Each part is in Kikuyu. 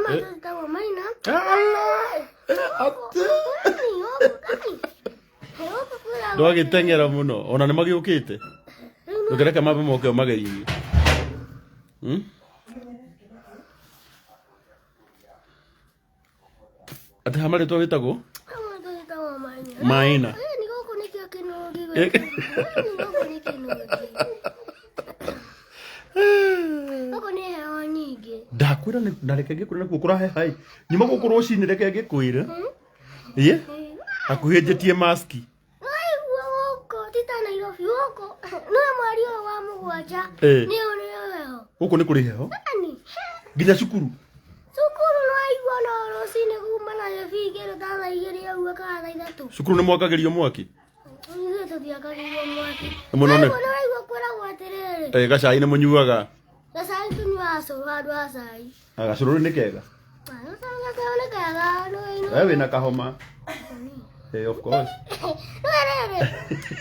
matũtagwo maina. Ala! Atĩ ndwagĩteng'era mũno ona nĩ magĩũkĩte ndũkĩreke mambe moke ũmageithie. Atĩ ha marĩtwa wĩtagwo Maina. Gũkũ nĩ heho nyingĩ. Ndakwĩra na reke ngĩkwĩre nakuo kũraheha ĩ nyuma gũkũ rũcinĩ reke ngĩkwĩre ĩ hakuhĩ njĩtie maski. Waigua gũkũ ti ta Nairobi gũkũ no mweri ũyũ wa 7 nĩ ũrĩ heho. Gũkũ nĩ kũrĩ heho Ani nginya cukuru. Cukuru no waigua no rũcinĩ kuma na gĩbii kĩndũ ta thaa 2 ũguo kana thaa 3. Cukuru nĩ mwakagĩrio mwaki? Ithuĩ tũtiakagĩrio mwaki. Mũno nĩ. Waigua no waigua kwĩragwo atĩrĩrĩ. Gacai nĩ mũnyuaga? Gacai tũnyuaga cũrũ handũ ha cai. Gacũrũ nĩ kega? Gacũrũ nĩ kega. We wĩna kahoma. Of course. No rĩrĩ,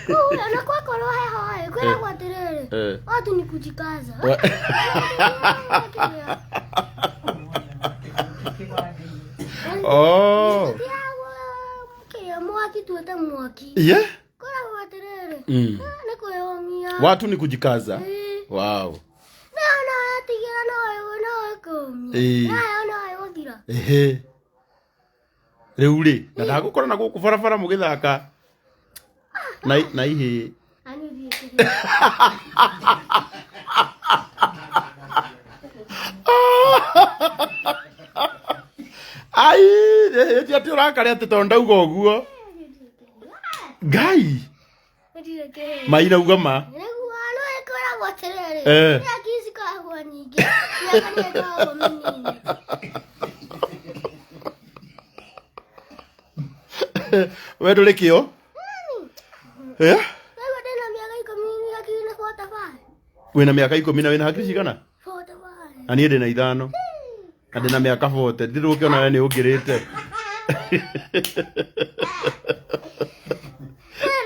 kũu na kwakorwo heho ĩ, kwĩragwo atĩrĩrĩ, watu ni kujikaza. Oh. Kĩrĩa mwaki tuĩte mwaki. Yeah. Kwĩragwo atĩrĩrĩ, nĩ kwĩyũmia. Watu ni kujikaza. Wow. No no yatigĩra no no ĩkũmia. Nayo no ĩgũthira. Ehe. Rĩu rĩ, na ndagũkora na gũkũ barabara mũgĩthaka na ihĩĩ. Ai, ti atĩ ũrakare atĩ tondũ ndauga ũguo. Ngai. Maina uga ma. Nĩguo no ĩkoragwo atĩrĩrĩ. Eh. Nĩ hakiri cikoragwo nyingĩ. Mĩaka nĩ ĩkoragwo mĩnini. We ndũrĩ kĩo? Eh? Rĩu ndĩna mĩaka 10 hakiri nĩ 45. Wĩna mĩaka 10 na wĩna hakiri cigana? 45. Na niĩ ndĩna 5. Na ndĩna mĩaka 40. Ndirĩ ũkĩona we nĩ ũngĩrĩte.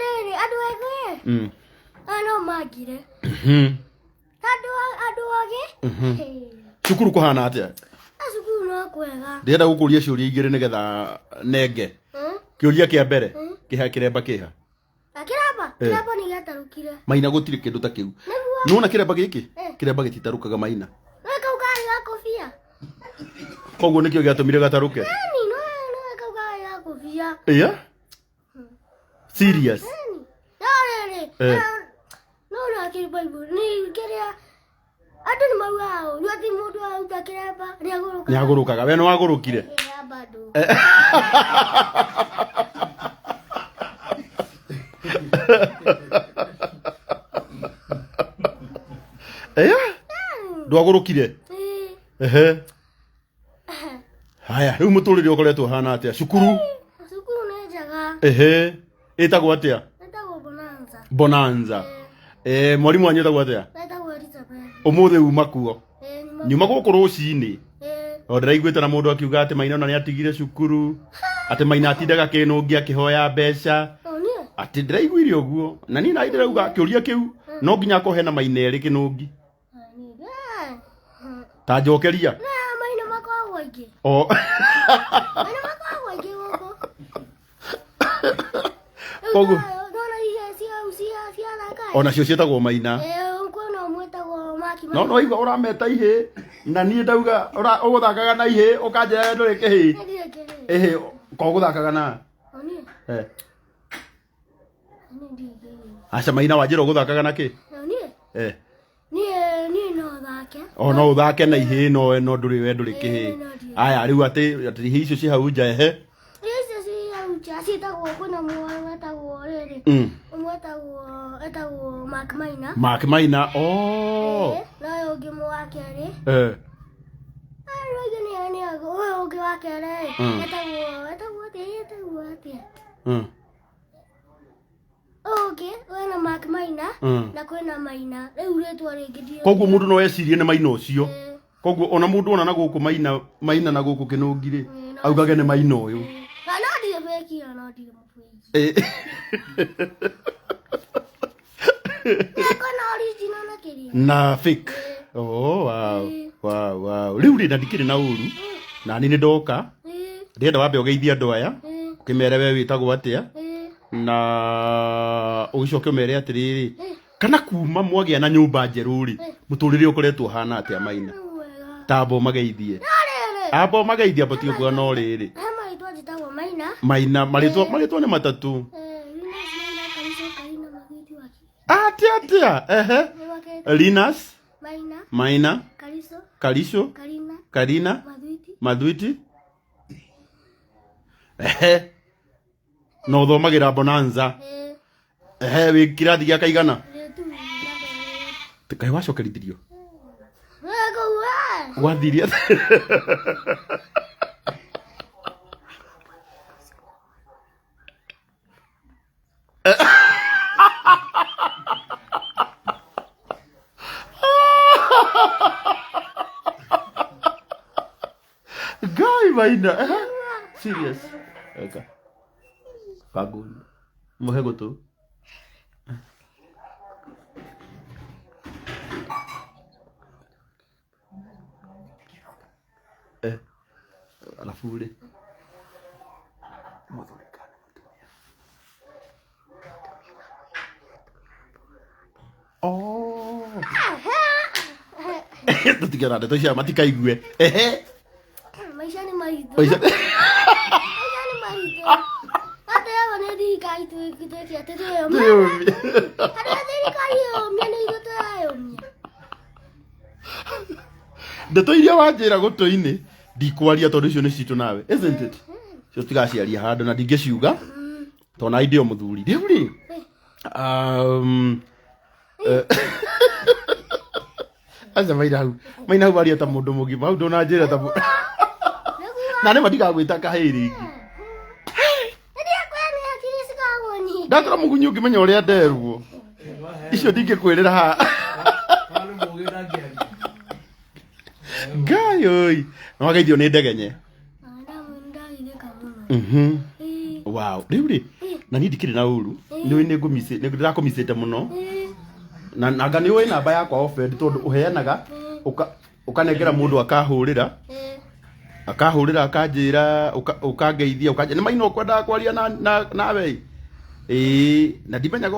Rĩrĩ andũ ethĩ. Aya no mangire. Andũ andũ ogĩ. Cukuru kũhana atĩa? Cukuru no kwega. Ndĩrenda gũkũria ciũria igĩrĩ nĩgetha nenge. Kĩũria kĩa mbere, kĩha kĩremba kĩha? Kĩremba? Kĩremba nĩ gĩatarũkire. Maina gũtirĩ kĩndũ ta kĩu. Nĩwona kĩremba gĩkĩ? Kĩremba gĩtitarũkaga Maina. No kau karĩ ga kũbia. Koguo nĩkĩo gĩatũmire gatarũke? Ĩni, no kau karĩ ga kũbia. Yeah? Serious? No rĩrĩ, no na kĩremba nĩ kĩrĩa andũ nĩ maugaga ũru atĩ mũndũ aruta kĩremba nĩ agũrũkaga. Nĩ agũrũkaga. We nĩ wagũrũkire? Kĩremba ndũ. Ndwagũrũkire? Ehe. Haya, rĩu mũtũrĩre ũkoretwo ũhana atĩa? Cukuru? Cukuru nĩ njega. Ehe. Ĩtagwo atĩa? Ĩtagwo Bonanza. Bonanza. Mwarimũ wanyu etagwo atĩa? Etagwo Elizabeth. Ũmũthĩ uma kuo. Nyuma gũkũ rũcinĩ. O ndĩraiguĩte na mũndũ akiuga atĩ Maina ona nĩ atigire cukuru, atĩ Maina atindaga kĩnũngi akĩhoya mbeca. Atĩ ndĩraiguire ũguo. Na niĩ naĩ ndĩrauga kĩũria kĩu no nginya akorwo hena Maina erĩ kĩnũngi. Ta njokeria. Maina makoragwo aingĩ. O. Maina makoragwo aingĩ gũkũ. Koguo. Ndona iria cia ciathaka. Ona cio ciĩtagwo Maina. Kwĩna ũmwe wĩtagwo Maki. No no igua ũrameta ihĩĩ na niĩ ndauga ũgũthakaga na ihĩĩ ũkanjĩra ndũrĩ kĩhĩĩ. Ndirĩ kĩhĩĩ. Ĩhĩ ko ũgũthakaga na? Niĩ. Eh. Aca Maina wanjĩra ũgũthakaga na kĩ? Niĩ. Eh. Niĩ no thake. O no ũthake na ihĩĩ no we no ndũrĩ we ndũrĩ kĩhĩĩ. Aya rĩu atĩ atĩ ihĩĩ icio ciĩ hau nja ehe. Ihĩĩ icio ciĩ hau nja ciĩtagwo kwĩna ũmwe wetagwo rĩrĩ. Ũmwe etagwo etagwo Mark Maina. Mark Maina. Oh. Na ũyũ ũngĩ wa kerĩ. Eh. Ũyũ ũngĩ nĩ nĩ ũyũ ũngĩ wa kerĩ etagwo etagwo atĩa etagwo atĩa. Ũngĩ kwĩna Mark Maina na kwĩna Maina rĩu rĩtwa rĩngĩ ndirĩ. Koguo mũndũ no ecirie nĩ Maina ũcio. Koguo ona mũndũ ona na gũkũ Maina Maina na gũkũ kĩnũngi rĩ augage nĩ Maina ũyũ. Na no ndirĩ fake no ndirĩ mũfake. Kwĩna original na kĩrĩa. Na fake. Oh wow. Wow wow. Rĩu rĩ na ndikĩrĩ na ũru. Na niĩ nĩ ndoka. Ndĩrenda wambe ũgeithie andũ aya. Ũkĩmere we wĩtagwo atĩa. Na ũgĩcoke ũmere atĩrĩrĩ, kana kuma mwagĩa na nyũmba njerũ rĩ, mũtũrĩre ũkoretwo ũhana atĩa Maina? Tamba ũmageithie. Amba ũmageithie amba tiga kuga no rĩrĩ. He marĩtwa njĩtagwo Maina. Maina marĩtwa marĩtwa nĩ matatũ. Linus Maina Kariso Karina Magwiti Waki. Atĩa atĩa? Ehe. Nĩwakĩte Linus Maina Maina Kariso Kariso Karina Karina Mathwiti Mathwiti. Ehe. Na ũthomagĩra Bonanza. Ehe, wĩ kĩrathi gĩa kaigana? Rĩtu Kaĩ wacokerithirio? Wego Gwathirie atĩa? Ngai Maina. Ehe. Serious. Eka. Kaguni. Muhe gũtũ. Eh. Alafu rĩ. Mũthuri kana mũtumia? Oh. Tũtigana ndeto cia matikaigue. Ehe. Maisha nĩ maritũ. Maica Maisha nĩ maritũ. Atĩrĩrwo nĩ thirikari twĩke atĩ twĩyũmie. Twĩyũmie. Arĩa thirikari yũmie nĩ ithuĩ tũreyũmia. Ndeto iria wanjĩra gũtũ-inĩ ndikwaria tondũ icio nĩ citũ nawe, isn't it? Icio tũtigaciaria handũ na ndingĩciuga tondũ na ndĩ o mũthuri. Rĩu rĩ, aca Maina hau, Maina hau aria ta mũndũ mũgima, hau ndũnanjĩra ta mũndũ. Na nĩ ma ndigagwĩta kahĩĩ rĩngĩ. Rĩrĩa kwĩna hakiri cikoragwo nyingĩ. Ndakora mũgunyi ũngĩmenya ũrĩa nderwo. Icio ndingĩkwĩrĩra haha. Ngai oi. Na wageithio nĩ ndegenye. Ndagithĩka mũno. Wow. Rĩu rĩ, na niĩ ndikĩrĩ na ũru. Nĩ ũĩ nĩ ngũmicĩ, nĩ ndĩrakũmicĩte mũno. Na nanga nĩ ũĩ namba yakwa offend tondũ ũheanaga ũka ũkanengera mũndũ akahũrĩra. Akahũrĩra akanjĩra ũkangeithia ũkanjĩra nĩ Maina ũkwendaga kwaria na na nawe. Ĩĩ, na ndimenyaga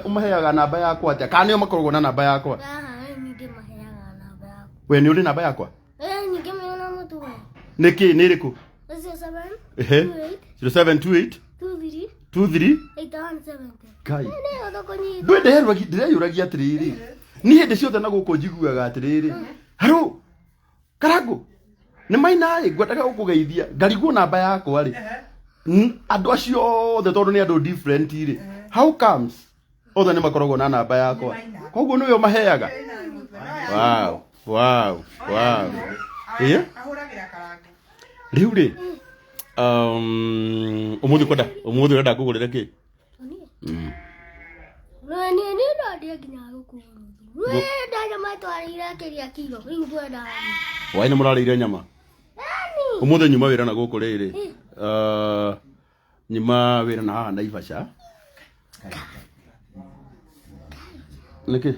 ũmaheaga namba yakwa atĩa. Kana nĩo makoragwo na namba yakwa. Haha niĩ ndĩmaheaga namba yaku. We nĩ ũrĩ namba yakwa? Ningĩ mena mũtwe. Nĩ kĩ nĩ ĩrĩkũ? 07 Ehe. 28 0728 23 23 8170. Ngai. Nĩ ũtũkũnyita. Ndũĩ ndĩreyũragia atĩrĩrĩ. Niĩ hĩndĩ ciothe na gũkũ njiguaga atĩrĩrĩ. Harũ Karangũ nĩ Maina ĩ ngwendaga gũkũgeithia ngarigwo namba yakwa rĩ. Andũ acio othe tondũ nĩ andũ different rĩ. How comes othe nĩ makoragwo na namba yakwa. Koguo nĩwe ũmaheaga. Wow, wow, wow. Ĩĩ? Ahũragĩra Karangũ. Rĩu rĩ, ũmũthĩ ũkwenda ũmũthĩ ũrenda ngũgũrĩre kĩ? Niĩ niĩ no ndĩe nginya ngũkũ nuthu. Wee ndanyama twarĩire akĩria kiro. Rĩu ngwenda. Wai nĩ mũrarĩire nyama? Ũmũthĩ nyuma wĩra na gũkũ rĩrĩ. Nyuma wĩra na haha Naivasha. Nĩkĩ?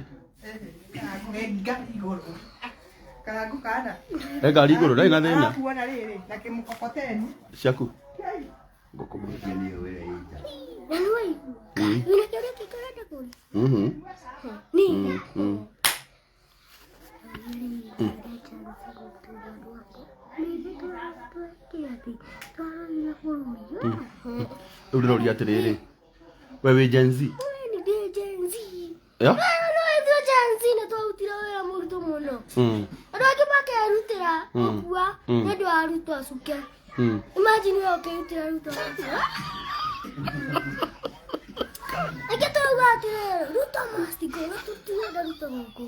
Karangũ ke ngari igũrũ. Karangũ kana. He ngari igũrũ ndarĩ na thĩna. Arakuona rĩrĩ na kĩmũkokoteni. Ciaku. Ngũkũmũthia niĩ wĩra ĩnja. Na nĩ waigua. Wĩna kĩũria kĩngĩ ũrenda kũria? Niĩ. Rĩu ndĩroria atĩrĩrĩ. We wĩ Gen Z? Yeah? Nĩ twarutire wĩra mũritũ mũno. Andũ angĩ makerutĩra gũkua nĩ ũndũ wa Ruto acuke. Imagine we ũkĩrutĩra Ruto acuke. Reke tũrauga atĩrĩrĩ, Ruto must go, na tũtirenda Ruto gũkũ.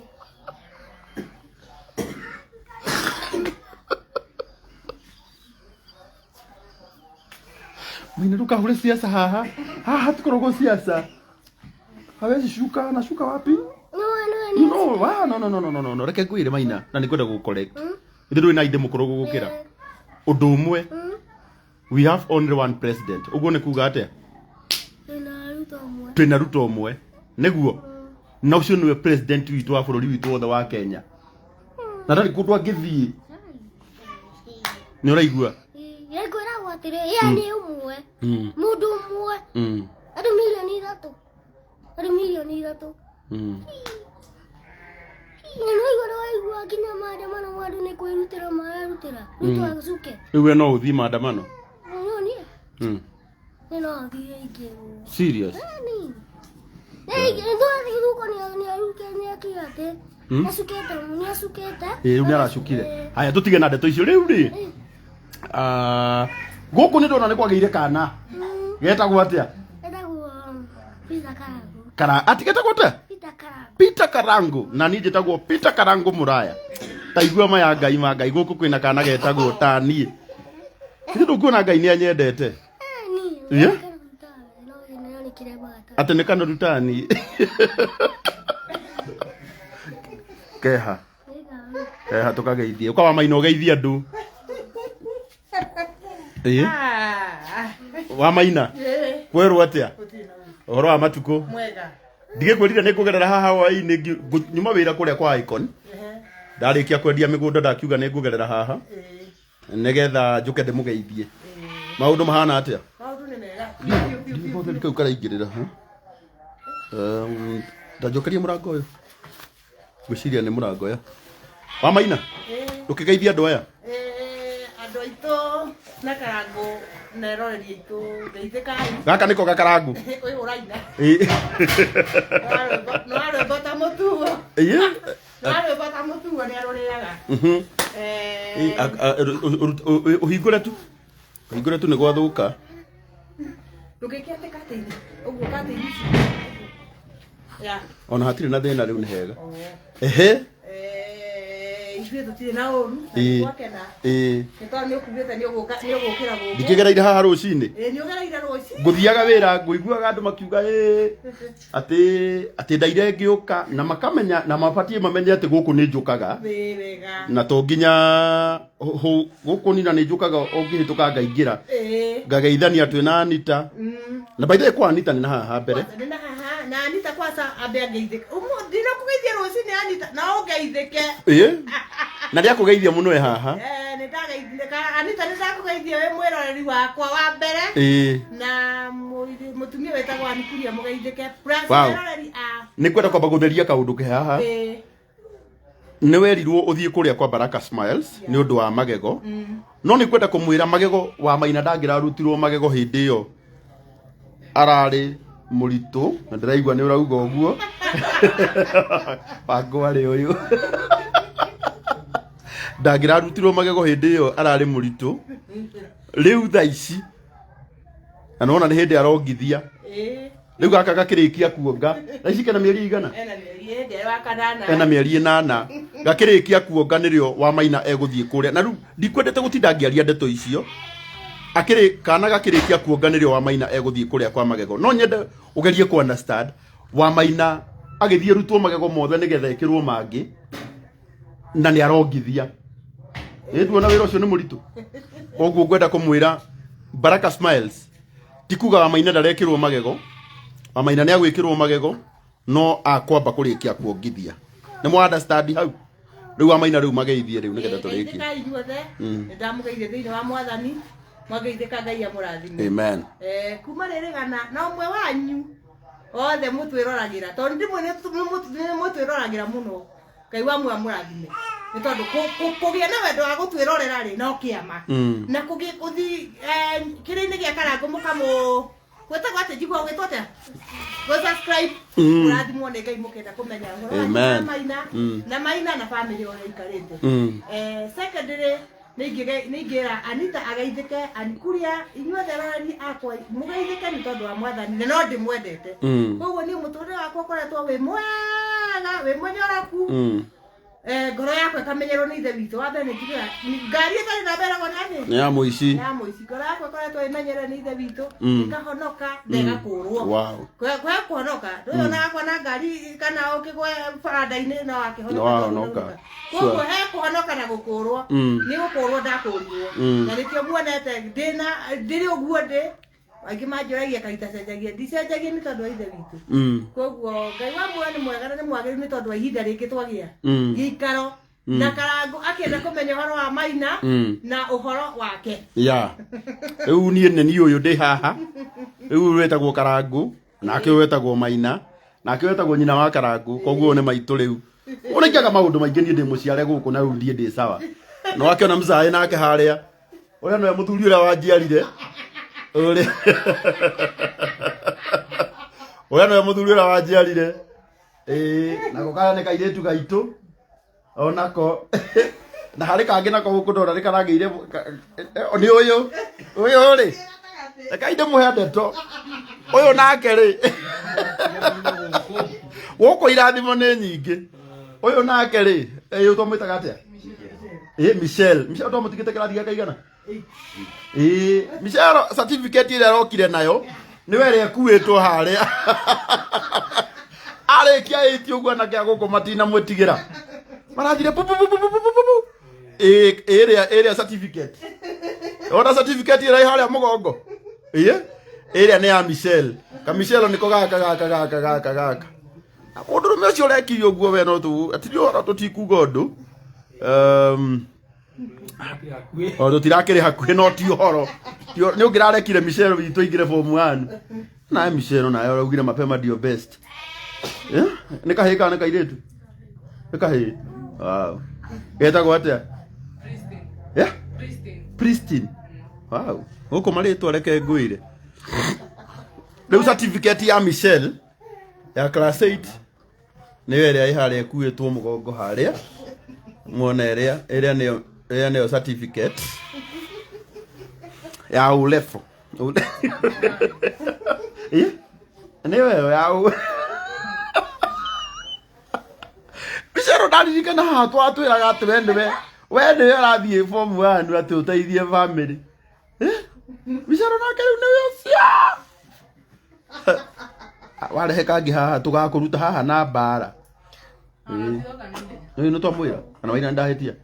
Maina ndũkahure siasa haha. Haha hatikoragwo siasa. Hawezi shuka na shuka wapi? No, no, no. No, wa, no, no, no, no, no, no. Reke ngwĩre Maina na nĩngwenda gũ correct. Ithuĩ ndũrĩ na ithe mũkũrũ gũgũkĩra. Ũndũ ũmwe, we have only one president. Ũguo nĩ kuga atĩa? Twĩna Ruto ũmwe. Twĩna Ruto ũmwe. Nĩguo. Na ũcio nĩwe president witũ wa bũrũri witũ wothe wa Kenya. Na ndarĩ kũndũ angĩthiĩ. Nĩ ũraigua? Ngwĩragwo atĩrĩ, ye nĩ ũmwe, mũndũ ũmwe, andũ 3 mirioni, andũ 3 mirioni. Na nĩwaigua, nĩwaigua nginya maandamano ma andũ nĩ kwĩrutĩra marerutĩra Ruto acuke. Rĩu we no ũthiĩ maandamano? No niĩ nĩ no thiĩ ingĩrwo. Serious? Nĩ atĩ nĩacukĩte, nĩacukĩte. Ĩ, rĩu nĩ aracukire. Haya, tũtige na ndeto icio rĩu rĩ. Ah, gũkũ nĩ ndona nĩ kwagĩire kana getagwo atĩa? Etagwo Peter Karangu. Kara ati getagwo atĩa? Peter Karangu. Peter Karangu. Na niĩ njĩtagwo Peter Karangu Mũraya. Ta igua maya Ngai ma Ngai, gũkũ kwĩna kana getagwo ta niĩ. Githĩ ndũkuona Ngai nĩ anyendete? Ni Yeah? no nĩ kĩremba gatagatĩ. Atĩ nĩ kanoru tani keha keha, tũkageithie ũka wa maina, ũgeithie andũ. Ĩĩ. Wa maina, kwerwo atĩa ũhoro wa matukũ? Mwega. Ndigĩkwĩrire nĩ ngũgerera haha hwaĩ-inĩ, nyuma wĩra kũrĩa kwa Icon, ndarĩkia kwendia mĩgũnda, ndakiuga nĩ ngũgerera haha nĩgetha njũke ndĩmũgeithie. Maũndũ mahana atĩa? Maũndũ nĩ mega. Ndibotheri kau karaingĩrĩra ha. Ndanjokeria mũrango ũyũ, ngwĩciria nĩ mũrango ũyũ wa maina. Ndũkĩgeithia andũ aya. Andũ aitũ na Karangũ na eroreri aitũ, ngeithĩkai. Gaka nĩko gakarangu. Ũyũ ũraina. Ĩ. Nĩ wa rwĩmbo ta mũtugo. Ĩ. Nĩ wa rwĩmbo ta mũtugo nĩ arũrĩaga. Ĩ, ũhingũre tu, ũhingũre tu, nĩ gwathũka. Ndũgĩke atĩ katĩini ũguo, katĩini ici ya. Ona hatirĩ na thĩna, rĩu nĩ hega. Ehe. Ithuĩ tũtirĩ na ũru na nĩtwakena nĩ tondũ nĩ ũkugĩte nĩ ũgũkĩra gũkũ. Ndikĩgereire haha rũcinĩ. Ĩ, nĩ ũgereire rũci. Ngũthiaga wĩra ngũiguaga andũ makiuga ĩ atĩ ndaire ngĩũka na makamenya na mabatiĩ mamenye atĩ gũkũ nĩ njũkaga. Ĩ, wega. Na to nginya gũkũ nina nĩ njũkaga, o ngĩhĩtũka ngaingĩra ngageithania twĩ na Anita. Na by the way, kwa Anita nĩ na haha mbere. Kwanza nĩ na haha na Anita, kwanza ambe angeithĩke. Ndinakũgeithia rũcinĩ Anita, na ũngeithĩke. Ĩ, na rĩa kũgeithia mũno ĩ haha. Nĩ ndageithĩka Anita, nĩ ndakũgeithia wĩ mwĩroreri wakwa wa mbere na mũtumia wĩtagwo Anikuria, mũgeithĩke plus eroreri a Nĩ kwenda kwamba gũtheria kaũndũ ke haha. Nĩ werirwo ũthiĩ kũrĩa kwa Baraka Smiles nĩ ũndũ wa magego, no nĩ kwenda kũmwĩra magego wa maina ndangĩrarutirwo magego hĩndĩ ĩyo ararĩ mũritũ, na ndĩraigua nĩ ũrauga ũguo bango arĩ ũyũ ndangĩrarutirwo magego hĩndĩ ĩyo ararĩ mũritũ. Rĩu thaa ici na nĩwona nĩ hĩndĩ arongithia. Rĩu gaka gakĩrĩkia kuonga thaa ici kena mĩeri igana? Ena mĩeri ĩndĩ wa kanana. Ena mĩeri 8. Gakĩrĩkia kuonga nĩrĩo wa maina egũthiĩ kũrĩa, na rĩu ndikwendete gũtinda ngĩaria ndeto icio. Akĩrĩ kana gakĩrĩkia kuonga nĩrĩo wa maina egũthiĩ kũrĩa kwa magego. No nyende ũgerie ku understand wa maina agĩthiĩ rutwo magego mothe nĩgetha ĩkĩrwo mangĩ, na nĩ arongithia. Ĩ, nduona wĩra ũcio nĩ mũritũ. Koguo ngwenda kũmwĩra Baraka Smiles ti kuga wa maina ndarekĩrwo magego. Wa maina nĩ agwĩkĩrwo magego, no akwamba kũrĩkia kuongithia. Nĩ mwa understand hau? Rĩu wa maina, rĩu mageithie rĩu nĩgetha tũrĩkie. Geithĩkai inyuothe. Nĩ ndamũgeithia thĩinĩ wa Mwathani. Mwageithĩka, Ngai amũrathime. Amen. Kuma rĩrĩ gana na ũmwe wanyu othe mũtwĩroragĩra, tondũ ndimwe nĩ mũtwĩroragĩra mũno. Ngai wa muoyo amũrathime nĩ tondũ kũgĩa na wendo wa gũtwĩrorera rĩ no kĩama na kũgĩ gũthi kĩrĩ-inĩ gĩa Karangũ mũkamũ gwĩtagwo atĩ njigua gwĩtwo atĩa, gũ subscribe. Mũrathimwo nĩ Ngai mũkĩenda kũmenya ũhoro wa Amen. Maina na Maina na family ũrĩa ikarĩte. Secondary, nĩ ingĩra Anita ageithĩke, Anikuria, inyuothe aroreri akwa mũgeithĩke nĩ tondũ wa Mwathani, na no ndĩmwendete. Koguo niĩ mũtũrĩre wakwa ũkoretwo wĩ mwega, wĩ mũnyoroku. Ngoro yakwa ĩkamenyerwo nĩ Ithe witũ. Wa mbere nĩ njugaga ngari ĩtarĩ na mbere nani Nĩ ya mũici. Ya mũici. Ngoro yakwa ĩkoretwo ĩmenyerere nĩ Ithe witũ, ĩkahonoka na ĩgakũrwo. Kwe kũhonoka ndũyonaga kwana ngari kana ũkĩgwe baranda-inĩ no akĩhonoka. No wahonoka. Koguo he kũhonoka na gũkũrwo. Nĩ gũkũrwo ndakũrirwo, na nĩkĩo muonete ndĩna ndĩrĩ ũguo ndĩ. Aingĩ manjũragia kaita cenjagia, ndicenjagia nĩ tondũ wa Ithe witũ. Koguo Ngai wa muoyo nĩ mwega na nĩ mwagĩrĩru nĩ tondũ wa ihinda rĩngĩ twagĩa gĩikaro. Na Karangũ akĩenda kũmenya ũhoro wa Maina na ũhoro wake. Ya rĩu niĩ nĩ niĩ ũyũ ndĩ haha rĩu wĩtagwo Karangũ, nake ũyũ wĩtagwo Maina, nake ũyũ wĩtagwo nyina wa Karangũ, koguo nĩ maitũ. Rĩu ũrĩkaga maũndũ maingĩ, niĩ ndĩ mũciare gũkũ na rĩu ndiĩ ndĩ sawa. No akĩona mzaĩ nake harĩa ũrĩa nĩwe mũthuri ũrĩa wanjiarire, ũrĩa ũrĩa nĩwe mũthuri ũrĩa wanjiarire. Ĩĩ, nako karĩa nĩ kairĩtu gaitũ onako, na harĩ kangĩ nako gũkũ ndona nĩ karagĩire nĩ ũyũ ũyũ rĩ, rekai ndĩmũhe ndeto ũyũ nake rĩ. Gũkũ irathimo nĩ nyingĩ. Ũyũ nake rĩ, ũyũ twamwĩtaga atĩa? Ĩ Michelle. Michelle twamũtigĩte kĩrathi gĩa kaigana? Ĩ Michelle, certificate ĩrĩa arokire nayo nĩwe ĩrĩa ĩkuĩtwo harĩa arĩkia ĩti ũguo, anake a gũkũ matinamwĩtigĩra, marathire pu pu pu pu pu pu pu pu. Ĩ ĩrĩa ĩrĩa certificate, ona certificate ĩrĩa ĩ harĩa mũgongo, ĩ ĩrĩa nĩ ya Michelle. Ka Michelle nĩko gaka gaka gaka gaka gaka. Na mũndũrũme ũcio ũrekire ũguo we no tu atiri ũhoro, tũtikuga ũndũ o tũtirakĩrĩ hakuhĩ, no ti ũhoro. Nĩ ũngĩrarekire Michelle witũ aingĩre form 1. Nawe Michelle nawe ũraugire mapema ndio best. Eh? Nĩ kahĩĩ kana nĩ kairĩtu? Nĩ kahĩĩ. Wow. Getagwo atĩa? Eh? Pristine. Wow. Gũkũ marĩtwa reke ngwĩre. Rĩu certificate ya Michelle ya class 8 nĩyo ĩrĩa ĩ harĩa ĩkuĩtwo mũgongo harĩa muona, ĩrĩa ĩrĩa nĩyo ĩrĩa nĩyo certificate ya ulefu. Ĩ? Nĩyo ĩyo ya u Michelle. Ndaririkana haha twatwĩraga atĩ we nĩwe ũrathiĩ form 1 atĩ ũteithie family. Eh? Michelle nake rĩu nĩwe ũcio warehe kangĩ haha tũgakũruta haha na mbara. Ĩĩ nĩ twamwĩra kana Maina ndahĩtia?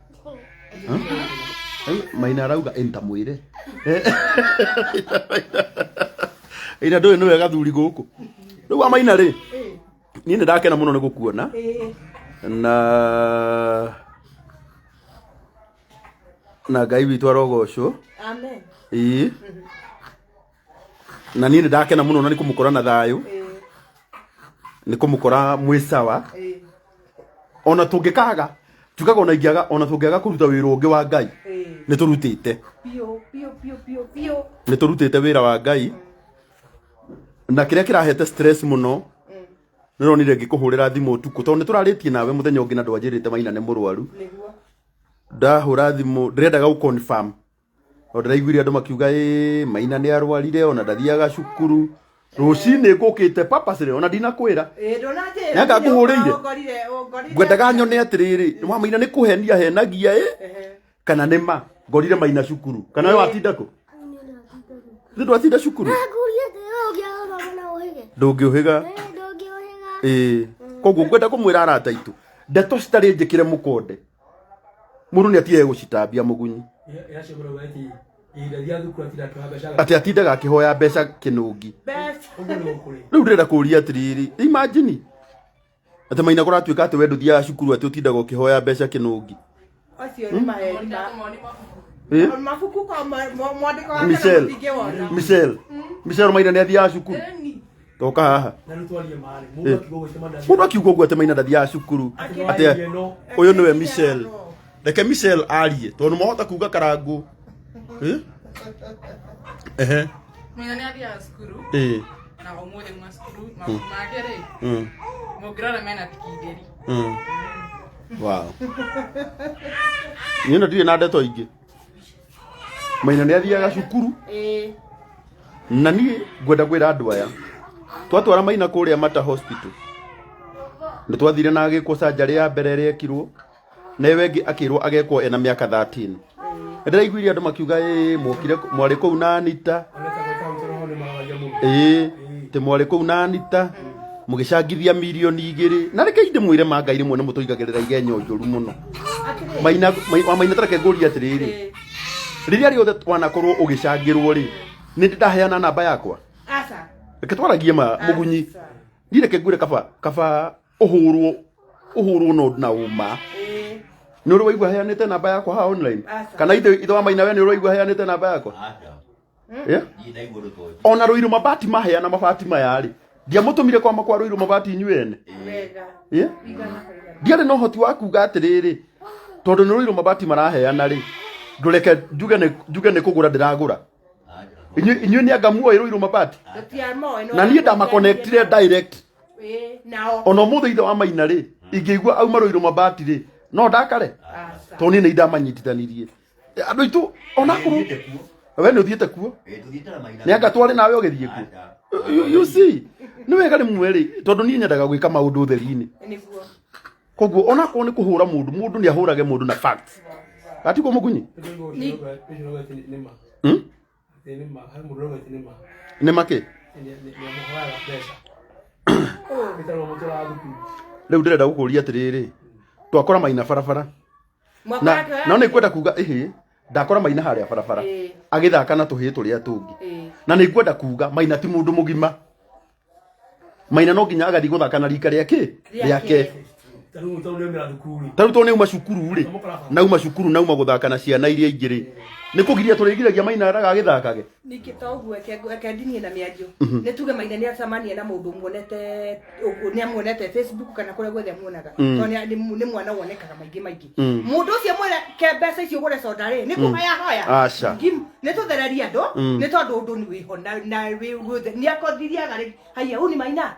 Rĩu Maina arauga ĩ ntamwĩre ina ndũĩ nĩwe gathuri gũkũ. Rĩu wa Maina rĩ, niĩ nĩ ndakena mũno nĩ gũkuona na Ngai witũ arogocwo. Amen. Ĩĩ, na niĩ nĩ ndakena mũno na nĩ kũmũkora na thayũ, nĩ kũmũkora mwĩ sawa. Ona tũngĩkaga tugaga, ona ingĩaga, ona tũngĩaga kũruta wĩra ũngĩ wa Ngai, nĩ tũrutĩte. Biũ biũ biũ biũ biũ. Nĩ tũrutĩte wĩra wa Ngai, na kĩrĩa kĩrahete stress mũno nĩ ronire ngĩkũhũrĩra thimũ ũtukũ, tondũ nĩ tũrarĩtie nawe mũthenya ũngĩ na ndwanjĩrĩte Maina nĩ mũrwaru. Nĩguo. Ndahũra thimũ ndĩrendaga gũ confirm o ndĩraiguire andũ makiuga ĩ Maina nĩ arwarire ona ndathiaga cukuru. Rũcinĩ ngũkĩte purposely ona ndinakwĩra. Ĩĩ, ndũnanjĩra. Nanga ngũhũrĩire. Ũngorire ũngorire. Ngwendaga nyone atĩrĩrĩ, wa Maina nĩ kũhenia henagia ĩ kana nĩ ma ngorire Maina cukuru kana we watinda kũ? Nĩ ndwatinda cukuru? Nguria atĩ we ũngĩaga na ũhĩge. Ndũngĩũhĩga. Ndũngĩũhĩga. Ĩĩ, koguo ngwenda kũmwĩra arata aitũ, ndeto citarĩ njĩkĩre mũkonde mũndũ nĩ atige gũcitambia mũgunyi. Ihinda rĩa thukuru atinda akĩhoya mbeca. Atĩ atindaga akĩhoya mbeca kĩnũngi. Best. Ũguo nĩ gũkũrĩ. Rĩu ndĩrenda kũria atĩrĩrĩ, imagine atĩ Maina kũratuĩka atĩ we ndũthiaga cukuru, atĩ ũtindaga ũkĩhoya mbeca kĩnũngi. Acio nĩ maheni ma Ĩ? mabuku kwa mwandĩko wake na Michelle. mũtingĩwona. Michelle, Michelle, Maina nĩ athiaga cukuru? Toka haha. Na rĩu twarie maarĩ mũndũ akiuga ũguo cemania. Mũndũ akiuga ũguo atĩ Maina ndathiaga cukuru, atĩ ũyũ nĩwe Michelle. Reke Michelle arie tondũ mwahota kuga Karangũ. Ĩ? Ehe. Maina nĩ athiaga cukuru. Ĩ. Na ũmũthĩ uma cukuru, mabuku make rĩ, mũngĩrora mena tikindĩri. Wow. Niĩ no ndirĩ na ndeto ingĩ. Maina nĩ athiaga cukuru. Ĩĩ. Na niĩ ngwenda kwĩra andũ aya, twatwara Maina kũrĩa Mata Hospital, nĩ twathire na agĩkwo surgery ya mbere ĩrĩa ekirwo, na ĩyo ĩngĩ akĩrwo agekwo ena mĩaka 13. Nĩ ndĩraiguire andũ makiuga ĩ mokire mwarĩ kũu na Anita. Ĩĩ, atĩ mwarĩ kũu na Anita mũgĩcangithia mirioni 2. Na reke ndĩmwĩre ma Ngai, rĩmwe nĩ mũtũigagĩrĩra igenyo njũru mũno. Maina wa Maina, tareke ngũrie atĩrĩrĩ, rĩrĩa rĩothe wanakorwo ũgĩcangĩrwo rĩ, nĩ ndĩ ndaheana namba yakwa? Aca. Reke twaragie ma mũgunyi. Aca. Niĩ reke ngwĩre, kaba kaba ũhũrwo ũhũrwo no na ũma. Ĩĩ. Nĩ ũrĩ waigua heanĩte namba yakwa haha online? Aca. Kana ithe wa Maina we nĩ ũrĩ waigua heanĩte namba yakwa? Aca. Yeah? Niĩ ndaigua ũndũ ta ũcio. Ona Rũirũ mabati maheana mabati maya rĩ, ndiamũtũmire kwama kwa Rũirũ mabati inyuĩ ene. Wega. Yeah? Igana kwa igana. Ndiarĩ na ũhoti wa kuga atĩrĩrĩ, tondũ nĩ Rũirũ mabati maraheana rĩ, ndũreke njuge nĩ kũgũra ndĩragũra. Aca. Inyuĩ nĩ anga muoĩ Rũirũ mabati? Tũtiamoĩ, no Na niĩ ndamakonectire direct. Ĩĩ, nao. Ona ũmũthĩ ithe wa Maina rĩ, ingĩigua auma Rũirũ mabati rĩ, no ndakare? Aca. Tondũ niĩ nĩ ndamanyitithanirie. Andũ aitũ onakorwo Thiĩte kuo. we nĩ ũthiĩte kuo, Ĩĩ, tũthiĩte na Maina. nĩ anga twarĩ nawe ũgĩthiĩ kuo. Aca. You see, nĩ wega rĩmwe rĩ, tondũ niĩ nyendaga gwĩka maũndũ ũtheri-inĩ. Nĩguo. Koguo onakorwo nĩ kũhũra mũndũ, mũndũ nĩ ahũrage mũndũ na facts. Gatiguo mũgunyi? Nĩ ma. Nĩ ma, he mũndũ ũrauga atĩ nĩ ma. Nĩ makĩ? Nĩ amũhoyaga mbeca. Wĩtagwo mũtũraga thukuru. Rĩu ndĩrenda gũkũria atĩrĩrĩ, twakora Maina barabara. Mwakora Na akĩoya no nĩ ngwenda kuga ĩhĩ, ndakora Maina harĩa barabara Ĩĩ. agĩthaka na tũhĩĩ tũrĩa tũngĩ. Ĩĩ. Na nĩ ngwenda kuga Maina ti mũndũ mũgima. Maina no nginya agathiĩ gũthaka na rika rĩake rĩake. Ta rĩu tondũ nĩaumĩra thukuru rĩ. Ta rĩu tondũ nĩauma cukuru rĩ, nauma cukuru nauma gũthaka na ciana iria ingĩ rĩ, nĩ kũgiria tũrĩgiragia Maina ndagagĩthakage. Ningĩ to ũguo eke ndinie na mĩario. Nĩ tuge Maina nĩ acemania na mũndũ muonete ũguo, nĩ amuonete Facebook kana kũrĩa guothe amuonaga. Tondũ nĩ mwana wonekaga maingĩ maingĩ. Mũndũ ũcio mwĩre ke mbeca icio ũgũre soda rĩ, nĩ kũhoya hoya. Aca. Nĩ tũthererie andũ, nĩ tondũ ũndũ nĩ wĩho na wĩ guothe. Nĩ akothiriaga rĩ, haiya huyu ni Maina.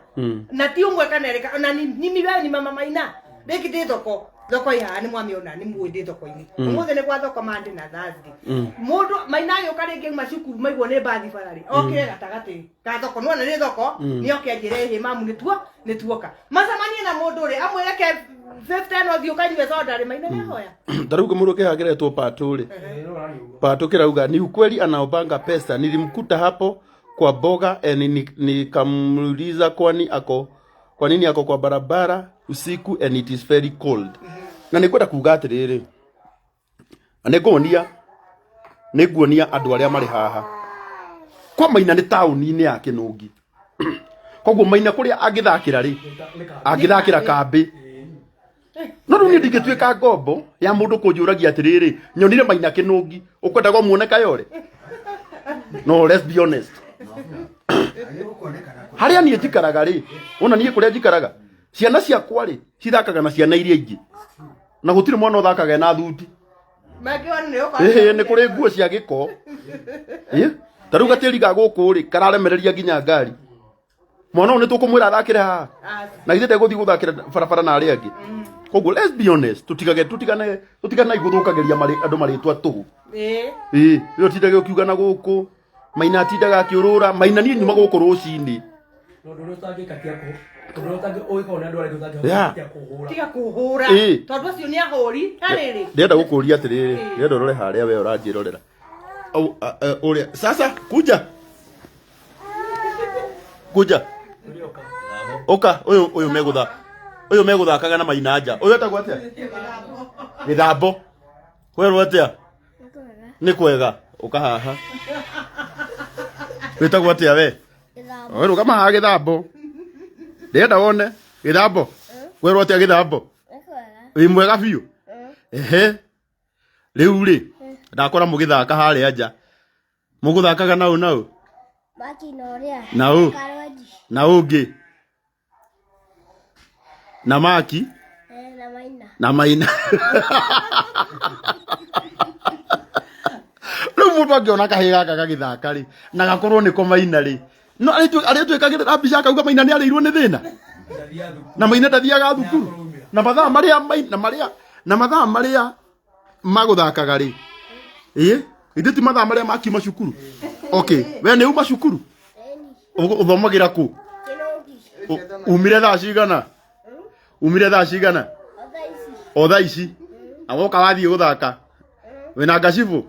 Na ti ũmwe kana erĩ, na ni wewe ni mama Maina. Rĩngĩ ndĩ thoko, thoko ĩ haha nĩ mwamĩona, nĩ muĩ ndĩ thoko-inĩ. Ũmũthĩ nĩ gwa thoko Monday na Thursday. Mũndũ Maina agĩũka rĩngĩ auma cukuru maiguo nĩ mbathi bara rĩ, okire gatagatĩ ka thoko, nĩwona nĩ thoko, nĩ oke anjĩre ĩhĩ mamu nĩ tuoka. Macemanie na mũndũ rĩ, amwĩre ke 50 no thiĩ ũkanyue soda rĩ, Maina nĩ ahoya. Ta rĩu kĩmũndũ kĩhageretwo patũ rĩ, patũ kĩrauga ni ukweli anaobanga pesa, nilimkuta hapo kwa boga and nikamuuliza kwani ako kwa nini ako kwa barabara usiku and it is very cold. Na nĩ ngwenda kuga atĩrĩrĩ, na nĩ nguonia andũ arĩa marĩ haha kwa Maina nĩ taũni-inĩ ya Kĩnũngi. Koguo Maina kũrĩa angĩthakĩra rĩ, angĩthakĩra kambĩ. No rĩu niĩ ndingĩtuĩka ngombo ya mũndũ kũnjũragia atĩrĩrĩ, nyonire Maina Kĩnũngi, ũkwenda muone Kayore? No, let's be honest. Harĩa niĩ njikaraga rĩ, wona niĩ kũrĩa njikaraga, ciana ciakwa rĩ, cithakaga na ciana iria ingĩ. Na gũtirĩ mwana ũthakaga ena thuti. Mangĩona nĩ ũkorwo. Ĩhĩ, nĩ kũrĩ nguo cia gĩko. Ĩ, ta rĩu gatĩri ga gũkũ rĩ, kararemereria nginya ngari. Mwana ũyũ nĩ tũkũmwĩra athakĩre haha? Na githĩ ndegũthiĩ gũthakĩra barabara na arĩa angĩ? Koguo let's be honest, tũtigane tũtiganai gũthũkagĩria andũ marĩtwa tũhũ. Ĩĩ. Ĩĩ, rĩu ũtindage ũkiuga na gũkũ, Maina atindaga akĩũrũra, Maina niĩ nyuma gũkũ rũcinĩ. Na ũndũ ũrĩa ũtangĩka ti akũ, ũndũ ũrĩa ũngĩkorwo nĩ andũ arĩa angĩ Yeah. ũtangĩhota ti akũhũra. Tiga kũhũra. Ĩĩ. Tondũ acio nĩ ahũri. Na rĩrĩ. Ndĩrenda gũkũria atĩrĩrĩ, ndĩrenda ũrore harĩa we ũranjĩrorera. Au, ũrĩa, sasa kuja. Kuja. Ũka, ũyũ megũtha. Ũyũ megũthakaga na Maina nja. Ũyũ etagwo atĩa? Gĩthambo. Kwerwo atĩa? Nĩ kwega. Ũka haha. Wĩtagwo atĩa we? We rũgama haha Gĩthambo. Ndĩrenda wone Gĩthambo. Kwerwo atĩa Gĩthambo? Wĩ mwega biũ? Ehe. Rĩu rĩ, ndakora mũgĩthaka harĩa nja. Mũgũthakaga na ũ na ũ? Maki na ũrĩa. Na ũ? Karwenji. Na ũngĩ? Na Maki? Na Maina. Na Maina. Rĩu mũndũ angĩona kahĩĩ gaka gagĩthaka rĩ, na gakorwo nĩko Maina rĩ, no arĩtwĩkagĩrĩra mbica akauga Maina nĩ arĩirwo nĩ thĩna. Na Maina ndathiaga thukuru. Na mathaa marĩa Maina marĩa na mathaa marĩa magũthakaga rĩ, ĩ ithuĩ ti mathaa marĩa makiuma cukuru. Okay, we nĩ uma cukuru? Ũthomagĩra kũ? Umire thaa cigana? Umire thaa cigana? O thaa ici. Na woka wathiĩ gũthaka. Wĩna ngacibũ?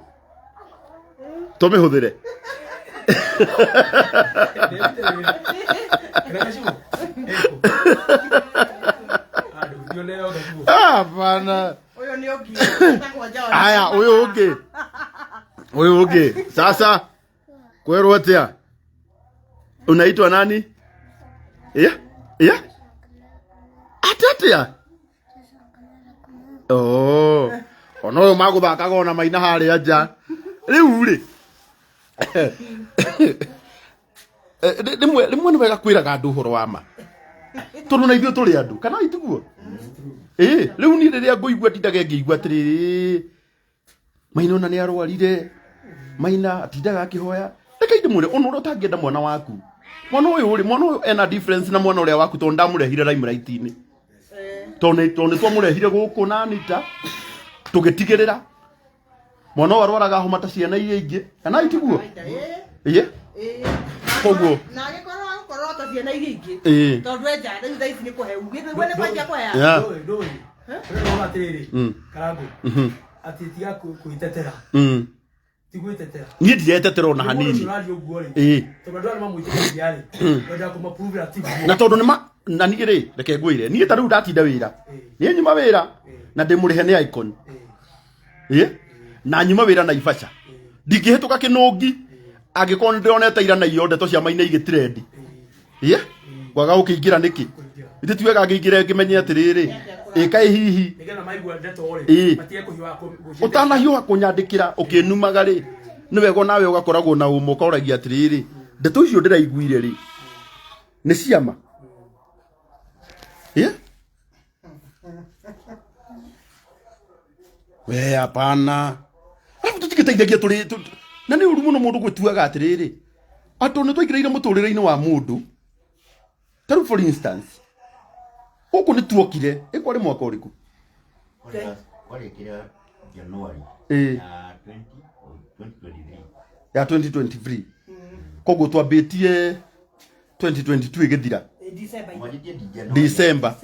Tũmĩhũthĩre. Hapana. Ũyũ nĩ ũngĩ. Etagwo John. Aya, ũyũ ũngĩ. Ũyũ ũngĩ. Sasa kwerwo atĩa? Unaitwa nani? Yeah? Yeah? Atĩ atĩa? Oh. Ona ũyũ magũthakaga ona Maina harĩa nja. Rĩu rĩ rĩmwe rĩmwe nĩ wega kwĩraga andũ ũhoro wa ma tondũ na ithuĩ tũrĩ andũ kana itiguo ĩĩ rĩu niĩ rĩrĩa ngũigua ndindage ngĩigua atĩrĩrĩ Maina ona nĩ arwarire Maina atindaga akĩhoya reke ndĩmwĩre ona ũrĩa ũtangĩenda mwana waku mwana ũyũ rĩ mwana ũyũ ena difference na mwana ũrĩa waku tondũ ndamũrehire limelight-inĩ tondũ nĩ twamũrehire gũkũ na Anita tũgĩtigĩrĩra mwana ũyũ arwaraga homa ta ciana iria ingĩ kana itiguo ĩĩ koguo na agĩkorwo agũkorwo ta ciana iria ingĩ ĩĩ tondũ enja rĩu thaa ici nĩ kũheu gĩthĩ nĩ kwanjia kũhea Yeah. Ndũĩ, ndũĩ. Ũrĩa atĩrĩrĩ, Karangũ, atĩ tiga kwĩtetera. Ti gwĩtetera. Niĩ ndiretetera ona Mũndũ hanini ũcio ũraria ũguo rĩ, ĩĩ tondũ andũ arĩa mamwĩtĩkagia rĩ, wendaga kũmaprove atĩ tiguo. Na tondũ nĩ ma na niĩ rĩ reke ngwĩre niĩ ta rĩu ndatinda wĩra niĩ nyuma wĩra na ndĩmũrĩhe nĩ icon ĩĩ na nyuma wĩra Naivasha ndingĩhĩtũka kĩnũngi angĩkorwo nĩ ndĩronete ira na iyo ndeto cia Maina igĩtrendi ĩĩ kwaga gũkĩingĩra nĩkĩ ithe ti wega ngĩingĩre ngĩmenye atĩrĩrĩ ĩkaĩ hihi Nĩgetha maigua ndeto rĩ, Ĩĩ. matige kũhiũha gũciĩtĩkia. Ũtanahiũha kũnyandĩkĩra ũkĩnumaga rĩ nĩ wega nawe ũgakoragwo na ũma ũkoragia atĩrĩrĩ ndeto icio ndĩraiguire rĩ nĩ ciama ĩ we hapana arabu tũtigĩteithagia tũrĩ na nĩ ũru mũno mũndũ gwĩtuaga atĩrĩrĩ atĩ nĩ twaingĩrĩire mũtũrĩre-inĩ wa mũndũ ta rĩu for instance gũkũ nĩ tuokire ĩ kwarĩ mwaka ũrĩkũ Kwarĩkĩra January Ĩĩ. ya 20 2023. Ya 2023 koguo twambĩtie 2022 ĩgĩthira. December. Mwanjĩtie January. December.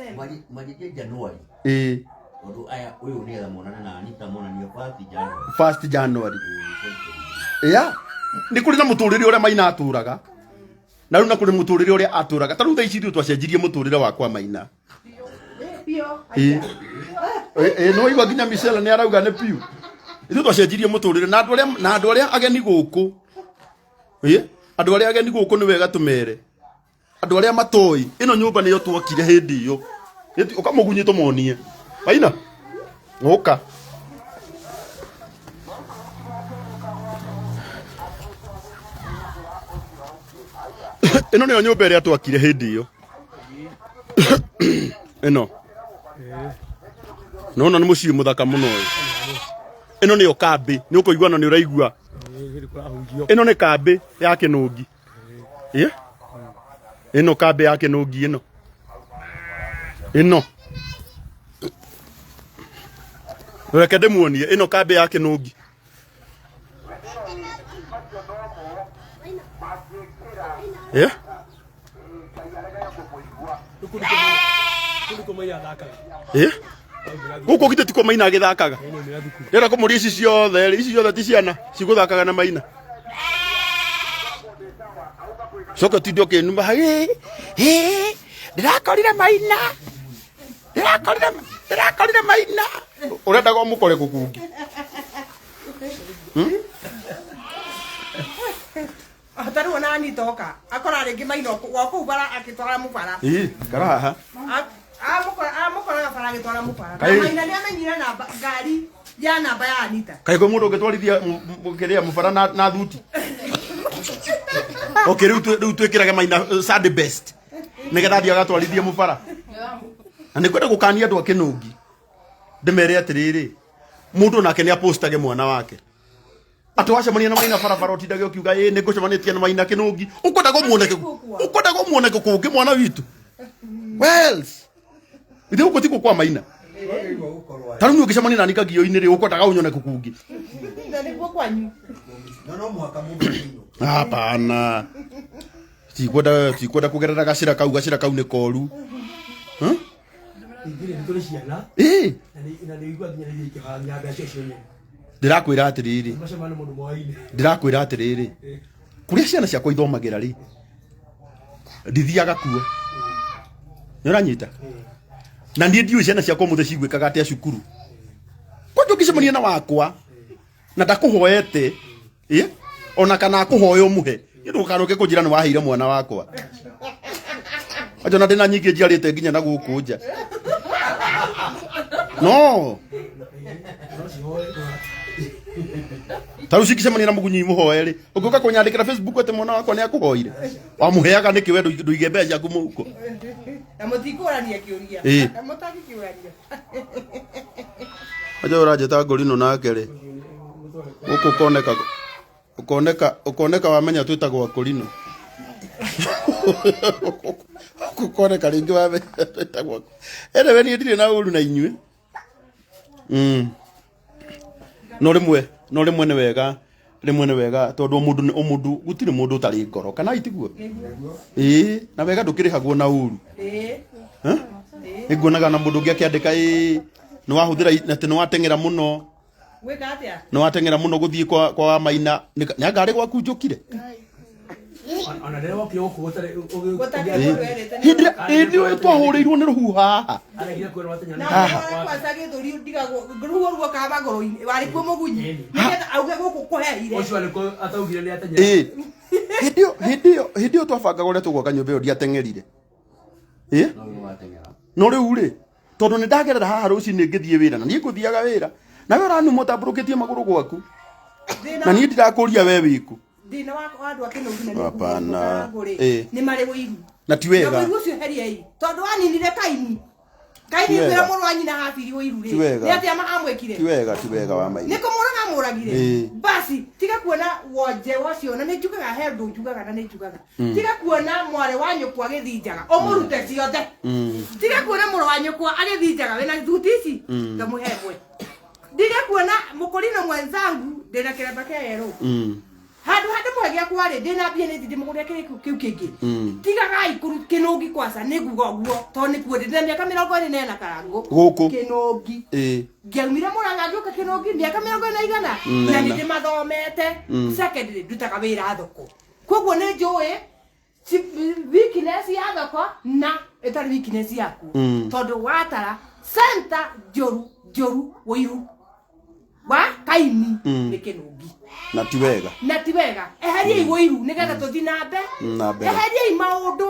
Mwanjĩtie January. Ĩĩ. Tondũ aya ũyũ nĩgetha monane na Anita monanio first January. First January ya nĩ kũrĩ na mũtũrĩre ũrĩa Maina atũraga na rĩu na kũrĩ mũtũrĩre ũrĩa atũraga ta rĩu thaa ici ithuĩ twacenjirie mũtũrĩre wakwa Maina. Biũ. Ĩĩ ĩĩ nĩ waigua nginya Michelle nĩ arauga nĩ piũ ithuĩ twacenjirie mũtũrĩre na andũ arĩa na andũ arĩa ageni gũkũ ĩĩ andũ arĩa ageni gũkũ nĩ wega tũmere andũ arĩa matoĩ ĩno nyũmba nĩyo twakire hĩndĩ ĩyo ũkamũgunyĩ tũmonie Maina ũka ĩno nĩyo nyũmba ĩrĩa twakire hĩndĩ ĩyo ĩno nona nĩ mũciĩ mũthaka mũno ũyũ ĩno nĩyo kambĩ nĩ ũkũigua na nĩ ũraigua Ĩĩ, kũrahunjio. Ĩno nĩ kambĩ ya kĩnũngi ĩ ĩno kambĩ ya kĩnũngi ĩno ĩno reke ndĩmuonie ĩno kambĩ ya kĩnũngi ĩ Kũu nĩkuo Maina athakaga. Ĩ gũkũ githĩ tikuo Maina agĩthakaga Ĩno nĩ ya thukuru. Ndĩrenda kũmũria ici ciothe rĩ ici ciothe ti ciana cigũthakaga na Maina coke ũtinde ũkĩnuma hĩ hĩ ndĩrakorire Maina ndĩrakorire ndĩrakorire Maina ũrendaga ũmũkore kũ kũngĩ. Ta rĩu ona Anita oka akora rĩngĩ Maina o kũu bara agĩtwara mũbara. Ĩ kara haha. Amũkoraga bara agĩtwara mũbara. Na Kaĩ- Maina nĩ amenyire namba ngari ya namba ya Anita. Kaĩ kwĩ mũndũ ũngĩtwarithia kĩrĩa mũbara na thuti okay rĩu rĩu twĩkĩrage Maina Sunday best nĩgetha athiĩ agatwarithie mũbara na nĩ kwenda gũkania andũ a kĩnũngi ndĩmere atĩrĩrĩ mũndũ nake nĩ apostage mwana wake atĩ wacemania na Maina barabara ũtindage ũkiuga ĩ nĩ ngũcemanĩtie na Maina kĩnũngi ũkwendaga ũmuoneke ũkwendaga ũmuoneke kũngĩ mwana witũ Wells ithe gũkũ tikuo kwa Maina ta rĩu niĩ ũngĩcemania nani kagio-inĩ rĩ ũkwendaga ũnyone kũ kũngĩ Na nĩkuo kwanyu. No mũhaka mũndũ akĩinũke. Hapana tikwenda tikwenda kũgerera gacĩra kau gacĩra kau nĩ koru. Ithuĩ nĩ tũrĩ ciana ĩ na nĩ igua nginya nĩ ikĩhaga nyamba cio cio nyene. Ndĩrakwĩra atĩrĩrĩ Macemania na mũndũ moaine. Ndĩrakwĩra atĩrĩrĩ kũrĩa ciana ciakwa ithomagĩra rĩ ndithiaga kuo nĩ ũranyita na niĩ ndiũĩ ciana ciakwa ũmũthĩ cigwĩkaga atĩa cukuru kwanja ũngĩcemania na wakwa na ndakũhoete ĩ ona kana akũhoya ũmũhe nĩ ndũkanũke kũnjĩra nĩ waheire mwana wakwa ajo na ndĩna nyingĩ njiarĩte nginya na gũkũ nja. No. No cihoe. Ta rĩu cingĩcemania na mũgunyi mũhoe rĩ, ũngĩũka kũnyandĩkĩra Facebook atĩ mwana wakwa nĩ akũhoire. Wamũheaga nĩkĩ we ndũige mbeca ciaku mũhuko? Na mũtikũrania kĩũria. Ĩĩ. Mũtangĩkĩũrania. Acha ũranjĩta ngorino nake rĩ. Gũkũ ũkoneka ũkoneka ũkoneka wamenya twĩtagwo akorino. Gũkũ ũkoneka rĩngĩ wamenya twĩtagwo. Anyway, niĩ ndirĩ na ũru na inyuĩ. No rĩmwe no rĩmwe nĩ wega rĩmwe nĩ wega tondũ o mũndũ o mũndũ gũtirĩ mũndũ ũtarĩ ngoro kana itiguo ĩĩ na wega ndũkĩrĩhagwo na ũru. Ĩĩ. Eh? Nĩnguonaga na mũndũ ũngĩ akĩandĩka ĩĩ nĩ wahũthĩra atĩ nĩ wateng'era mũno. Gwĩka atĩa? Nĩ wateng'era mũno gũthiĩ kwa kwa Maina nĩ anga arĩ gwaku njũkire. Ona rĩrĩa wokire gũkũ gũtarĩ Gũtarĩ Ĩĩ. mũndũ erĩte nĩ Hĩndĩ hĩndĩ ĩyo twahũrĩirwo nĩ rũhuho haha. Aregire kwĩrwo atĩ Na Haha. ũhoro kwanza gĩthũri ndigagwo ruo ruo ka magũrũ-inĩ warĩ kuo mũgunyi nĩgetha auge gũkũ kũhehire. Ũcio arĩ ataugire nĩ ateng'era. Ĩĩ. Hĩndĩ ĩyo hĩndĩ ĩyo hĩndĩ ĩyo twabangaga ũrĩa tũgwaka nyũmba ĩyo ndiateng'erire. Ĩĩ. No nĩ wateng'era. No rĩu rĩ tondũ nĩ ndagerera haha rũcinĩ ngĩthiĩ wĩra na niĩ ngũthiaga wĩra na we ũranuma ũtambũrũkĩtie magũrũ gwaku Thĩna na niĩ ndirakũria we wĩkũ. Thĩna wa andũ a Kĩnũgi na Hapana. rĩ Ĩĩ. nĩ marĩ ũiru. Na ti Na wega. ũiru ũcio heriei tondũ waninire Kaini. Kaini Ti wega. kwĩra mũrũ wa nyina Habili ũiru rĩ Ti wega. nĩ atĩa amwĩkire? Ti wega ti wega wa Maina. Nĩ kũmũraga amũragire. Ĩĩ. Basi tiga kuona wonje wacio na nĩ njugaga he ũndũ njugaga na nĩ njugaga. Tiga kuona mwarĩ wa nyũkwa agĩthinjaga ũmũrute ciothe. Tiga kuona mũrũ wa nyũkwa agĩthinjaga wĩna thuti ici ndamũhe ĩmwe. Ndiga kuona mũkũrino mwenzangu ndĩna kĩremba kĩa yerũ. Handũ ha ndĩmũhe gĩakwa rĩ ndĩna mbia nĩ ndĩmũgũrĩre kĩrĩkũ kĩu kĩngĩ. Tigagai kĩnũngi kwaca nĩ nguga ũguo tondũ nĩ kuo ndĩ ndĩna mĩaka 24 Karangũ. Gũkũ. Kĩnũngi. Ĩĩ. Ngĩaumire Mũrang'a ngĩũka kĩnũngi mĩaka 41 Na na nĩ ĩna. ndĩmathomete. Secondary ndutaga wĩra thoko. Koguo nĩ njũĩ weakness ya thoko na ĩtarĩ weakness yaku. Tondũ watara center njũru njũru ũiru wa Kaini nĩ kĩnũngi. Na ti wega. Na ti wega. Eheriai ũiru nĩgetha tũthiĩ na mbe. Na mbere. Eheriai maũndũ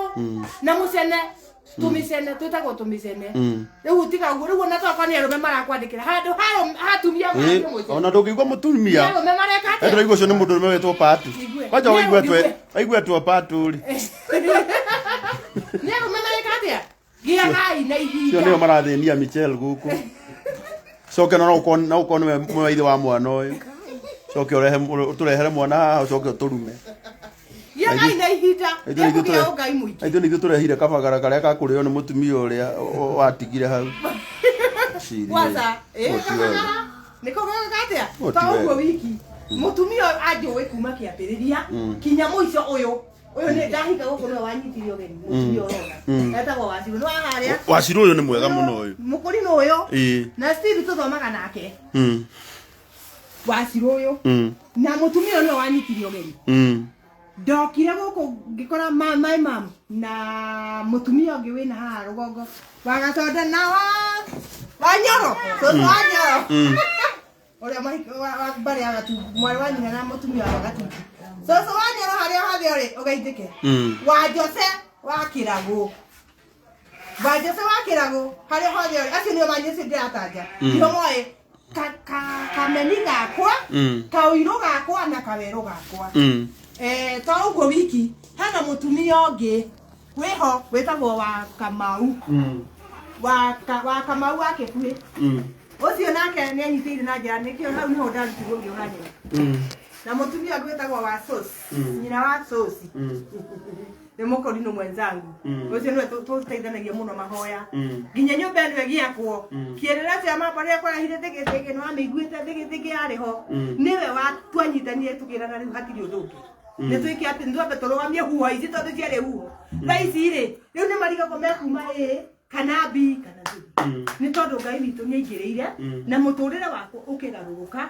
na mũcene tũmĩcene twĩtagwo tũmĩcene. Rĩu tiga ũguo rĩu ona tokorwo nĩ arũme marakwandĩkĩra handũ hatumia Ĩĩ, marathiĩ mũcene. ona ndũngĩigua mũtumia. Nĩ arũme mareka atĩa? Ndĩraigua ũcio nĩ mũndũ ũrũme wetwo Patu. Igue. Kwanja Nĩ waigua arũme. twe waigua etwo Patu rĩ. Nĩ arũme mareka atĩa? Gĩagai na Cio ihinda. nĩo marathĩnia Michelle gũkũ. Coke no ũkorwo no ũkorwo nĩwe mwe wa ithe wa mwana ũyũ. Coke ũrehe ũtũrehere mwana haha ũcoke ũtũrume. Gĩagai na ihinda. Ithuĩ nĩ ithuĩ Rĩa kũgĩa ũngai mũingĩ. Ithuĩ nĩ ithuĩ tũrehire kabagara karĩa gakũrĩo nĩ mũtumia ũrĩa watigire hau. Cirie. Kwanza, Ũũ ti wega. kabagara nĩko gagaka atĩa? Ũũ ti To ũguo wega. wiki. Mũtumia ũyũ anjũĩ kuma kĩambĩrĩria kinya mũico ũyũ. Ũyũ nĩ ndahika gũkũ nĩwe wanyitire ũgeni mũtumia ũrona. Etagwo Wacirũ nĩ wa harĩa. Wacirũ ũyũ nĩ mwega mũno ũyũ. Mũkũrinũ ũyũ. Ĩĩ. Na Steve tũthomaga nake. Wacirũ ũyũ. Na mũtumia ũyũ nĩwe wanyitire ũgeni. Ndokire gũkũ ngĩkora my mom na mũtumia ũngĩ wĩna haha rũgongo wa Gatonda na wa Nyoro. Cũcũ wa Nyoro. Ũrĩa wa mbarĩ ya Gatungu, mwarĩ wa nyina na mũtumia wa Gatungu. Cũcũ wa Nyoro harĩa hothe ũrĩ ũgeithĩke. Wa Jose wa Kĩragũ. Wa Jose wa Kĩragũ harĩa hothe ũrĩ. Acio nĩo manyĩci ndĩratanja. Nĩo moĩ kameni gakwa, kaũirũ gakwa na kawerũ gakwa. To ũguo wiki hena mũtumia ũngĩ wĩho wĩtagwo wa Kamau. Wa Kamau wa Kĩbuĩ. Ũcio nake nĩ anyitĩire na njĩra nĩkĩo hau nĩho ndarutirwo ngĩũra nyene. Na mũtumia ũngĩ wĩtagwo wa Sosi, nyina wa Sosi. Nĩ mũkũrinũ mwenzangu. Ũcio nĩwe tũteithanagia mũno mahoya. Nginya nyũmba ĩno ĩgĩakwo. Kĩerera kĩa mamba rĩrĩa kwarehire thĩgĩthĩgĩ, nĩ wamĩiguĩte thĩgĩthĩgĩ yarĩ ho. Nĩwe twanyitanire tũkĩrana rĩu hatirĩ ũndũ ũngĩ. Nĩ twĩke atĩ nĩ twambe tũrũgamie huho ici tondũ ciarĩ huho. Thaa ici rĩ, rĩu nĩ marigagwo mekuma A kana B kana C. Nĩ tondũ Ngai witũ nĩ aingĩrĩire na mũtũrĩre wakwa ũkĩgarũrũka.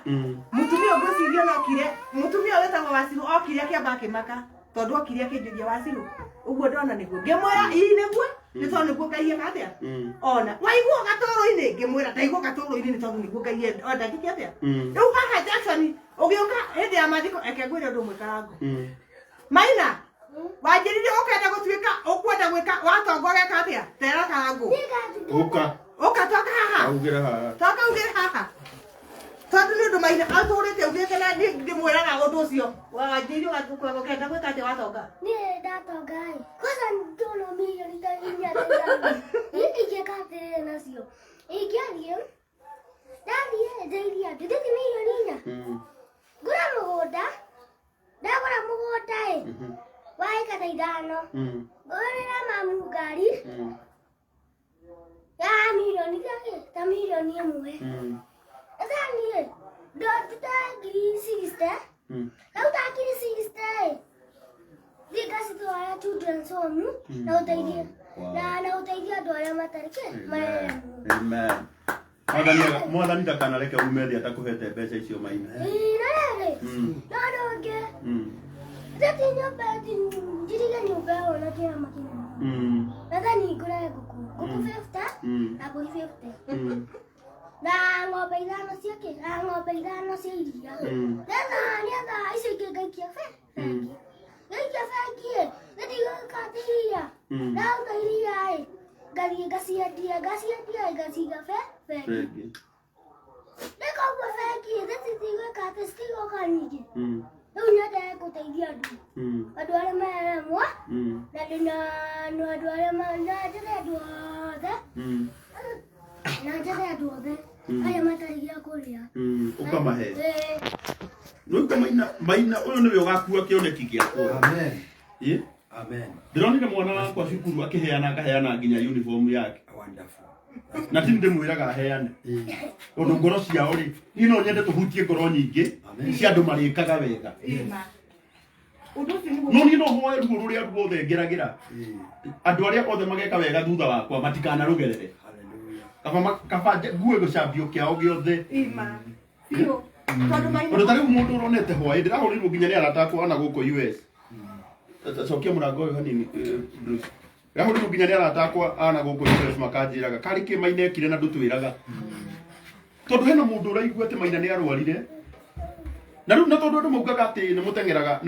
Mũtumia ũngwĩciria nokire, mũtumia wĩtagwo Wacirũ okire akĩamba akĩmaka tondũ okire akĩnjũria Wacirũ ũguo ndona nĩguo. Ngĩmwĩra ii nĩguo nĩ tondũ nĩguo Ngai eka atĩa? Ona waigua gatũrũ-inĩ ngĩmwĩra ndaigua gatũrũ-inĩ nĩ tondũ nĩguo Ngai enda njĩke atĩa? Rĩu haha Jackson ũgĩũka hĩndĩ ya mathiko eke ngwĩre ũndũ ũmwe Karangũ. Maina wanjĩrire ũkenda gũtuĩka ũkwenda gwĩka watonga ũgeka atĩa? Tera Karangũ. Ũka. Ũka toka haha. Augĩra haha. Toka ugĩre haha. Tondũ nĩ ũndũ maithe atũrĩte ugĩte na ndĩmwĩraga ũndũ ũcio. Wanjĩire ũgakenda gwĩka atĩa watonga? Niĩ ndatonga ĩ. Kwanza ndona milioni ta inya ta ithano. Niĩ ingĩka atĩrĩrĩ nacio. Ingĩathiĩ ndathiĩ ndeithie andũ ndĩthi milioni inya. Ngũre mũgũnda. Ndagũra mũgũnda ĩ. Wa ĩka ta ithano. Ngũrĩre mamu ngari. Ya milioni ta milioni ĩmwe. Sasa niĩ ndotuta ngiri 60. Ndaruta ngiri 60 ĩ. Thiĩ ngacitwara children's home na ũteithie na ũteithie andũ arĩa matarĩ kĩ mareremwo. Amen. Mwathani ndakanareke ume thĩ atakũhete mbeca icio maina. Ĩĩ, na rĩrĩ no ũndũ ũngĩ ndĩthi nyũmba njirige nyũmba ĩyo na kĩama kĩnene. Nathani ngũre ngũkũ 50 na mbũri 50 na ng'ombe ithano cia kĩ na ng'ombe ithano cia iria. Nĩgetha icio ingĩ ngaikia bengi. Ngaikia bengi ĩ, nĩthiĩ ngakata iria. Ndaruta iria ĩ, ngathiĩ ngaciendia ngaciga bengi. Bengi. Ndeka ũguo bengi ĩ, citigwĩka atĩ citigoka nyingĩ. Rĩu nyende gũteithia andũ. Andũ arĩa mareremwo na ndĩna andũ arĩa na njethe andũ othe. Na njethe andũ othe arĩa matarĩ gĩa kũrĩa. Ũkamahe. Nĩũigua maina maina ũyũ nĩwe ũgakua kĩoneki gĩakwa. Amen. Ĩ? Amen. Ndĩronire mwana wakwa cukuru akĩheana akaheana nginya uniform yake. Wonderful. Na ti ndĩmwĩraga aheane. Tondũ ngoro ciao rĩ, niĩ no nyende tũhutie ngoro nyingĩ cia andũ marĩkaga wega. Ũndũ ũcio nĩguo No niĩ no hoe ruo rũrĩa ruothe ngeragĩra. Andũ arĩa othe mageka wega thutha wakwa matikanarũgerere. Hallelujah. Kaba ngue gĩcambio kĩao gĩothe. Ima. Biũ. Tondũ maina Tondũ ta rĩu mũndũ ũronete hwaĩ ndĩrahũrĩirwo nginya nĩ arata akwa ona gũkũ US. Cokia mũrango ũyũ hanini Bruce. Ndĩrahũrĩirwo nginya nĩ arata akwa ana gũkũ US makanjĩraga karĩ kĩ Maina ekire na ndũtwĩraga. Tondũ hena mũndũ ũraigua atĩ Maina nĩ arwarire. Na rĩu na tondũ andũ maugaga atĩ nĩ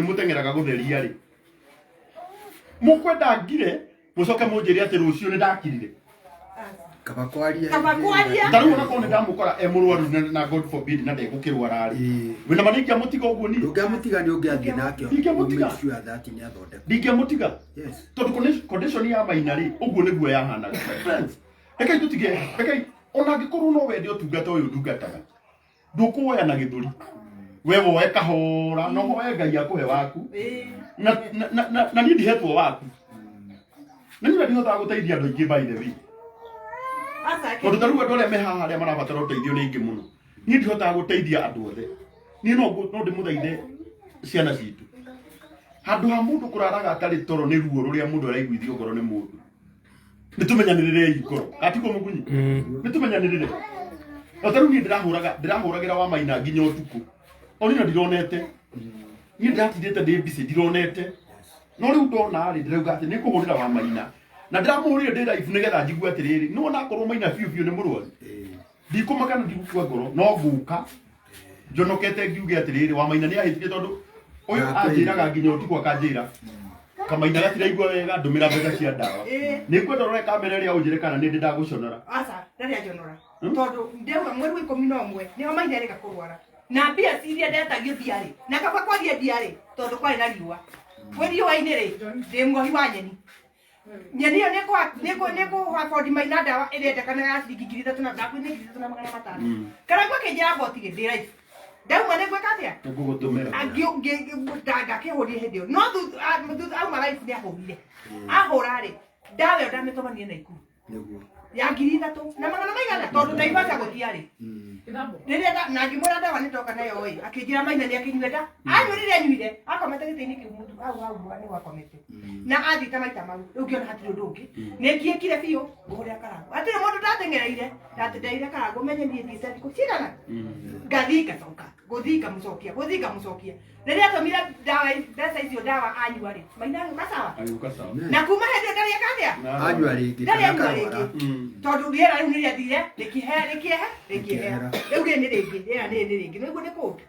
mũteng'eraga gũtheria rĩ. Mũkwenda ngire mũcoke mũnjĩre atĩ rũciũ nĩ ndakirire. Kaba kwaria. Kaba kwaria. Ta rĩu onakorwo nĩ ndamũkora e mũrwaru na God forbid na ndegũkĩrwara rĩ. Wĩna ma nĩingĩamũtiga ũguo niĩ? Ndũngĩamũtiga nĩ ũngĩathiĩ nake. Ndingĩamũtiga. Make sure that nĩ athondekwo. Ndingĩamũtiga. Yes. Tondũ condition ya Maina rĩ, ũguo nĩguo yahanaga. My friends, rekei tũtige, rekei ona angĩkorwo no wende ũtungata ũyũ ndungataga. Ndũkũwoya na gĩthũri. We woe kahora, no hoe Ngai akũhe waku. Na niĩ ndihetwo waku. Na niĩ ndihotaga gũteithia andũ aingĩ by the way. Tondũ ta rĩu andũ arĩa me haha arĩa marabatara ũteithio nĩ aingĩ mũno. Niĩ ndihotaga gũteithia andũ othe. Niĩ no ndĩmũthaithe ciana citũ. Handũ ha mũndũ kũraraga atarĩ toro nĩ ruo rũrĩa mũndũ araiguithio ngoro nĩ mũndũ. Nĩ tũmenyanĩrĩrei ngoro. Gatiguo mũgunyi? Nĩ tũmenyanĩrĩre. O ta rĩu niĩ ndĩrahũragĩra wa Maina nginya ũtukũ. O niĩ ndironete. Niĩ ndĩratindĩte ndĩ busy ndironete. No rĩu ndona rĩ ndĩrauga atĩ nĩ ngũhũrĩra wa Maina. Na ndĩramũhũrĩire ndĩ live nĩgetha njigue atĩrĩrĩ, nĩ wona akorwo Maina biũ biũ nĩ mũrwaru. Ndikũmaka na ndigũkua ngoro, no ngũka. Njonokete ngiuge atĩrĩrĩ, wa Maina nĩ ahĩtire tondũ ũyũ anjĩraga nginya ũtukũ akanjĩra. Kamaina gatiraigua wega, ndũmĩra mbeca cia ndawa. Nĩ ngwenda ũrore kamera ĩrĩa ũnjĩre kana nĩ ndĩ ndagũconora. Aca, ndarĩ anjonora. Tondũ ndauga mweri wa 11 nĩho Maina arĩka kũrwara. Na mbia iria ndetagio ndiarĩ. Na kaba kwaria ndiarĩ tondũ kwarĩ na riũa. Kwĩ riũa-inĩ rĩ, ndĩ muohi wa nyeni. Nyeni ĩyo nĩ kũ afford Maina ndawa ĩrĩa endekanaga ya ciringi ngiri ithatũ na ndakwĩ nĩ ngiri ithatũ na magana matano. Karangũ akĩnjĩra mboti rĩ, ndĩ live. Ndauma nĩ ngwĩka atĩa? Nĩngũgũtũmĩra. Ndakĩhũrire hĩndĩ ĩyo. No thutha auma live nĩ ahũrire. Ahũra rĩ, ndawa ĩyo ndamĩtũmanire Naikuru. Nĩguo. Ya ngiri ithatũ na magana maigana tondũ Naivasha gũtiarĩ. Rĩrĩa na ngĩmwĩra ndawa nĩ ndoka nayo ĩ, akĩnjĩra Maina nĩ akĩnyue nda. Anyuire anyuire, akomete gĩtĩ-inĩ kĩu mũtu hau hau nĩ gwakomete. Na athiĩte maita mau, rĩu ngĩona hatirĩ ũndũ ũngĩ. Nĩ ngiĩkire biũ, ngũhũrĩra Karangũ. Hatirĩ mũndũ ndateng'ereire, ndateng'ereire Karangũ menye niĩ thiĩte thikũ cigana. Ngathiĩ ngacoka, gũthiĩ ngamũcokia, gũthiĩ ngamũcokia. Rĩrĩa atũmire ndawa mbeca icio ndawa anyua rĩ, Maina agĩũka sawa. Agĩũka sawa. Na kuma hĩndĩ ĩyo ndarĩ eka atĩa? Anyua rĩngĩ. Ndarĩ kana anyua akarwara. rĩngĩ. Tondũ rĩera rĩu nĩ rĩathire, rĩkĩehera. Rĩu rĩrĩ nĩ rĩngĩ, rĩera rĩrĩ nĩ rĩngĩ. Nĩguo nĩ kũndũ.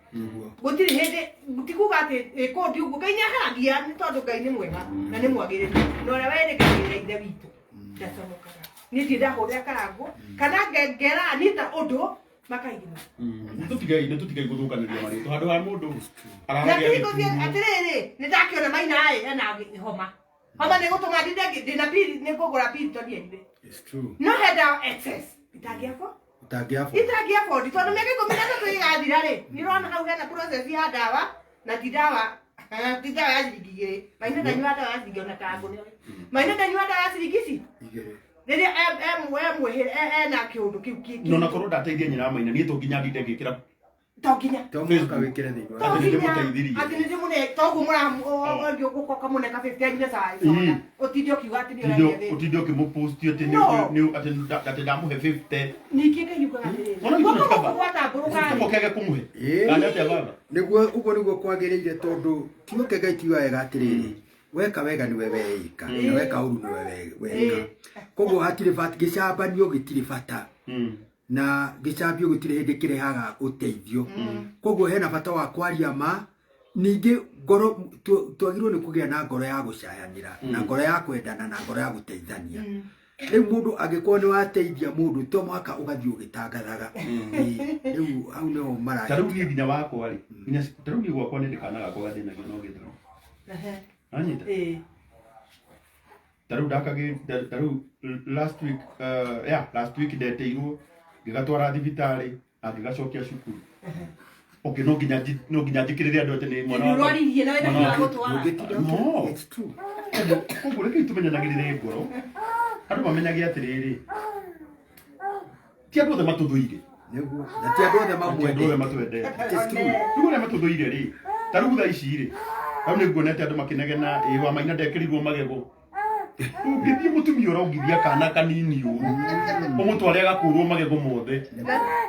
Gũtirĩ hĩndĩ, ti kuga atĩ ĩ kũndũ ũguo. Ngai nĩaheragia nĩ tondũ Ngai nĩ mwega na nĩ mwagĩrĩru. Na ũrĩa werĩgagĩrĩra Ithe witũ ndaconokaga. Niĩ ndirĩ ndahũrĩra Karangũ kana ngera Anita ũndũ makaigua. Nĩ tũtigai gũthũkanĩria marĩtwa handũ ha mũndũ Na araragia kĩhingo atĩrĩrĩ, nĩ ndakĩona Maina ĩ ena homa. Homa nĩ gũtũma ndinde ndĩna pili, nĩ ngũgũra pili tondũ anyway. It's true. No he ndawa excess itangĩafo Ũtangĩafford. Itangĩafford tondũ mĩaka 13 ĩgathira rĩ, nĩ ũrona hau hena process ya ndawa na ti ndawa ya ciringi 2. Maina ndanyua ndawa ya ciringi ona Karangũ nĩoĩ. Maina ndanyua ndawa ya ciringi ici 2. Rĩrĩa ena kĩũndũ kĩu No na korwo ndateithia nyina wa Maina, niĩ to nginya ndinde ngĩkĩra To nginya. To mũhaka wĩkĩre thĩinĩ wa To Atĩ nĩ nginya ndĩmũteithirie. Atĩ nĩ ndĩmũne toguo mũra ũkamũneka 50 anyue cai soda, ũtinde ũkiuga atĩ nĩ ũragia thĩna. Ũtinde ũkĩmũpost atĩ No. atĩ ndamũhe 50. Ningĩ Ngai yugaga atĩrĩrĩ, Ona ithuĩ guoko nĩ kaba. gũkũ gwatambũrũka rĩ, Kaba kege kũmũhe. Ĩĩ. Kana atĩa baba? Nĩguo ũguo nĩguo kwagĩrĩire, tondũ kiugo kĩa Ngai kiuga wega atĩrĩrĩ, weka wega nĩwe weĩka na weka ũru nĩwe weka. Koguo hatirĩ bata gĩcambanio, gĩtirĩ bata na gĩcambio gũtirĩ hĩndĩ kĩrehaga ũteithio. Koguo hena bata wa kwaria ma. Ningĩ ngoro twagĩrĩirwo nĩ kũgĩa na ngoro ya gũcayanĩra na ngoro ya kwendana na ngoro ya gũteithania. Rĩu mũndũ angĩkorwo nĩ wateithia mũndũ, to mũhaka ũgathiĩ ũgĩtangathaga. Ĩĩ, rĩu hau nĩho Ta rĩu mara niĩ nginya wakwa rĩ, nginya ta rĩu niĩ gwakwa nĩ ndĩ kana gakwa gathĩnagio no gĩthũri. Anyita. Ta rĩu ndakagĩ ta rĩu last week, yeah, last week ndetĩirwo ngĩgatwara thibitarĩ na ngĩgacokia cukuru. Okay, no nginya njĩkĩrĩre andũ atĩ nĩ mwana Nĩ wakwa. ũrwaririe na wĩna Mwana hinya wa wakwa. gũtwara. Ũngĩtinda No. It's true. Koguo rekei tũmenyanagĩrĩre ngoro, andũ mamenyage atĩrĩrĩ, ti andũ othe matũthũire. Nĩguo, na ti andũ othe Ti andũ othe mamwendete. matwendete. It's true. Rĩu arĩa matũthũire rĩ, ta rĩu thaa ici rĩ, rĩu nĩ nguonete andũ makĩnegena ĩ wa Maina ndekĩrirwo magego. Ũngĩthiĩ mũtumia ũrongithia kana kanini ũru ũmũtware agakũrwo magego mothe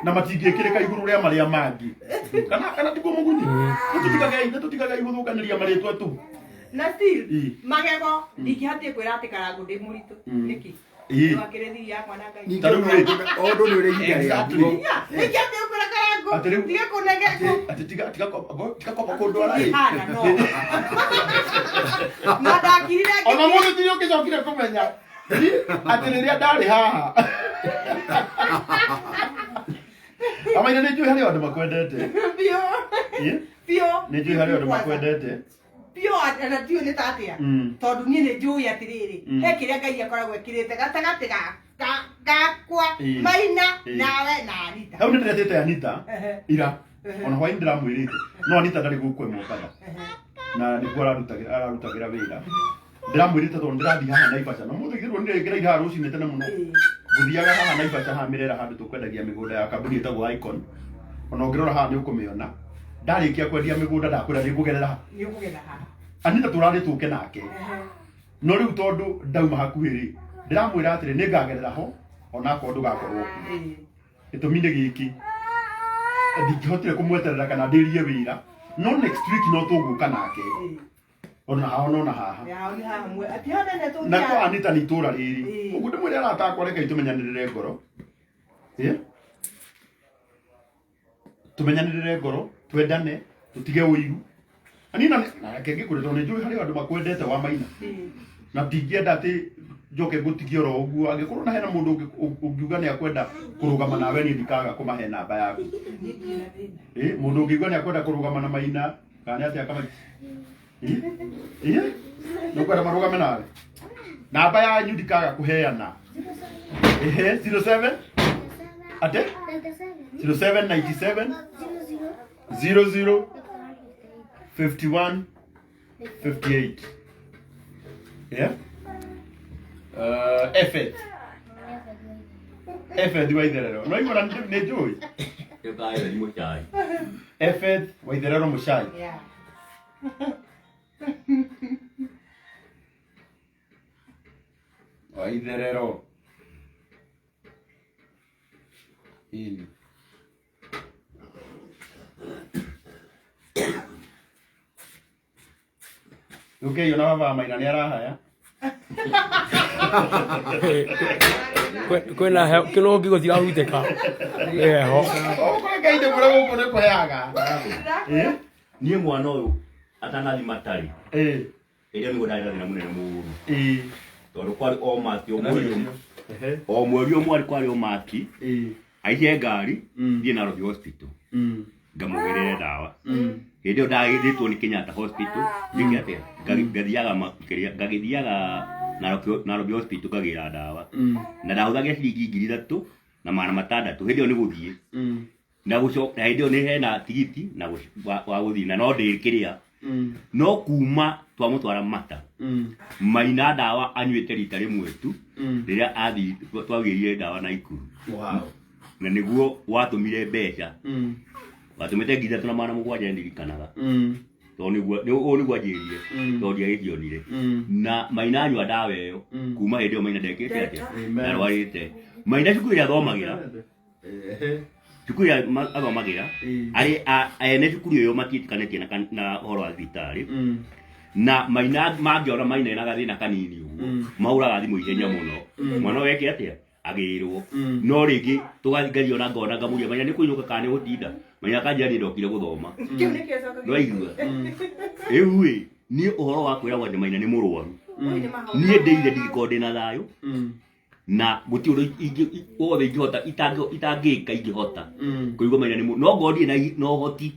na matingĩkĩrĩka igũrũ rĩa marĩa mangĩ, kana tiguo mũgunyi? Nĩ tũtigagei gũthũkanĩria marĩtwa tu. Na still magego ndingĩhotire kwĩra atĩ Karangũ ndĩ mũritũ. Nĩkĩ? Wakĩrĩ thiri yakwa na Ngai. Ningĩ Ta rĩu rĩ. o ũndũ nĩ ũrĩ ihinda rĩaguo. Yeah, ndingĩhotire kwĩra Karangũ Atĩ rĩu- tige kũnege Atĩ tiga kwamba kũndwara ĩ. Hana no na ndakirire. Ona mũthĩ tiri ũngĩcokire kũmenya atĩ rĩrĩa ndarĩ haha amaina, nĩ njũĩ harĩ andũ makwendete. Biũ. Biũ. Nĩ njũĩ harĩ andũ makwendete. Biũ, na ndiũĩ nĩ ta atĩa, tondũ niĩ nĩ njũĩ atĩrĩrĩ, he kĩrĩa Ngai akoragwo ekĩrĩte gatagatĩ gakwa, Maina, nawe na Anita. Hau nĩ ndĩretĩte Anita ira ona hwaĩ, ndĩramwĩrĩte, no Anita ndarĩ gũkũ e Mombatha na nĩkuo ararutagĩra wĩra. Ndĩramwĩrĩte tondũ ndĩrathiĩ haha Naivasha na mũthĩ gĩrwo nĩ haha rũcinĩ tene mũno. Ngũthiaga haha Naivasha, haha Mĩrera, handũ tũkwendagia mĩgũnda ya kambuni ĩtagwo Icon. Ona ũngĩrora haha nĩ ũkũmĩona. Ndarĩkia kwendia mĩgũnda, ndakwĩra nĩ ngũgerera haha. Nĩ ũkũgetha haha. Anita tũrarĩ tũke nake, no rĩu tondũ ndauma hakuhĩ rĩ, ndĩramwĩra atĩrĩ, nĩ ngagerera ho onakorwo ndũgakorwo kuo. Gĩtũmi nĩ gĩkĩ, ndingĩhotire kũmweterera kana ndĩrie wĩra, no next week no tũgũka nake ona haha ona haha. Yao nĩ haha mwe atĩ hau nene Na kwa tũthiaga. Anita nĩ itũra rĩrĩ. Ũguo ndĩmwĩre arata akwa, rekei tũmenyanĩrĩre ngoro. Ĩ? Tũmenyanĩrĩre ngoro, twendane, tũtige ũiru. Anina na reke ngĩkwĩre, tondũ nĩ njũĩ harĩ andũ makwendete wa Maina na ndingĩenda atĩ njoke ngũtigie oro ũguo. Angĩkorwo na hena mũndũ ũngiuga nĩ akwenda kũrũgama nawe, niĩ ndikaga kũmahe namba yaku. Ĩ, mũndũ ũngiuga nĩ akwenda kũrũgama na Maina, kana nĩ atĩa kama ĩ ĩ nĩ ũkwenda marũgame nawe, namba yanyu ndikaga kũheana. Ehe, 07 ate 97 0797 00 00 51 58. Yeah, Efeth Waitherero, no igua na nĩ njũĩ. Ĩkayo nĩ mũcai. Efeth Waitherero Mũcai. Yeah. Waitherero ini Ũkĩiywo na baba wa Maina nĩ arahaya. Kwĩna heho kĩrũngi gũtirahutĩka nĩ heho. Ũkũrĩ Ngai ndĩmwĩre gũkũ nĩ kũheaga. Ĩ? Niĩ mwana ũyũ atanathi matarĩ Ĩ. ĩrĩa nĩguo ndarĩ na thĩna mũnene mũno, Ĩ. tondũ kwarĩ o mati o Thĩna mweri ũcio. O mweri ũmwe arĩ kwarĩ o maki aice ngari thiĩ Nairobi Hospital ngamũgĩrĩre ndawa. Hĩndĩ ĩyo ndagĩthĩtwo nĩ Kenyatta Hospital ndĩke atĩa, ngathiaga kĩrĩa ngagĩthiaga Nairobi Hospital ngagĩra ndawa, na ndahũthagĩra ciringi 3600 hĩndĩ ĩyo nĩ gũthiĩ na gũcoka, na hĩndĩ ĩyo nĩ hena tigiti na wa gũthiĩ na no ndĩkĩrĩa. No kuma twamũtwara Mata, Maina ndawa anyuĩte rita rĩmwe tu rĩrĩa athi twagĩrire ndawa Naikuru. Na nĩguo watũmire mbeca, watũmĩte 3700 ndirikanaga, tondũ nĩguo ũũ nĩguo anjĩrire, tondũ ndiagĩcionire. Na Maina anyua ndawa ĩyo, kuma hĩndĩ ĩyo Maina ndekĩte atĩa, ndarwarĩte. Maina cukuru ĩrĩa athomagĩra, cukuru ĩrĩa athomagĩra, arĩ ene cukuru ĩyo matiĩtĩkanĩtie na ũhoro wa thibitarĩ, na Maina mangĩona Maina ena gathĩna kanini ũguo, mahũraga thimũ ihenya mũno, mwana ũyũ eke atĩa, agĩrwo. No rĩngĩ tũgathiĩ ona ngona ngamũria, Maina nĩ kũinũka kana nĩ gũtinda? Maina akanjĩra niĩ ndokire gũthoma. Ndwaigua rĩu ĩ, niĩ ũhoro wa kwĩragwo atĩ Maina nĩ mũrwaru, niĩ ndĩire ndingĩkorwo ndĩna thayũ, na gũtirĩ ũndũ wothe ingĩhota itangĩka ingĩhota kũigua Maina nĩ no ngorwo ndirĩ na ũhoti,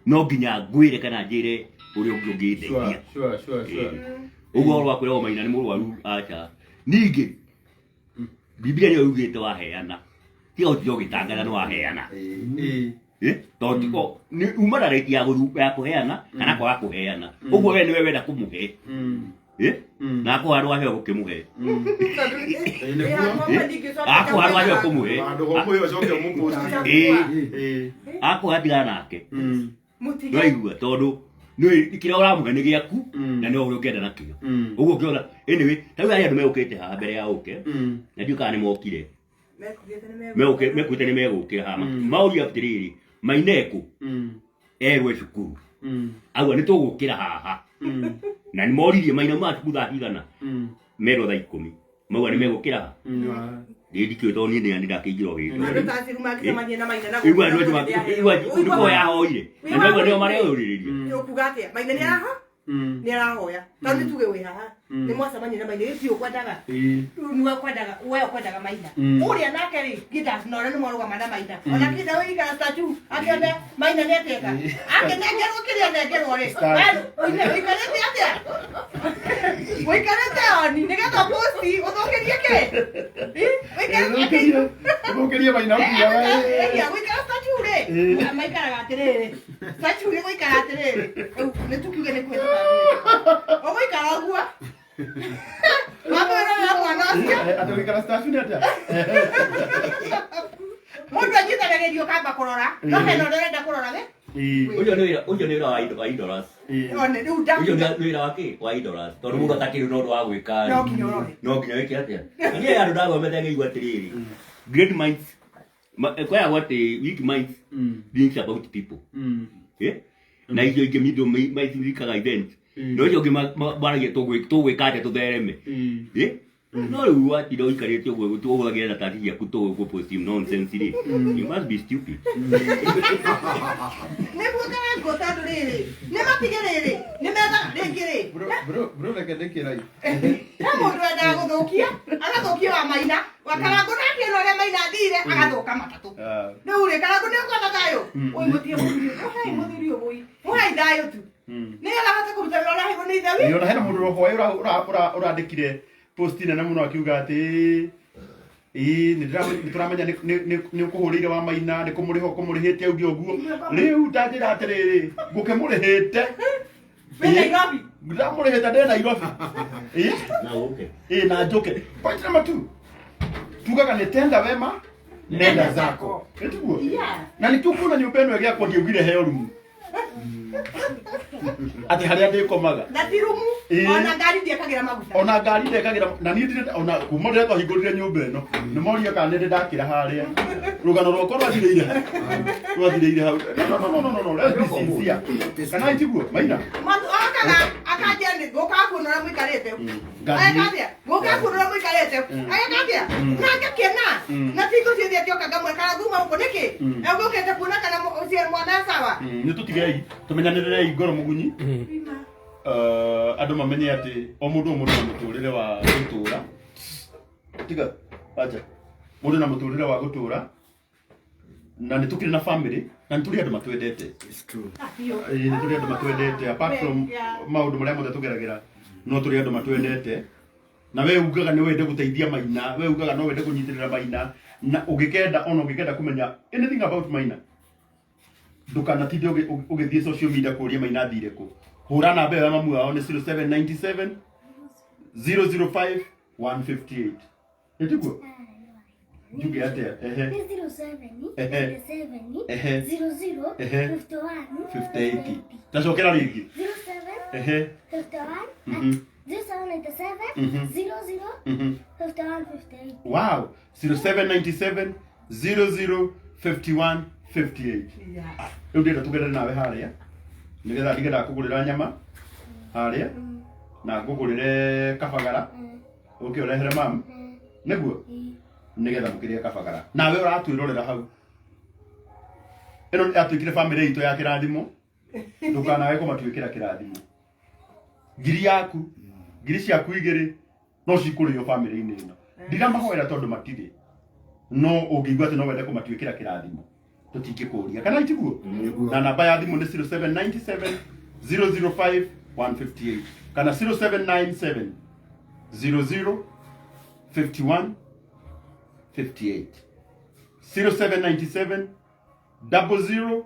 no nginya ngwĩre kana njĩre ũrĩa ũngĩ ũngĩndeithia. Ũguo ũhoro wa kwĩragwo Maina nĩ mũrwaru, aca. Ningĩ Biblia nĩyo yugĩte waheana, tiga gũtinda ũgĩtangatha nĩ waheana. Tondũ nĩ uma na right ya ya kũheana kana kwaga kũheana. Ũguo we nĩwe wenda kũmũhe, na akũha handũ waheo gũkĩmũhe, akũha handũ waheo kũmũhe, akũha tigana nake. Ndwaigua, tondũ nĩ kĩrĩa ũramũhe nĩ gĩaku na nĩ ũrĩa ũngĩenda nakĩo. Ũguo ũngĩona, anyway, ta rĩu harĩ andũ megũkĩte haha mbere ya ũke, na ndiũĩ kana nĩ mokire, mekuĩte nĩ megũkĩra haha maũria atĩrĩrĩ, Maina ekũ? Erwe cukuru. Auga nĩ tũgũkĩra haha, na nĩ moririe Maina ma cukuru thaa cigana, merwo thaa 10, mauga nĩ megũkĩra haha. Niĩ ndikĩũĩ tondũ niĩ nĩ ndakĩingĩra o hĩndĩ. Igua andũ acio igua nĩ kũhoya ahoire, na nĩwaigua nĩo mareyũrĩrĩria. Ũkuga atĩa? Maina nĩ araho, nĩ arahoya, tondũ nĩ tuge wĩ haha nĩ mwacemania na Maina ĩcio ũkwendaga, rĩu nĩwe ũkwendaga, we ũkwendaga Maina ũrĩa nake rĩ githa na ũrĩa nĩ mwarũgama na Maina, ona githa wĩikara statue akĩona Maina nĩ ateka akĩnengerwo kĩrĩa anengerwo rĩ, ũikarĩte atĩa? Ũikarĩte oni nĩgetha posti ũthũkĩrie kĩ? Ũikarĩte Ũthũkĩrie Maina ũkiugaga. Gũikara statue rĩ, maikaraga atĩrĩrĩ, statue nĩ gũikara atĩrĩrĩ, rĩu nĩ tũkiuge nĩ kũhĩtũka ũgũikara ũguo wamwĩrorera mwana ũcio. Atĩ gũikara statue nĩ atĩa? Mũndũ anyitanagerio kamba kũrora, no hena ũrĩa ũrenda kũrora we. Ũcio nĩ wĩra, ũcio nĩ wĩra wa idolers. One rĩu nda Ũcio nĩ wĩra wa kĩ? Wa idolers. Tondũ mũndũ atakĩrĩ na ũndũ wa gwĩka rĩ, No nginya ũrore. No nginya wĩke atĩa? Na niĩ andũ ndathomete ngĩigua atĩrĩrĩ, great minds kwĩragwo atĩ weak minds thinks about people. Na icio ingĩ middle minds wikaga event. No icio ingĩ maragia tũgwĩka atĩa tũthereme. No rĩu watinda ũikarĩte ũguo ũhũthagĩra na tati ciaku tũgũ post nonsense rĩ, you must be stupid. Nĩguo Karangũ, tondũ rĩrĩ nĩ matige rĩrĩ nĩ methaga rĩngĩ rĩ. Bro, bro, reke ndĩkĩrai. He mũndũ wendaga gũthũkia, agathũkia wa Maina wa Karangũ, nake ĩno ũrĩa Maina athire agathũka matatũ. Rĩu rĩ, Karangũ nĩ ũkwenda thayũ, ũyũ mũtige mũthuri ũyũ, mũhei mũthuri ũyũ, ũi mũhei thayũ tu nĩgetha ahote kũruta wĩra ũrĩa aheirwo nĩ ithe wi. Ona hena mũndũ roho ũrandĩkire post nene mũno akiuga atĩ ĩĩ nĩ tũramenya nĩ ũkũhũrĩire wa Maina, nĩ kũmũrĩha ũkũmũrĩhĩte, auge ũguo. Rĩu ta njĩra atĩrĩrĩ, ngũkĩmũrĩhĩte Wĩ Nairobi. Ndamũrĩhĩte ndĩ Nairobi. Ĩĩ. Na ũke. Ĩĩ, na njũke. Point number 2 tugaga nĩ tenda wema nenda zako, ĩtiguo? Na nĩkĩo kuona nyũmba ĩno ĩgĩakwo ndiaugire heo rumu atĩ harĩa ndĩkomaga. Na ti rumu. Ona ngari ndiekagĩra maguta. Ona ngari ndekagĩra, na niĩ ndirĩ ona kuma rĩrĩa twahingũrire nyũmba ĩno nĩ moria kana nĩ ndĩ ndakĩra harĩa rũgano rwakwa rwathirĩire hau, rwathirĩire hau. No, no, no, no, no, no, let's be sincere, kana itiguo, Maina? Okaga akanjia nĩ gũka kuona ũrĩa mũikarĩte. Ngathiĩ. Ageka atĩa? Gũka kuona ũrĩa mũikarĩte. Ageka atĩa? Na ngakena. Na tingo ciothe atioka ngamwĩra kana thuma gũkũ nĩkĩ? Egũkĩte kuona kana ũcio mwana sawa. Nĩ tũtigei tũmenyanĩrĩrei ngoro mũgunyi. Andũ mamenye atĩ o mũndũ o mũndũ na mũtũrĩre wa gũtũra. Tiga acha. Mũndũ na mũtũrĩre wa gũtũra na nĩ tũkĩrĩ na family na nĩ tũrĩ andũ matwendete. It's true. Ĩĩ, nĩ tũrĩ andũ matwendete apart from maũndũ marĩa mothe tũgeragĩra no tũrĩ andũ matwendete na we ugaga nĩ wende gũteithia Maina, we ugaga no wende kũnyitĩrĩra Maina na ũngĩkenda ona ũngĩkenda kũmenya anything about Maina ndũkanatinde ũgĩthiĩ social media kũria Maina athire kũ. Hũra namba ĩyo ya mamu wao nĩ 0797 005 158. Nĩtiguo? Njuge atĩa? Ehe. Nĩ 07 Ehe. 97 Ehe. 00 Ehe. 51 58. Tacokera rĩngĩ. 07 Ehe. 51 Mhm. 0797 Mhm. 00 Mhm. 51 58. Wow. 0797 00 51 58. Rĩu ndĩrenda tũgerere nawe harĩa nĩgetha ndige ndakũgũrĩra nyama harĩa na ngũgũrĩre kabagara ũke ũrehere mamu nĩguo nĩgetha mũkĩrĩe kabagara nawe ũratwĩrorera hau ĩno yatuĩkire bamĩrĩ itũ ya kĩrathimo ndũkanawe kũmatuĩkĩra kĩrathimo ngiri yaku ngiri ciaku igĩrĩ no cikũrĩo bamĩrĩ-inĩ ĩno ndiramahoera tondũ matirĩ no ũngĩigua atĩ no wende kũmatuĩkĩra kĩrathimo tũtingĩkũria kana itiguo na namba ya thimũ nĩ 0797 005 158 kana 0797 00 51 58 0797 00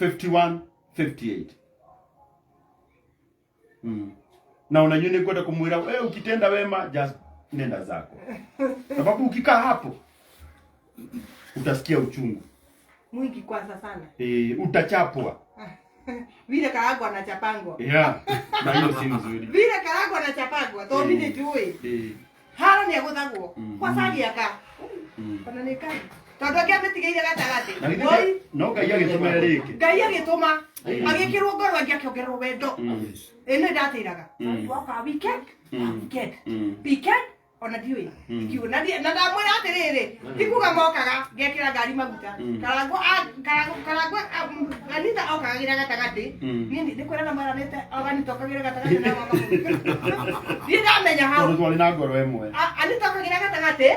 51 58. Na unajua ni kwenda kumwira wewe ukitenda wema just nenda zako, sababu ukikaa hapo utasikia uchungu mwingi kwanza sana. Utachapwa vile Karangwa anachapangwa. Yeah, na hiyo si mzuri. Vile Karangwa anachapangwa tondu ni njui haro ni aguthagwo kwa sagiaka ona ni kai tondu angĩamĩtigĩire Na gatagatĩ githĩ Woi, no Ngai agĩtũma rĩngĩ. Ngai agĩtũma agĩkĩrwo ngoro angĩ akĩongererwo wendo ĩno ndatĩraga woka weekend weekend weekend ona ndiũĩ ikiuga na ndamwĩra atĩrĩrĩ ti kuga mokaga ngekĩra ngari maguta Karangwa Karangwa Anita okagĩra gatagatĩ niĩ nĩ kwĩrana mweranĩte Anita okagĩra gatagatĩ na mama niĩ ndamenya hau Tondũ twarĩ na ngoro ĩmwe. Anita okagĩra gatagatĩ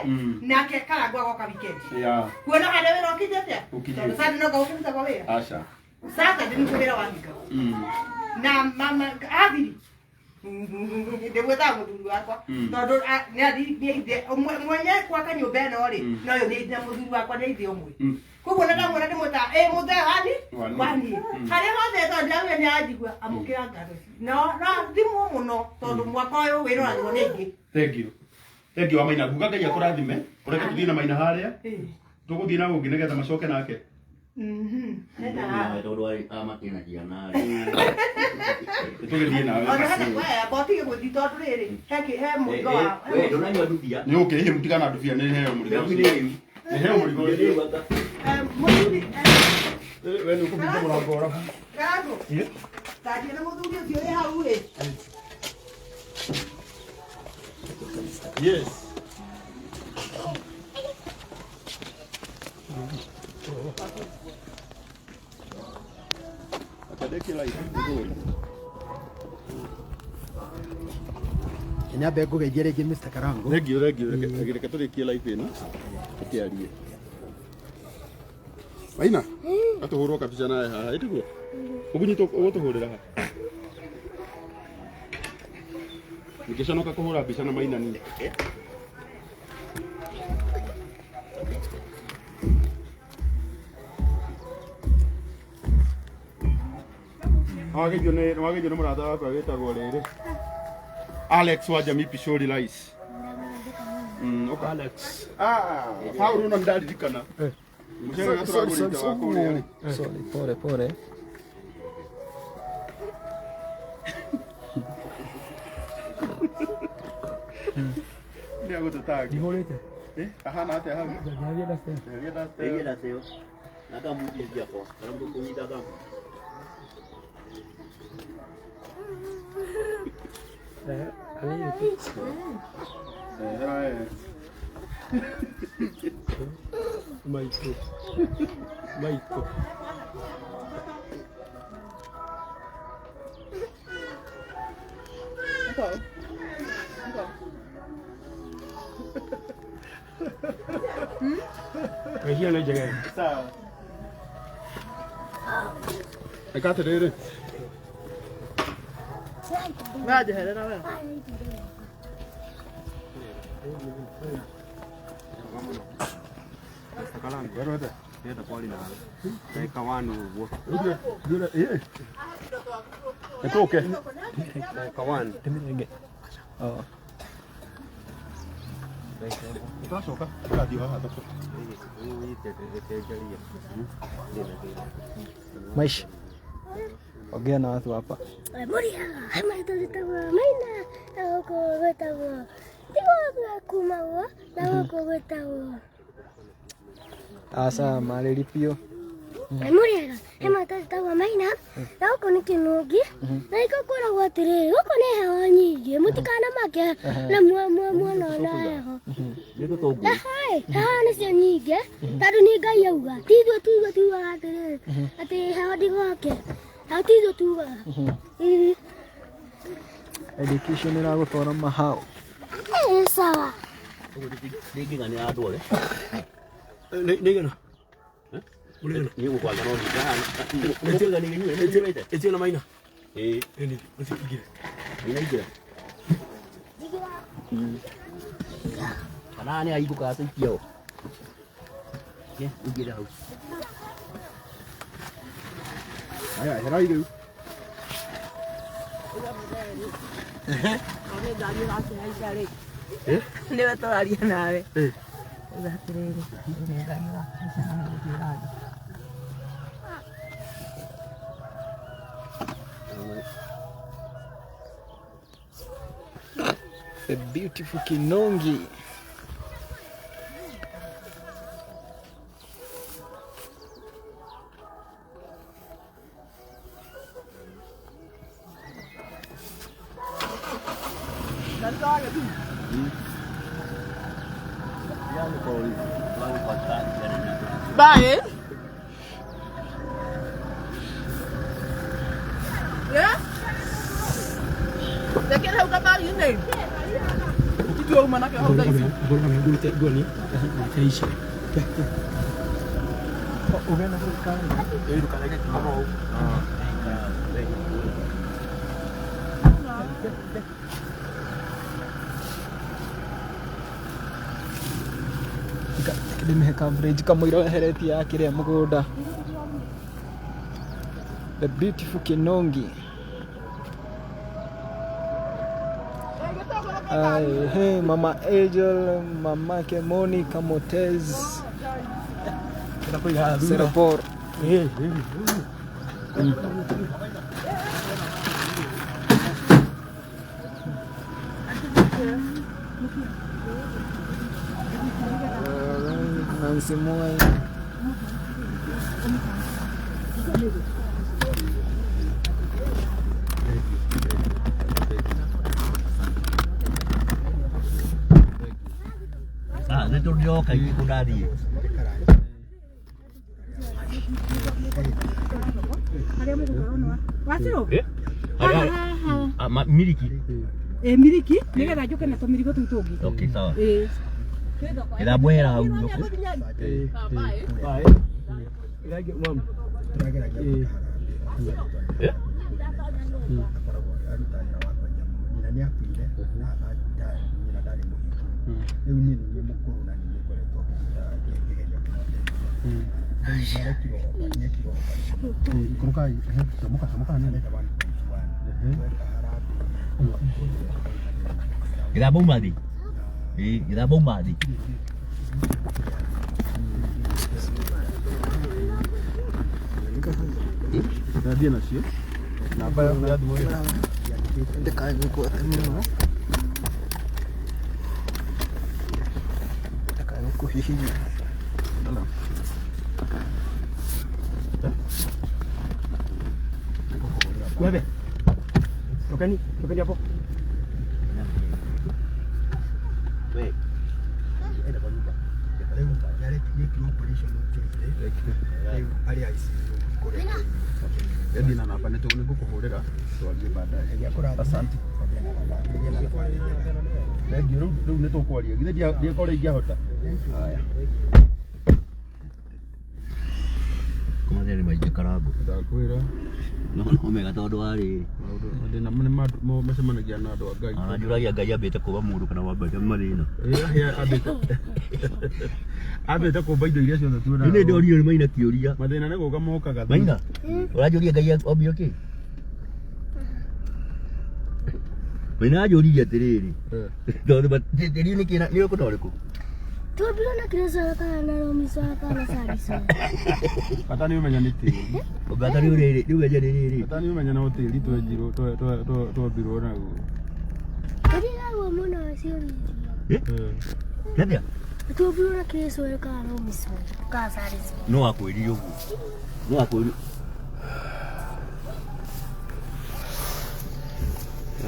nake Karangwa agoka weekend Yeah. kuona harĩa wĩra ũkinyĩte Ũkinyĩte. tondũ Sunday no ngagũkĩrutagwo wĩra Aca. Saturday nĩguo wĩra wahingagwo na mama athiri ndĩmwĩtaga mũthuri wakwa tondũ mwenye gwaka nyũmba ĩno rĩ noyo nĩ na mũthuri wakwa nĩ ithe ũmwe koguo na ndamwĩra ndĩmwĩtaga ĩ mũthee wani Wani. wani harĩa hothe tondũ ndĩramwĩra nĩ anjigua amũkĩra ngatho no thimũ mũno tondũ mwaka ũyũ wĩroragĩrwo nĩ aingĩ. Thank you. Thank you wa Maina. Nguga Ngai akũrathime. Ũreke tũthiĩ na Maina harĩa. Tũgũthiĩ na ũngĩ nĩgetha macoke nake. Hena Tondũ amakĩna ciana Tũgĩthiĩ nawe. ona hena botige gũthiĩ tondũ rĩrĩ he mũrigo wa we ndũnanyua ndubia Nĩ ũkĩ hihi mũtigana ndubia nĩ heo mũrigo ũcio. Nĩ heo mũrigo ũcio. Mũthuri We nĩ ũkũbinga mũrango ũrabu. Karangũ thandia na mũthuri ũcio wĩ hau ĩ. Yes. Nyambe ngũgeithie rĩngĩ Mr. Karango. Thank you, thank you. Reke tũrĩkie live ĩno tũkĩarie. Maina, atũhũrwo kabica nawe haha, ĩtiguo? Ũgũnyitwo ũgũtũhũrĩra haha. Ngĩconoka kũhũra mbica na Maina niĩ. Nĩwageithio nĩ nĩwageithio nĩ mũrata wakwa wĩtagwo rĩrĩ Alex wa Jamii Pishori Rice. Ũka. Alex. Ah, Paul no ndaririkana. Mũcere ũrĩa tũragũrĩte wa kũrĩa rĩ. Sorry, pole pole. Nĩ agũtũtanga. Ndihũrĩte. Eh, ahana atĩa hau? Ngeria ndaceo. Ngeria duster. Ĩgĩra nacio na kambuti ciakwa kana kũnyita kambuti. Eh, aliyeti. Eh, eh. Maito. Maito. Wehia nĩ njega. Sawa. Ĩka atĩrĩrĩ. Njeherera we. Ndagĩka wanu ũguo. Nĩtũke. Ndagĩka wanu. Oh. Tũracoka tũrathiĩ haha thoko. Maisha. Ongea na watu hapa. Mũrĩaga maitũ gĩtagwo Maina na gũkũ gwĩtagwo tigwo kumagwo na gũkũ gwĩtagwo Asa marĩripio. Mũrĩaga he maitũ gĩtagwo Maina na gũkũ nĩ Kĩnũngi na gĩkũ kwĩragwo atĩrĩrĩ gũkũ nĩ heho nyingĩ mũtikanamake na muona ona heho na heho nĩcio nyingĩ tondũ nĩ Ngai auga ti ithuĩ tuuga tugaga atĩrĩrĩ atĩ heho ndĩgoke heho ti ithuĩ tugaga. Education ĩragũtwara mahau. Sawa. Nĩngĩganĩra andũ othe. Nĩ igana. Niĩ gũkwanja no ndigana. Ĩtio na Maina. Ĩĩ. Ĩni, ũcio ingĩra. Maina ingĩra. Kana nĩ aigũkaga tũikie ho. Ingĩra hau. Haya, herai rĩu. Nĩ ngari ũrakĩhaica rĩ. Nĩwe tũraria nawe. Uga atĩrĩrĩ, nĩ ngari ũrakĩhaica na nĩ gũthiĩ ũrathiĩ. The beautiful Kinongi. Bye. Yeah? Rekera hau kabari-inĩ. Titue uma nakĩo hau thaa ici. Ndĩmĩhe coverage kamũira weheretie ya kĩrĩa mũgũnda. The beautiful Kinongi. Ay, hey, Mama Angel, mamake Monica Motez. Serapor. Nancy Moi. Ah, nĩ tũndĩroka ithuĩ kũndathiĩ. Wacirũ? Ah, miliki. Ĩ miliki nĩgetha njũke na tũmĩrigo tũu tũngĩ. Okay, sawa. Ĩ. Ĩrambwehera hau thoko. Nyina nĩ akuire na nyina ndarĩ mũhiku. Rĩu niĩ nĩ niĩ mũkũrũ na nĩ niĩ ngoretwo ngĩgeria kũmateithia. Rĩu nĩarekirwo nĩekirwo operation. Ikũrũkai, comoka comoka hanini. 1.1. Weka harambee. Gĩthamba uma thĩ. Ĩĩ, gĩthamba uma thĩ. Ndathiĩ nacio. Namba yaku ya thimũ ĩyo. Ndikae gũkwate mũno. Ndikae gũkũhihinya. Wewe. Tokeni, tokeni hapo. We. Enda kwa nyumba. Rĩu nĩekirwo operation Tuesday. Rĩu arĩ ICU kũrĩa Thiĩ na namba nĩ ngũkũhũrĩra twarie baadaye. Asante. Thengiũ rĩu rĩu nĩ tũkwaria. Githĩ ndiakorwo ingĩahota. Haya. Kũmathĩna nĩ maingĩ Karangũ. Ndakwĩra. No no mega tondũ wa rĩrĩ. Maũndũ mathĩna nĩ macemanagia na andũ a Ngai. Ona njũragia Ngai ambĩte kũba mũndũ kana wambĩte mathĩna. Ĩĩ ambĩte. Ambĩte kũmba indo iria ciothe tuonaga. Nĩ ndoririo nĩ Maina kĩũria. Mathĩna nĩ gũka mokaga. Maina, ũranjũria Ngai ombire kĩ? Maina anjũririe atĩrĩrĩ. Tondũ tĩri nĩ kĩna nĩ ũrĩkũ na ũrĩkũ? Tuombirwo na kĩrĩcoyo kana na rũmicoyo kana caricoyo. Bata nĩ ũmenya nĩ tĩri. Bata nĩ ũrĩrĩ, nĩ ũmenye nĩ rĩrĩ. Bata nĩ ũmenya no tĩri twenjirwo twombirwo naguo. Tũrigagwo mũno ciũria icio. Atĩa? Tuombirwo na kĩrĩcoyo kana rũmicoyo kana caricoyo. No akwĩrire ũguo. No akwĩrire.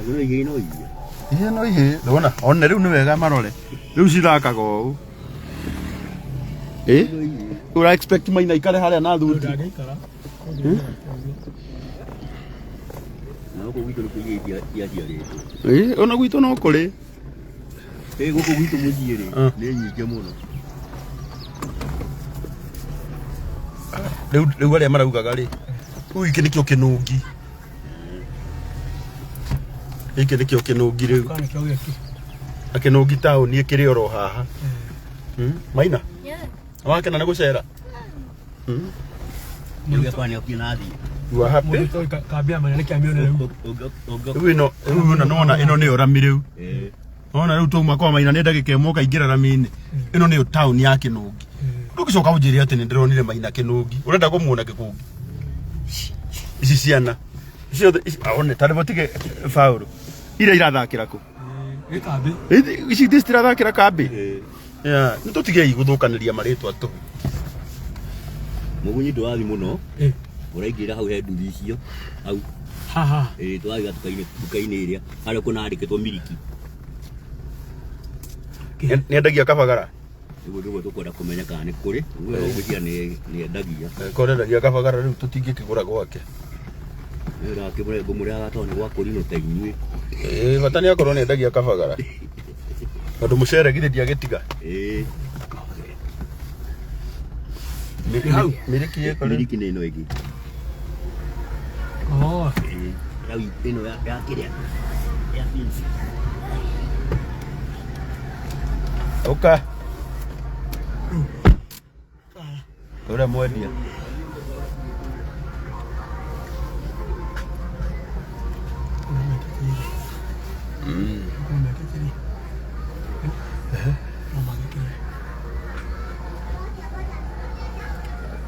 No ihĩĩ no ihĩĩ. Ihĩĩ no ihĩĩ. Ndona, one rĩu nĩ wega marore. Rĩu cithakaga ũũ. Ĩ? Ũra expect Maina aikare harĩa na thuti. Ndangĩikara. Na gũkũ gwitũ nĩ kũigĩ ciaciarĩtwo. Ĩ, ona gwitũ no kũrĩ. Ĩ gũkũ gwitũ mũciĩ rĩ, nĩ nyingĩ mũno. Rĩu rĩu arĩa maraugaga rĩ, rĩu gĩkĩ nĩkĩo kĩnũngi. Gĩkĩ nĩkĩo kĩnũngi rĩu. Kana nĩkĩo gĩkĩ. Na kĩnũngi taũni ĩkĩrĩ oro haha. Maina? Wakena nĩ gũcera? Rĩu gĩakwa nĩ okire na thiĩ. You are happy? Mũndũ ũtoĩ kambia manya nĩkĩ amĩone rĩu. Rĩu ĩno rĩu ĩno nĩwona ĩno nĩyo rami rĩu. Nĩwona rĩu twauma kwa Maina nĩ ndagĩka ĩmwe ũkaingĩra rami-inĩ. Ĩno nĩyo taũni ya Kĩnũngi. Ndũngĩcoka ũnjĩre atĩ nĩndĩronire Maina Kĩnũngi. Ũrenda kũmuona kĩkũngi? Ici ciana ciothe ici one ta rĩu tige Paũlũ. Iria irathakĩra kũ? Ĩ kambĩ. Ici ithe citirathakĩra kambĩ? Yeah, nĩ tũtigei gũthũkanĩria marĩtwa tũhũ. Mũgunyi ndũrathiĩ mũno. Ũraingĩra hau he nduthi icio. Hau. Haha. Ĩ tũrathiĩ gatuka-inĩ nduka-inĩ ĩrĩa harĩa kũna handĩkĩtwo miliki. Nĩendagia kabagara? Nĩguo nĩguo tũkwenda kũmenya kana nĩ kũrĩ. Ũguo ũgwĩciria nĩ nĩendagia. Korwo nĩendagia kabagara rĩu tũtingĩkĩgũra gwake. Nĩ ndakĩmũre ngũmũrehaga tondũ nĩ gwa kũrinũ ta inyuĩ. Ĩĩ bata nĩ akorwo nĩendagia kabagara. Tondũ mũcere githĩ ndiagĩtiga. Ĩĩ. Miliki ĩkũ rĩ? Miliki nĩ ĩno ĩngĩ. Oh. Ĩĩ. Rĩu ĩno ya kĩrĩa? Ya beans. Ũka. Ũrĩa mwendia.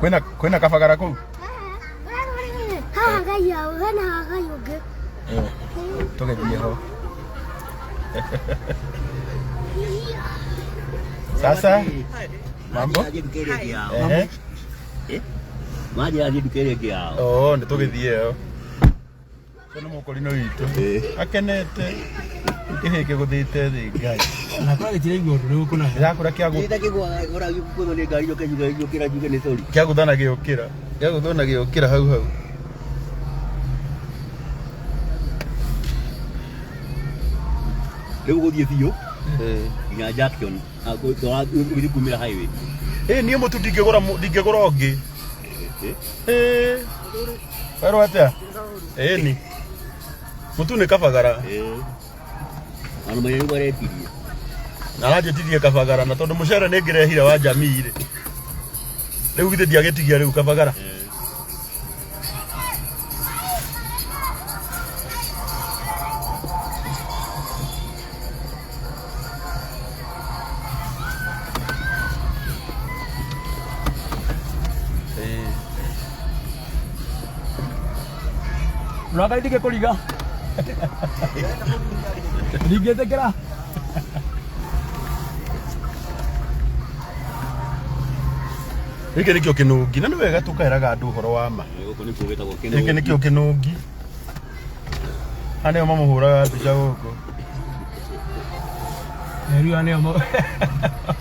Kwĩna kwĩna kabagara kũu? Haha ngai yao, hena haha ngai ũngĩ. Tũgĩthiĩ ho. Sasa mambo? Ehe. Maji athiĩ nduka ĩrĩa ĩngĩ yao. Oh, nĩ tũgĩthiĩ ĩyo. Ũcio nĩ mũkũrinũ witũ. Akenete. Kĩhĩ kĩgũthĩte thĩ Ngai. Na kwa gĩtiraigua ũndũ nĩ gũkũna. Ndĩrakũra kĩagũ Gĩtakĩgũaga ũragĩkũthwo nĩ ngari yũke njuge yũkĩra njuge nĩ sorry. kĩagũtha na gĩũkĩra. Kĩagũthwo na gĩũkĩra hau hau. Rĩu gũthiĩ biũ nginya junction. Ũgĩthiĩ kumĩra highway. Ĩ niĩ mũtu ndingĩgũra ndingĩgũra ũngĩ. Ĩ. Werwo atĩa? Ĩni. Mũtu nĩ kabagara. Ona manya nĩguo aretirie. Na aranjĩtirie kabagara na tondũ mũcere nĩ ngĩrehire wa jamii rĩ. Rĩu githĩ ndiagĩtigia rĩu kabagara. Ũraka ndingĩkũriga. Ndingĩtĩkĩra. Gĩkĩ nĩkĩo kĩnũngi na nĩ wega tũkeraga andũ ũhoro wa ma. Gũkũ nĩkuo gwĩtagwo Gĩkĩ nĩkĩo kĩnũngi. Aya nĩo mamũhũraga mbica gũkũ. Rĩu aya nĩo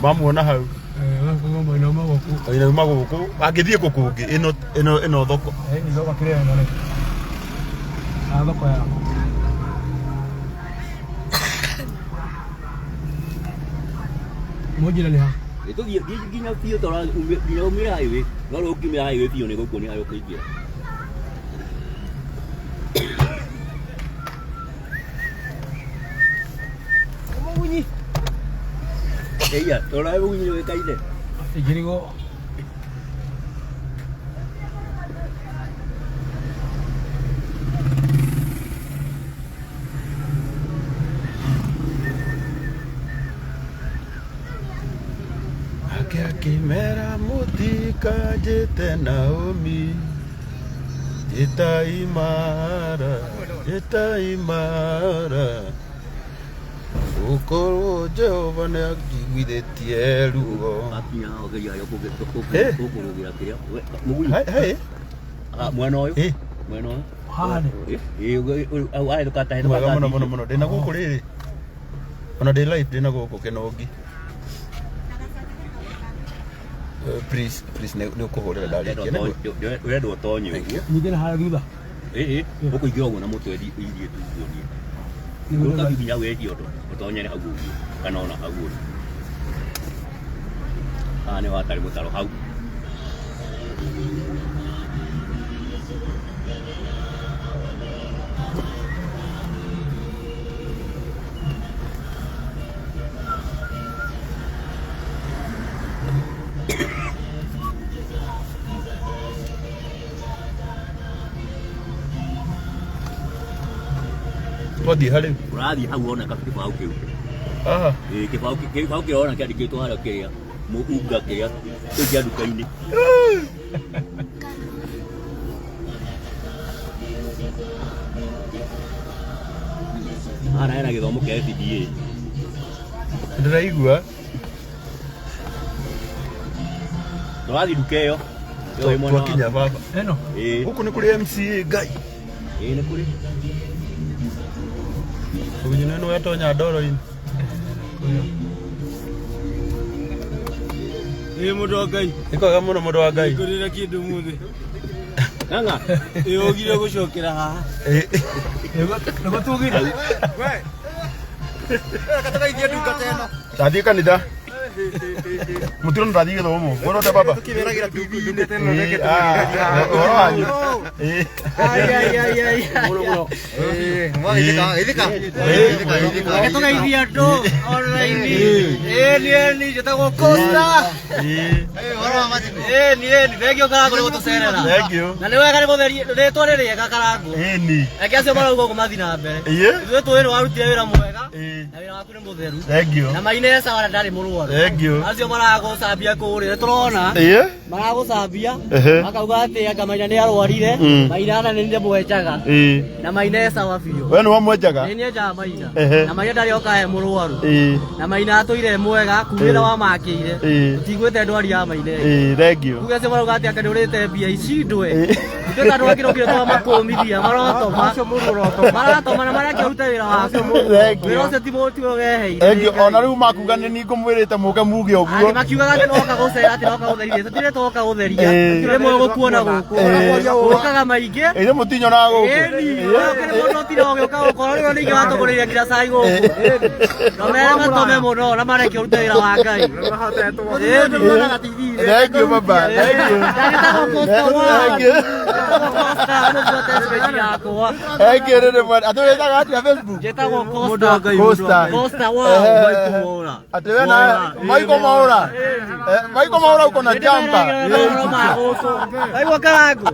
Mamuona hau. Maina uma gũkũ. Maina uma gũkũ. Angĩthiĩ kũ kũngĩ ĩno ĩno ĩno thoko. Ĩni thoko kĩrĩa ĩno rĩ. Na thoko yao. Mũnjĩre nĩ ha? Tũthiĩ nginya biũ tondũ nginya umĩre highway, no rĩu ũngiumĩra highway biũ nĩ gũkuonia harĩa ũkũingĩra. Mũgunyi. Ĩia, tondũ nawe mũgunyi nĩ ũĩkaine. Ingĩrigwo. Ake akĩmera mũtikanjĩte Naomi, njĩtai Mara, njĩtai Mara, gũkorwo Jehova nĩ anjiguithĩtie ruo. Wakinya haha ũgeria harĩa Eh. ũkũrũgĩra kĩrĩa. Mũgunyi. Hai, hai. Ah, mwena ũyũ. Eh. Mwena ũyũ. Haha nĩ. Eh, eh, hau harĩa ndũkatahe Mwega mũno ndũkatahe. mũno mũno ndĩna gũkũ rĩrĩ ona ndĩ live ndĩna gũkũ kĩnũngi. Please please nĩ ũkũhũrĩra ndarĩkia nĩguo. Ũrendwo ũtonye ũguo. Nyingĩ na harĩa thutha. Ĩĩ, ũkũingĩra ũguo na mũtwe ithiĩ tu nguonie. Ũka nginya wĩtie ũndũ, ũtonyere hau ũguo kana ona hau ũrĩ. Haha nĩho hatarĩ mũtaro hau. Twathiĩ harĩ Ũrathiĩ hau wona kĩbaũ kĩu. Aha. Ĩĩ, kĩbaũ kĩbaũ kĩrĩa wona kĩandĩkĩtwo harĩa kĩrĩa mũunga kĩrĩa kĩu kĩa nduka-inĩ. Haha hena gĩthomo kĩa SDA. Ndĩraigua. Tũrathiĩ nduka ĩyo. Ĩyo ĩ mwena wa- Twakinya baba. Ĩno. Ĩĩ. Gũkũ nĩ kũrĩ MCA Ngai. Ĩĩ nĩ kũrĩ. Ũgunyũ nĩ watonya ndoro-inĩ. Ĩ mũndũ wa Ngai. Nĩ kwega mũno mũndũ wa Ngai. Ngũrĩra kĩndũ mũthĩ. Ng'ang'a. Ĩ ũgire gũcokera haha. Nĩguo tugire. Tũgeithie ndungata ĩno. Ndathiĩ kanitha. Mũtino ndathiĩ gĩthomo. Ngwĩra baba. Tũkĩmeragĩra TV-inĩ. Ĩĩ, ah, ũhoro wanyu. Ĩĩ. Reke tũgeithie andũ online. Ĩĩ niĩ ni njĩtagwo Costa. Ĩĩ. Ĩĩ ni ĩĩ ni thengio Karangũ nĩ gũtũcerera. Thank you. Na nĩ wega nĩ mũtherie rĩtwa nĩ rĩega Karangũ. Ĩni. Reke acio marauga ũguo mathiĩ na mbere. Ĩĩ. Ithuĩ tũĩ nĩ warutire wĩra mwega. Ĩĩ. Na wĩra waku nĩ mũtheru. Thank you. Na maine sawa na ndarĩ mũrwaru. Thank you. Acio maragũcambia kũrĩa nĩ tũrona. Ĩĩ. Maragũcambia. Ehe. Makauga atĩ anga Maina nĩ arwarire. Mm. Maina na nĩ ndĩmwenjaga. Ĩĩ. Na Maina e sawa biũ. We nĩ wamwenjaga? Nĩ nyenjaga Maina. Ehe. Na Maina ndarĩ oka e mũrwaru. Ĩĩ. Na Maina atũire e mwega kumĩra Ĩĩ. wamakĩire. Ĩĩ. Tũtiguĩte ndwari ya Maina ĩngĩ. Ĩĩ, thank you. Kuga acio marauga atĩ anga nĩ ũrĩte mbia ici ndwe. Ithuĩ ta andũ angĩ nokire twamakũmithia marotoma. Maratoma na mareke ũrute wĩra waku. Thank you. Wĩra ũcio ti tiwe ũgeheire. Thank you. Ona rĩu makuga nĩ niĩ ngũmwĩrĩte mũke muge ũguo. Angĩ makiugaga atĩ noka gũcera atĩ noka gũtheria tũtirĩ twoka gũtheria Ĩĩ. rĩmwe gũkuona gũkũ Ĩĩ. ũkaga maingĩ Ĩĩ mũtinyonaga gũkũ. Ĩni, ũkĩrĩ mũndũ ũtira ũgĩũka gũkũ rĩu ningĩ watũgũrĩire nginya cai gũkũ na mere matome mũno na mareke ũrute wĩra wa Ngai Ĩni. Thank you baba. Thank you. Ndagĩtagwo Costa Thank you. Costa, mũbuate page yakwa. Thank you rĩrĩ mwene. Atĩ wĩtaga atĩa Facebook? Njĩtagwo Costa. Costa. Costa wa Ehe. Michael Mwaura. Atĩ we na Michael Mwaura. Eh, Michael Mwaura uko na jamba. Mohoro ma gũkũ. Waigua Karangũ?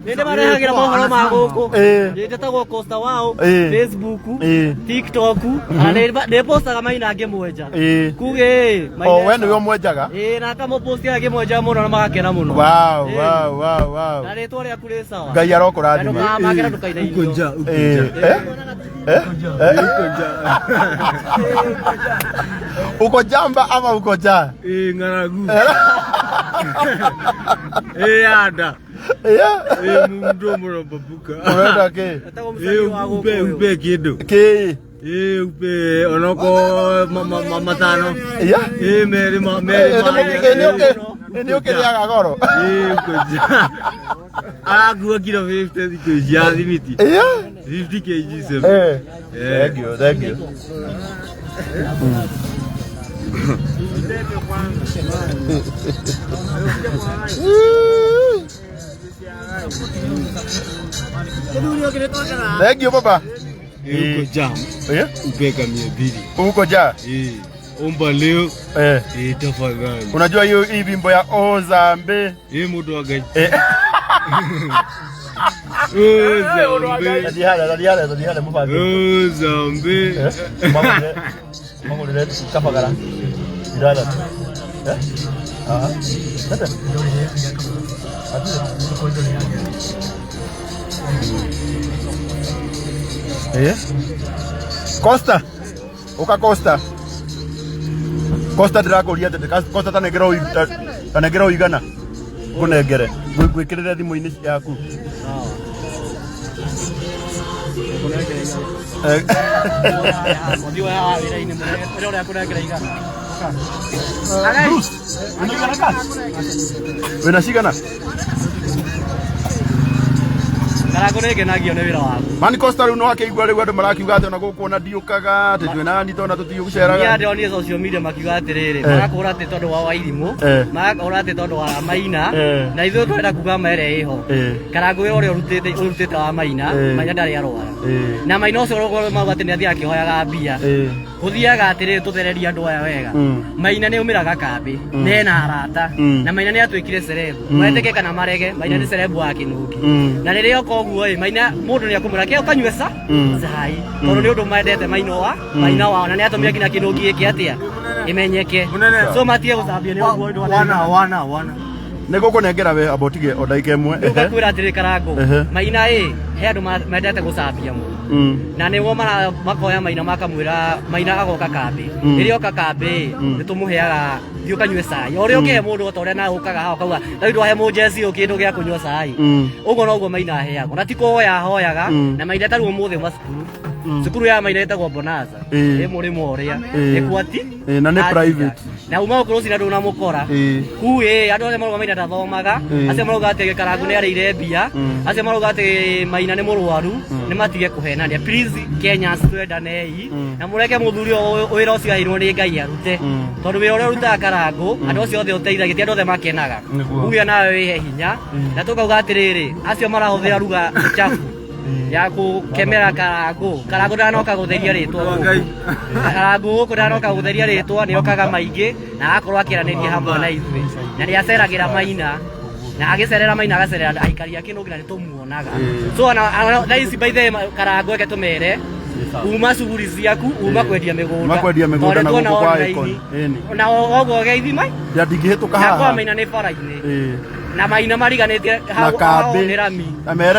Nĩ ndĩmarehagĩra mohoro ma gũkũ. Ĩĩ. Nĩ njĩtagwo Costa Wow, Ĩĩ. Facebook, Ĩĩ. TikTok, na nĩ postaga Maina ngĩmwenja. Ĩĩ. Kuge ĩ, Maina O we nĩwe ũmwenjaga? Ĩĩ, na akamũpostia ngĩmwenja mũno na magakena mũno. Wow, Ĩĩ. wow, wow, wow. Na rĩtwa rĩaku rĩ sawa. Ngai arokũrathima. Na ndũkamake na ndũkainainio. Ĩĩ. Eh? Eh? Eh? Uko jamba ama uko ja? Ĩĩ, ng'aragu. Ĩĩ, anda. Yeah. Ĩĩ, mundu mũrombabuka. Ũrenda kĩ? Ĩĩ, upe upe kĩndũ. Kĩ? Ĩĩ, upe onoko matano. Yeah. Ĩĩ, merĩ ma merĩ ma. Nĩ ũkĩrĩaga goro. Ĩĩ, uko ja. Arakua kilo 50 thikũ ici ya thimiti. Yeah. 50 kg Eh. Thank you, thank you. Thank you baba. Uko jam. Eh? Ubeka 200. Uko ja? Eh. Omba leo. Eh. Eh, tafadhali. Unajua hiyo hii bimbo ya Ozambe. Eh, mtu wa gaji. Eh. Ozambe. Tadihala mubange. Ozambe. Eh. Mangulire kapagara. Irala. Eh? Ah. Tata. Eh? Costa. Uka Costa. Costa ndĩrakũria atĩ Costa tanengera ũigana ngũnengere ngwĩkĩrĩre thimũ-inĩ yaku. Bruce, wĩna cigana? Karango nĩ ngenagio nĩ wĩra waku. Mani Costa rĩu no akĩigua rĩu andũ marakiuga atĩ ona gũkũ ona ndiũkaga atĩ twĩ nani tondũ tũtigũceraga. Niĩ ndonire social media makiuga atĩrĩrĩ, marakũra atĩ tondũ wa Wairimũ, marakũra atĩ tondũ wa Maina, na ithuĩ tũrenda kuga ma ĩrĩa ĩho. Karango wĩra ũrĩa ũrutĩte wa Maina, Maina ndarĩ arwara. Na Maina ũcio ũrĩa mauga atĩ nĩ athiaga akĩhoyaga mbia. Gũthiaga atĩrĩrĩ tũthererie andũ aya wega. Maina nĩ aumĩraga kambĩ, na ena arata, na Maina nĩ atuĩkire celeb. Metĩke kana marege, Maina nĩ celeb wa Kĩnũki. Na rĩrĩa oka ũguo ĩ, Maina mũndũ nĩ akũmwĩra kĩa ũkanyue cai, tondũ nĩ ũndũ mendete Maina wa Maina wao, na nĩ atũmire nginya Kĩnũki ĩke atĩa ĩmenyeke. So matige gũcambia nĩ ũguo ũndũ Wana wana. Nĩ ngũkũnengera we amba ũtige o ndagĩka ĩmwe. Rĩu ngakwĩra atĩrĩ Karango, Maina ĩ, he andũ mendete gũcambia mũno. Na nĩguo makoya Maina makamwĩra Maina agoka kambĩ. Rĩrĩa oka kambĩ nĩ tũmũheaga thiĩ ũkanyue cai. O ũrĩa ũkĩhe mũndũ o ta ũrĩa nawe ũkaga haha ũkauga rĩu ndwahe mũnjeci ũyũ kĩndũ gĩa kũnyua cai. Ũguo noguo Maina aheagwo. Na ti kũhoya ahoyaga, na Maina tarĩu ũmũthĩ auma cukuru. Cukuru ya Maina ĩtagwo Bonanza. Ĩ mũrĩmo ũrĩa. Nĩ kwati. Na nĩ private. Na uma gũkũ rũcinĩ ndũnamũkora. Ku ĩ andũ othe marauga Maina ndathomaga, acio marauga atĩ Karango nĩ arĩire mbia, acio marauga atĩ Maina nĩ mũrwaru, nĩ matige kũhenania. Please Kenyans twendanei na mũreke mũthuri ũyũ wĩra ũcio aheirwo nĩ Ngai arute. Tondũ wĩra ũrĩa ũrutaga Karango, andũ acio othe ũteithagia, ti andũ othe makenaga. Uge nawe wĩhe hinya, na tũkauga atĩrĩrĩ, acio marahũthĩra ruga chafu ya gũkemera Karango. Karango ndanoka gũtheria rĩtwa gũkũ. Karango gũkũ ndanoka gũtheria rĩtwa, nĩ okaga maingĩ na agakorwo akĩaranĩria hamwe na ithuĩ. Na nĩ aceragĩra Maina, na agĩcerera Maina agacerera aikari a Kĩnũngi na nĩ tũmuonaga. So ona thaa ici by the way Karango eke tũmere uma cuguri ciaku, uma kwendia mĩgũnda. Uma kwendia mĩgũnda na Tondũ gũkũ kwa tuona Icon. online. Na ũguo geithima Ya ndingĩhĩtũka na kwa haha. Maina nĩ bara-inĩ. Na Maina mariganĩtie Na hau kambĩ. nĩ rami.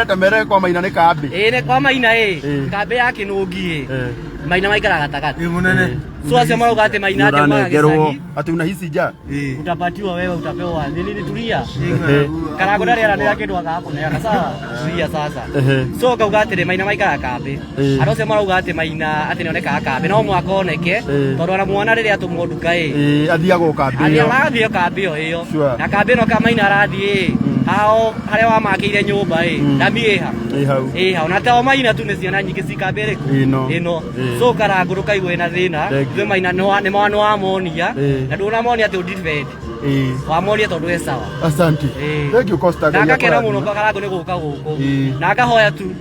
Ta mere kwa Maina nĩ kambĩ. Ĩĩ nĩ kwa Maina ĩ, kambĩ ya Kĩnũngi ĩ. Maina maikaraga gatagatĩ. Mũnene. So acio marauga atĩ Maina atĩ aumaga Ũranengerwo gĩcagi. atĩ unahisi njaa. Utapatiwa wewe, utapewa. Ni nini tulia. Karango ndarĩ aranĩra kĩndũ agaga kũneana sawa. Tulia sasa. So ngauga atĩrĩ Maina maikaraga kambĩ. Andũ acio marauga atĩ Maina atĩ nĩonekaga kambĩ, no mũhaka oneke tondũ ona mwana rĩrĩa atũmwo nduka ĩ, Athiaga o kambĩ ĩyo. Athiĩ arathiĩ kambĩ o ĩyo. Sure. Na kambĩ ĩno ka Maina arathiĩ ĩ, hao harĩa wamakĩire nyũmba ĩ, rami ĩ ha? Ĩ hau. Ĩ hau. Na to Maina tu nĩ ciana nyingĩ ci kambĩ ĩrĩkũ? Ĩno. Ĩno. So Karango ndũkaigwe na thĩna. Ithuĩ Maina nĩ wamonia, na ndũnamonia atĩ ũndefend. Wamonia tondũ e sawa. Asante. Thank you Costa. Na Ngai ngakena akũrathime. mũno Karango nĩ gũka gũkũ. Na ngahoya tu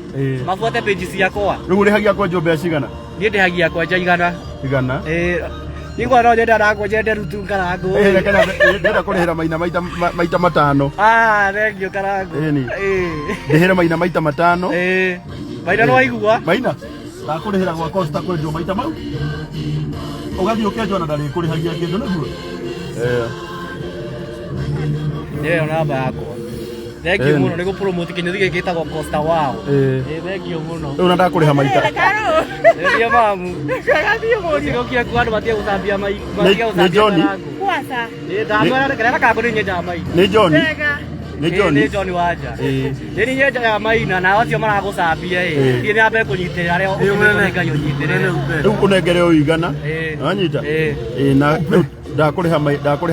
mabuate page ciakwa. Rĩu ũrĩhagia kwenjwo mbeca cigana? Niĩ ndĩhagia kwenja 100. 100? Nigua no nyenda nakwenja nderutu Karango. Reke ndĩrenda kũrĩhĩra Maina maita matano. Ah, thank you Karango. Ĩni. Ndĩhĩre Maina maita matano. Maina nĩ waigua? Maina, ndakũrĩhĩra gwa Costa kwenjwo maita mau. Ũgathiĩ ũkenjwo na ndarĩkũrĩhagia kĩndũ nĩguo? Nĩyo namba yakwa. Thank you mũno nĩ gũpromote kĩnyũthi gĩkĩ gĩtagwo Costa Wow. Thank you mũno. Rĩu na ndakũrĩha maita. Nĩthiĩ mamu. Gĩcigo kĩaku andũ matige gũcambia matige Nĩ gũcambia John. Karango. Ndamwĩra rĩrĩa Karango nĩ nyenjaga Maina. Nĩ John. Nĩ John. Nĩ John Wanja. Nĩ niĩ nyenjaga Maina na acio maragũcambia ĩ. Thiĩ na mbere kũnyitĩrĩra arĩa ũtũmĩtwo nĩ Ngai ũnyitĩrĩre. Rĩu ũnengere o 100. Wanyita? Na rĩu ndakũrĩha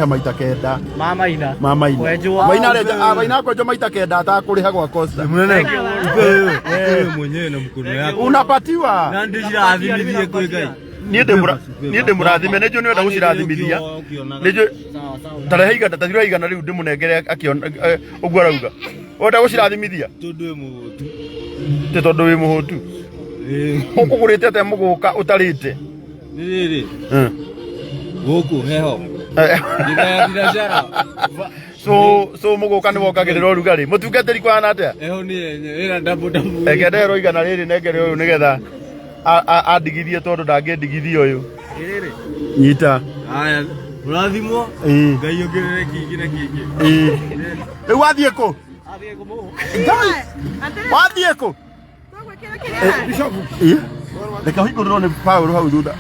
maita 9. Ma Maina. Ma Maina. Kwenjwo. Maina arenja, Maina kwenjwo maita 9 atakũrĩha gwa Costa. Mũnene. Upe wewe mwenyewe na mkono yako. Unapatiwa. Na ndĩcirathimithie kwĩ Ngai. Niĩ ndĩ mũrathime, nĩ njũĩ nĩ wenda gũcirathimithia. Nĩ njũĩ tarehe igana, tathira igana rĩu ndĩmũnengere akĩona ũguo arauga. Wenda gũcirathimithia? Tondũ wĩ mũhũtu. Ti tondũ wĩ mũhũtu. Ũkũgũrĩte atĩa mũgũka ũtarĩte? Nĩ rĩrĩ. Gũkũ heho. Ndĩrathiracara. So mũgũka nĩ wongagĩrĩra ũrugarĩ. Mũtungatĩri kũhana atĩa? Heho nĩ yenye ĩna ndabu ndabu. Reke ndeherwo igana rĩrĩ nengere ũyũ nĩgetha andigithie tondũ ndangĩndigithia ũyũ. Rĩrĩ. Nyita. Haya, ũrathimwo. Ĩĩ. Ngai ongerere kĩngĩ na kĩngĩ. Ĩĩ. Rĩu wathiĩ kũ? Ngai! Wathiĩ kũ? Ĩĩ. Reke ũhingũrĩrwo nĩ Paũlũ hau thutha.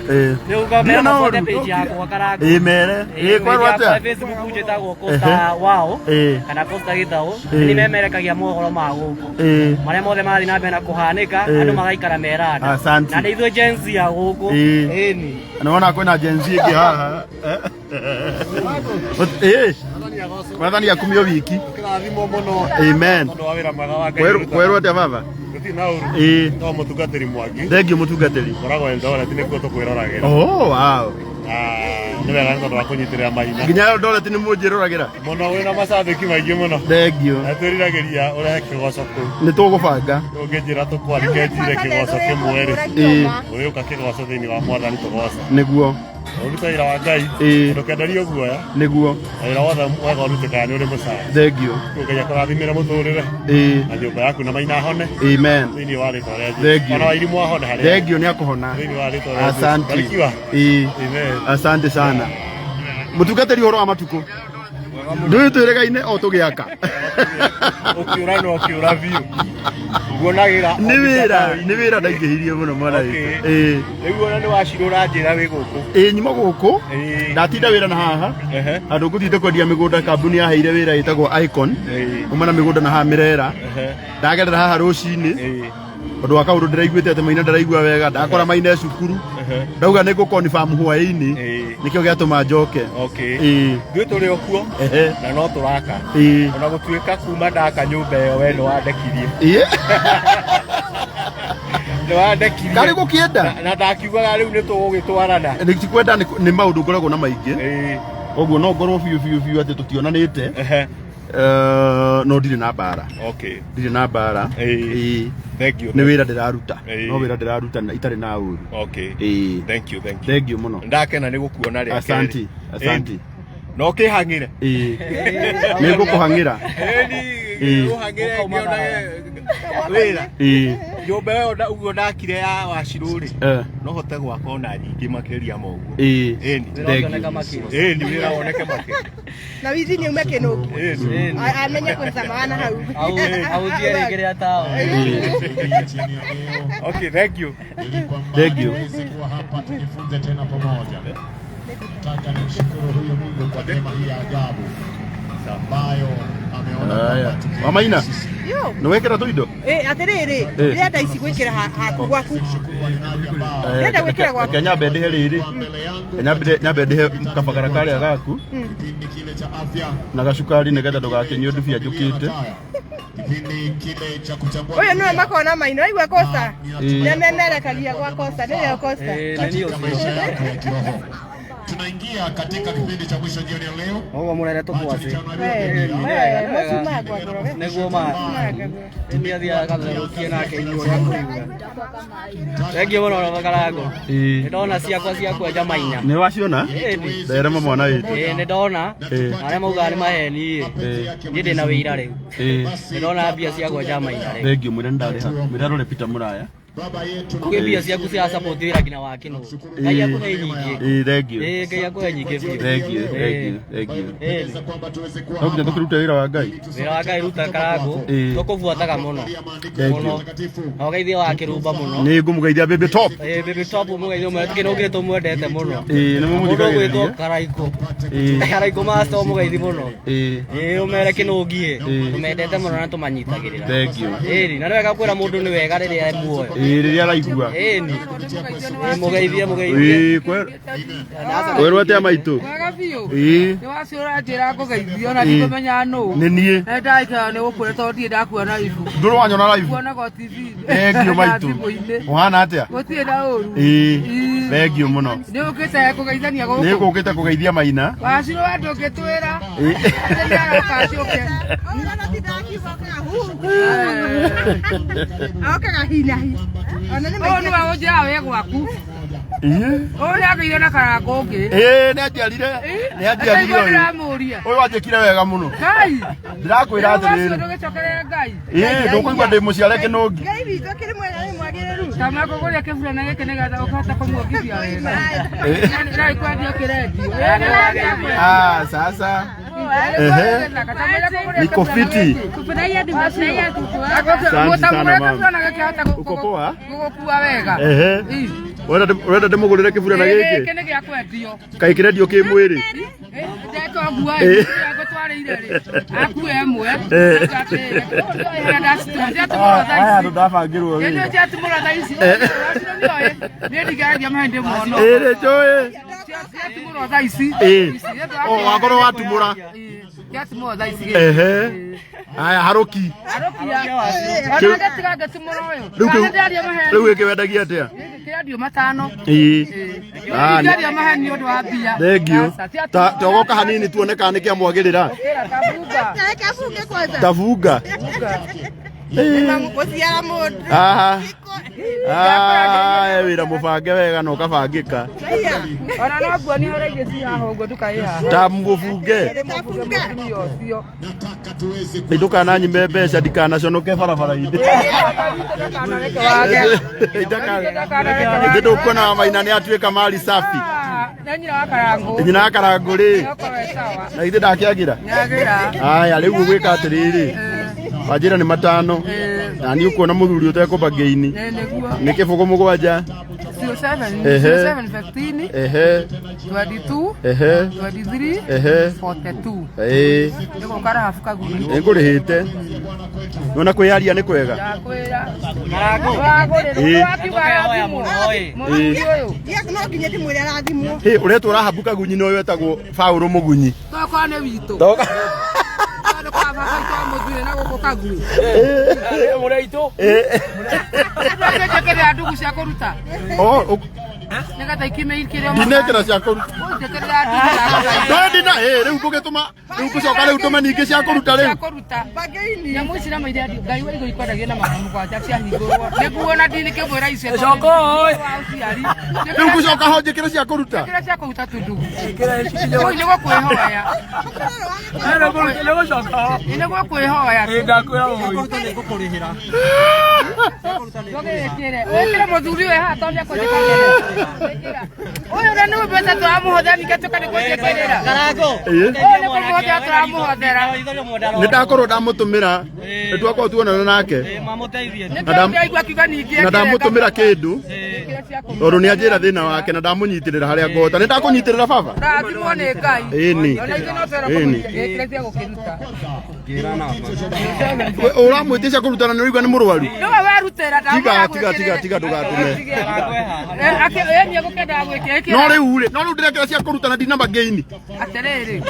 Ĩĩ. Nĩ Ndirĩ na ũkamera ũru. page yakwa Karangũ. Ĩĩ mere. Ĩĩ kwerwo atĩa? Facebook njĩtagwo Costa Wao Ĩĩ. kana Costa Gĩthaũ. Ĩĩ. Nĩ memerekagia mohoro ma gũkũ. Ĩĩ. Marĩa mothe marathiĩ na mbere na kũhanĩka, Ĩĩ. andũ magaikara meranda. Asante. Na nĩ ithuĩ Gen Z ya gũkũ. Ĩĩ. Ĩni. Nĩ wona kwĩna Gen Z ĩngĩ haha. Ĩĩ. Mwathani akumio wiki. Kĩrathimwo mũno. Amen. Tondũ wa wĩra mwega wa Ngai. Kwerwo atĩa baba? Gũtirĩ na ũru. Ĩĩ. No mũtungatĩri Mwangi. Thengiũ mũtungatĩri. Ngoragwo Eldoret nĩkuo tũkwĩroragĩra. Oh, wow. Na nĩ wega nĩ tondũ wa kũnyitĩrĩra Maina. Nginya Eldoret nĩ mũnjĩroragĩra. Mũno wĩna macambĩki maingĩ mũno. Thengiũ. Na twĩriragĩria ũrehe kĩgoco kũu. Nĩ tũgũbanga. Ũngĩnjĩra tũkwarike njire kĩgoco kĩmwe rĩ. Ĩĩ. Ũgĩũka kĩgoco thĩinĩ wa Mwathani tũgoce. Nĩguo. Ũrute wĩra wa Ngai. Ĩĩ. Ndũkenderio guoya. Nĩguo. Na wĩra wothe mwega ũrutĩkaga nĩ ũrĩ mũcara. Thengiũ. Ngai akũrathimĩre mũtũrĩre. Ĩĩ. Na nyũmba yaku na Maina ahone. Amen. Thĩinĩ wa rĩtwa rĩa Jesũ. Thengiũ. Ona Wairimũ ahone harĩa. Thengiũ nĩ akũhona. Thĩinĩ wa rĩtwa rĩa Jesũ. Asante. Barikiwa. Ĩĩ. Amen. Asante sana. Mũtungatĩri ũhoro wa matukũ. Ndũĩ twĩrĩgaine o tũgĩaka. Ũkĩũra no ũkĩũra biũ. Nguonagĩra. Nĩ wĩra, nĩ wĩra ndaingĩhirie mũno mwana witũ. Ĩĩ. Rĩu ona nĩ wacirũra njĩra wĩ gũkũ. Ĩĩ nyuma gũkũ. Ndatinda wĩra na haha. Handũ ngũthiĩte kwendia mĩgũnda kambuni yaheire wĩra ĩtagwo Icon. Uma na mĩgũnda na haha Mĩrera. Ndagerera haha rũcinĩ. Tondũ wa kaũndũ ndĩraiguĩte atĩ Maina ndaraigua wega, ndakora Maina e cukuru. Ndauga nĩ ngũkonfirm hwaĩ-inĩ. Nĩkĩo gĩatũma njoke. Okay. Ĩĩ. Ithuĩ tũrĩ o kuo Ehe. na no tũraka. Ĩĩ. Ona gũtuĩka kuma ndaka nyũmba ĩyo we nĩ wandekirie. Ĩĩ. Nĩ wandekirie. Karĩ gũkĩenda? Na ndakiugaga rĩu nĩ tũgũgĩtwarana. Nĩ tikwenda nĩ maũndũ ngoragwo na maingĩ. Koguo no ngorwo biũ biũ biũ atĩ tũtionanĩte. No ndirĩ na mbara. Okay. Ndirĩ na mbara. Ĩĩ. Thank you. Nĩ wĩra ndĩraruta. Ĩĩ. No wĩra ndĩraruta na itarĩ na ũru. Okay. Ĩĩ. Thank you, thank you. Thank you mũno. Ndakena nĩ gũkuona rĩa Asante, kerĩ. asante. Ĩĩ. Na ũkĩhang'ĩre. Ĩĩ. Nĩ ngũkũhang'ĩra. Ĩĩ. Ũhang'ĩre ngĩonage wĩra. Ĩĩ. Nyũmba ĩyo ũguo ndakire ya Wacirũ rĩ. No hote gwaka ona nyingĩ makĩria ma ũguo. Ĩĩ. Ĩni. Thank you. Ĩni wĩra woneke makĩria. Na withi nĩ ume kĩnũki. Ĩni. Amenye kũcama na hau. Autie rĩngĩ rĩa tawa. Okay, thank you. Thank you. Kuwa hapa tujifunze tena pamoja. Nataka nimshukuru huyu Mungu kwa neema hii ya ajabu ambayo ameona Haya. Wamaina. Yo. Nĩ wekĩra tũindo? Ĩ atĩrĩrĩ, Ĩ. ndĩrenda ici gwĩkĩra haku gwaku. Ndĩrenda gwĩkĩra gwaku. Reke nyambe ndĩhe rĩrĩ. Nyambe ndĩhe kabagara karĩa gaku na gacukari nĩgetha ndũgakĩnyue ndubia njũkĩte. Ũyũ nĩwe makona Maina, waigua Costa? Ĩ. Nĩ amemerekagia gwa Costa, nĩwe Costa. Tunaingia katika kipindi cha mwisho jioni ya leo. Ũguo mũrere tũkwacĩ. Mũcumangwa ngoroge. Nĩguo ma. Nĩ athiaga akatherũkia nake inyuĩ ũrĩa kũigua. Thengiũ mũno Karangũ. Ĩĩ. Nĩ ndona ciakwa cia kwenja Maina. Nĩ waciona? Ĩni. Therema mwana witũ. Ĩĩ nĩ ndona. Ĩĩ. Na arĩa maugaga nĩ maheni ĩ. Niĩ ndĩna wĩira rĩu. Ĩĩ. Nĩ ndona mbia cia kwenja Maina rĩu. Thengiũ mwĩre nĩ ndarĩha. Mwĩre arore Peter Mũraya. Kwĩ mbia ciaku cia support wĩra nginya wa kĩnũ. Ngai akũhe nyingĩ. Ĩĩ thengiũ. Ĩĩ Ngai akũhe nyingĩ biũ. Thengiũ, thengiũ, thengiũ. No nginya tũkĩrute wĩra wa Ngai. Wĩra wa Ngai ruta Karangũ. Ĩĩ. Tũkũbuataga mũno. Thengiũ. Mũno. Na ũgeithie wa kĩrumba mũno. Nĩ ngũmũgeithia baby top. Ĩĩ baby top mũgeithie ũmwe kĩnũngĩ tũmwendete mũno. Ĩĩ nĩ Mũndũ ũgwĩtwo mũmũthikagĩrĩria. Karaikũ. Ĩĩ. Karaikũ master ũmũgeithi mũno. Ĩĩ. Ĩĩ ũmere kĩnũngi ĩ. Ĩĩ. Tũmendete mũno na tũmanyitagĩrĩra. Thengiũ. Ĩĩ na nĩ wega kwĩra mũndũ nĩ wega rĩrĩa e muoyo. Ĩĩ rĩrĩa araigua. Ĩni. Mũgeithie mũgeithie. Ĩĩ kwĩrwo atĩa maitũ? Wega biũ. Ĩĩ. Nĩ wacio ũranjĩra ngũgeithio na Ĩĩ. ndikũmenya nũ. Nĩ niĩ. Na ndagĩkĩra nĩ gũkwĩra tondũ ndirĩ ndakuona ibu. Ndũrĩ wanyona live? Kuonaga o TV. Thengiũ maitũ. Thimũ-inĩ. Ũhana atĩa? Gũtirĩ na ũru. Ĩĩ. Thengiũ mũno. Nĩ ũkĩte kũgeithania gũkũ. Nĩ ngũkĩte kũgeithia Maina. Wacirũ we ndũngĩtwĩra. Ĩĩ. Atĩ nĩ aroka acoke. Okaga hinahi. Ona nĩ Ũyũ nĩwe ũnjĩraga wĩ gwaku. Ĩĩ. Ũyũ nĩ agĩire na karango ũngĩ. Ĩĩ nĩ anjiarire. Nĩ anjiarire Ũyũ ũyũ. ndĩramũria. Ũyũ anjĩkire wega mũno. Ngai. Ndĩrakwĩra Rĩu wacio atĩrĩrĩ. ndũgĩcokerere Ngai. Ĩĩ ndũkũigua ndĩ mũciare kĩnũngi. Ngai witũ akĩrĩ mwega nĩ mwagĩrĩru. Kama kũgũria kĩburana gĩkĩ nĩgetha ũkahota kũmuongithia wega. Nĩ kwendio kĩrendio. Ah, sasa. Ehe. Niko fiti. Asante sana mama. Uko poa? Gũgũkua wega. Ehe. Urenda ndĩmũgũrĩre kĩburana Gĩkĩ gĩkĩ? nĩ gĩa kwendio. Kaĩ kĩrendio kĩ mwĩrĩ? Ndetoguo Ĩĩ. ngũtwarĩire rĩ. Akue ĩmwe. Ĩĩ. Aya andũ ndabangĩrwo Nĩ wĩra. njatumũra thaa ici. Wacio nĩoĩ. Niĩ ndingĩaria mahe ndĩmuono. Ĩĩ nĩ njũĩ. Ciatumũrwo thaa ici. Ĩĩ. O wakorwo watumũra. Ciatumũrwo thaa ici. Ehe. Aya harũki. Ona ngatiga ngatumũra ũyũ. Rĩu kĩu- Kana ndĩaria maheni. Rĩu gĩkĩ wendagia atĩa? Kĩrendio matano. Ĩĩ. Ah, nĩ- Ndĩaria maheni nĩ ũndũ wa mbia. Thengiũ. Aca, ti Ta togoka hanini tuone kana nĩ kĩamwagĩrĩra. Kĩra kabunga. Kabunge kwanza. Tabunga. Gũciara mũndũ. Aha. Ah, wĩra mũbange wega na ũkabangĩka. Ona no nguonie ũrĩa irio cihaha ũguo nduka ĩ haha. Ta mũbunge. Mũtumia ũcio. Nĩ ndũkananyime mbeca ndikanaconoke barabara-inĩ. Ndakanareke wage. Ithe ndũkuona wa Maina nĩ atuĩka mali safi. Na nyina wa Karangũ. Nyina wa Karangũ rĩ. Okorwo e sawa. Na ithe ndakĩagĩra. Nĩagĩra. Aya rĩu ũgwĩka atĩrĩrĩ. Wanjĩra nĩ matano. Na niĩ ũkuona mũthuri ũtekũmba ngĩini. Nĩ nĩguo. Nĩ kĩbũgũ mũgwanja. 07 Ehe. 07 15 Ehe. 22 Ehe. 23 Ehe. 42. Ĩĩ. Nĩgũka Rahabu Kaguni. Nĩngũrĩhĩte. Nĩwona kwĩyaria nĩ kwega. Ndakwĩra. Wagũrĩrwo. Ĩĩ. Wakiuga arathimwo. Mũthuri ũyũ. No nginya ndĩmwĩre arathimwo. Hĩ, ũretwo Rahabu Kagunyi na ũyũ etagwo Paũlũ Mũgunyi. Tokorwo nĩ witũ. Toka. Tondũ kwa baba witũ wa mũthuri na gũkũ Kagui. Mũrĩa itũ. Njĩkĩrĩra ndugu cia kũruta. Oh, Nĩgetha ikime ikĩrĩo. ndinekĩra cia kũruta. Njĩkĩrĩra ndugu cia kũruta. Ndũĩ ndina, ĩ, rĩu ngũgĩtũma, rĩu ngũcoka rĩu ndũme ningĩ cia kũruta rĩu. Cia kũruta. Nyamũ ici nama iria Ngai wa igũrũ ikwendagio na magana mũgwanja ciahingũrwo. Nĩguo na ndinĩkĩmwĩra icio. Coka oi. Wa ũciari. Rĩu ngũcoka ho njĩkĩre cia kũruta. Njĩkĩra cia kũruta tu ndugu. Kũu nĩguo kwĩhoya. Nĩgũcoka ho. Nĩguo kwĩhoya. Ĩ ndakwĩra ũi. Ndũgĩkĩre. Wĩkĩre mũthuri ũyũ haha tondũ nĩekũnjĩkagĩrĩra. Ũyũ na nĩwe mbeca tũramũhothera ningĩ tuoka nĩ kũnjĩkĩrĩra. Karangũ. Ĩĩ. Ũyũ nĩ kũmũhothera tũramũhothera. Nĩ ndakorwo ndamũtũmĩra, nĩ twakorwo tuonana nake. Mamũteithie. Nĩkĩo ndĩraigua akiuga ningĩ Na ndamũtũmĩra kĩndũ, Ĩkĩra cia kũruta. tondũ nĩ anjĩra thĩna wake na ndamũnyitĩrĩra harĩa ngũhota. Nĩ ndakũnyitĩrĩra baba? Rathimwo nĩ Ngai. Ĩni. Ona ithuĩ no twĩrwo Ĩni. kũmũĩkĩra cia gũkĩruta. We, Ũramwĩtia cia kũruta na nĩ ũraigua nĩ mũrwaru? Nĩwe werutĩra Tiga, tiga, tiga, tiga ndũgatũme. Egũkĩendaga gwĩkĩra. No rĩu rĩ, no rĩu ndĩrekĩra cia kũruta na ndina mangĩini. Atĩrĩrĩ,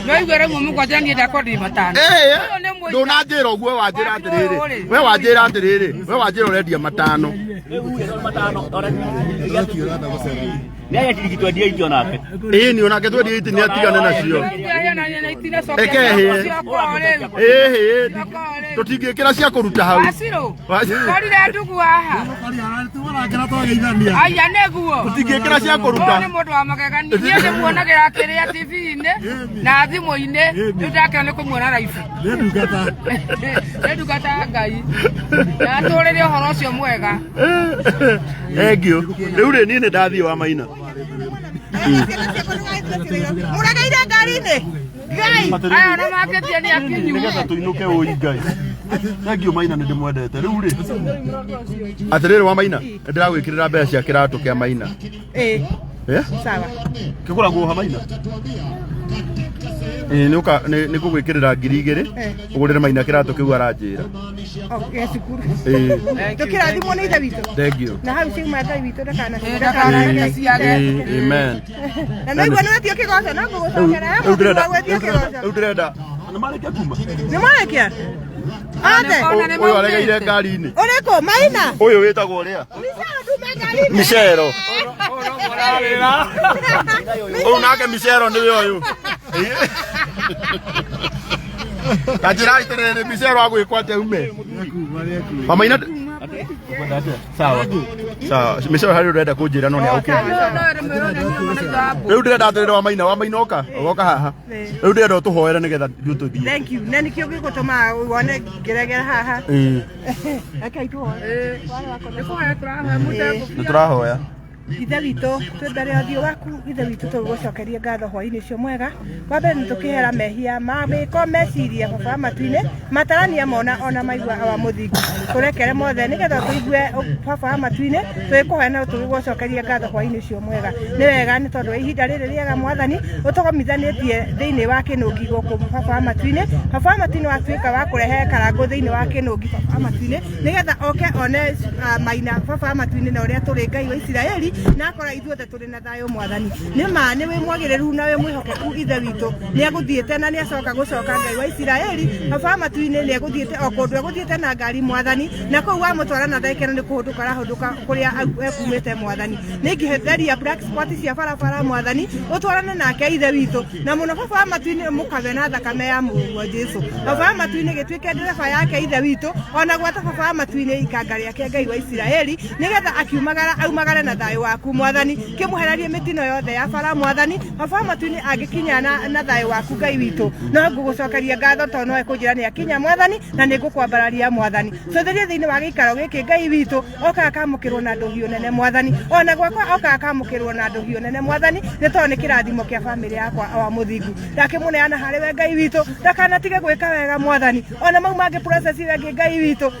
no igue rĩmwe mũgwanja niĩ ndakwa ndĩ matano. Ĩĩ, Ũyũ nĩ mũira. ndũnanjĩra ũguo we wanjĩra atĩrĩrĩ, we wanjĩra atĩrĩrĩ, we wanjĩra ũrendia matano. Nĩ ciringi twendie itio nake. Ĩĩ ni onake twendie iti nĩ atigane nacio. Eke hĩe. Ĩĩ tũtingĩkĩra cia kũruta hau. Wacirũ. Wacirũ. Korire ndugu haha. Aya nĩguo. Tũtingĩkĩra cia kũruta. Ũyũ nĩ mũndũ wa magegania. Niĩ ndĩmuonagĩra akĩrĩa TV-inĩ na thimũ-inĩ. Rĩu ndakena nĩ kũmuona live. Nĩ ndungata ya Ngai. Na atũrĩre ũhoro ũcio mwega. Thengiũ. Rĩu rĩ niĩ nĩ ndathiĩ wa Maina. Mũregeire ngari-inĩ. Ngai. Aya ona makĩtie nĩ akinyu. Nĩgetha tũinũke ũi Ngai. Thengiũ Maina nĩ ndĩmwendete. Rĩu rĩ. Atĩrĩrĩ wa Maina, nĩ ndĩragwĩkĩrĩra mbeca cia kĩratũ kĩa Maina. Ĩ. Eh? Sawa. Kĩgũragwo ha Maina? Ĩĩ nĩ ũka nĩ ngũgwĩkĩrĩra 2000 ũgũrĩre Maina kĩratũ kĩu aranjĩra. Gĩa cukuru. Ĩĩ. Tũkĩrathimwo nĩ ithe witũ. Thank you. Na hau ciauma Ngai witũ ndakanareke. Ĩĩ, amen. Na no igua nĩ wetio kĩgoco no ngũgũcokera. Rĩu ndĩrenda Wetio kĩgoco. rĩu ndĩrenda nĩ marĩkia kuma. Nĩ marĩkia? Othe. Ũyũ aregeire ngari-inĩ. Ũrĩkũ? Maina? Ũyũ wĩtagwo ũrĩa? Micero. Ũyũ nake Micero nĩwe ũyũ. Ta njĩra atĩrĩrĩ Micero agwĩkwo atĩa ume? Mama ina sawa sawa Micero harĩ ũrenda kũnjĩra no nĩ agũkĩra. Rĩu ndĩrenda atĩrĩrĩ wa Maina ũka ũgoka haha. Rĩu ndĩrenda ũtũhoere nĩgetha ithuĩ tũthiĩ. Thank you. Na nĩkĩo gĩgũtũma wone ngĩregera haha. Ĩĩ. Rekei tũhoe. Nĩ tũrahoya. Ithe witũ twĩ mbere ya ũthiũ waku ithe witũ tũgũcokeria ngatho hwainĩ ũcio mwega wa mbere nĩ tũkĩhera mehia ma mĩko meciria baba wa matu-inĩ matarania mona ona maigua awa mũthingu tũrekere mothe nĩgetha tũigue baba wa matu-inĩ tũgĩkũhoya na tũgĩgũcokeria ngatho hwainĩ ũcio mwega nĩ wega nĩ tondũ wa ihinda rĩrĩ rĩega mwathani ũtũgomithanĩtie thĩinĩ wa kĩnũngi gũkũ baba wa matu-inĩ baba wa matu-inĩ watuĩka wa kũrehe karangũ thĩinĩ wa kĩnũngi baba wa matu-inĩ nĩgetha oke one maina baba wa matu-inĩ na ũrĩa tũrĩ Ngai wa Isiraeli na akora ithuothe tũrĩ na thayũ mwathani nĩ ma nĩ wĩ mwagĩrĩru na wĩ mwĩhokeku ithe witũ nĩ agũthiĩte na nĩ acoka gũcoka Ngai wa Isiraeli baba wa matu-inĩ nĩ egũthiĩte o kũndũ egũthiĩte na ngari mwathani na kũu wamũtwara na thaa ikeno nĩ kũhũndũka arahũndũka kũrĩa ekumĩte mwathani nĩ ingĩtheria black spot cia barabara mwathani ũtwarane nake ithe witũ na mũno baba wa matu-inĩ mũkabe na thakame ya mũrũguo Jesu baba wa matu-inĩ gĩtuĩke ndereba yake ithe witũ ona gwata baba wa matu-inĩ ikanga rĩake Ngai wa Isiraeli nĩgetha akiumagara aumagare na thayũ waku mwathani kĩmwehererie mĩtino yothe ya bara mwathani baba wa matu-inĩ angĩkinya na thayũ waku Ngai witũ no ngũgũcokeria ngatho tondũ no ekũnjĩra nĩ akinya mwathani na nĩ ngũkwambararia mwathani tũtherie thĩinĩ wa gĩikaro gĩkĩ Ngai witũ okaga kamũkĩrwo na ndũhiũ nene mwathani ona gwakwa okaga kamũkĩrwo na ndũhiũ nene mwathani nĩ tondũ nĩ kĩrathimo kĩa bamĩrĩ yakwa awa mũthingu ndakĩmũneana harĩ we Ngai witũ ndakanatige gwĩka wega mwathani ona mau mangĩ process ĩyo ĩngĩ Ngai witũ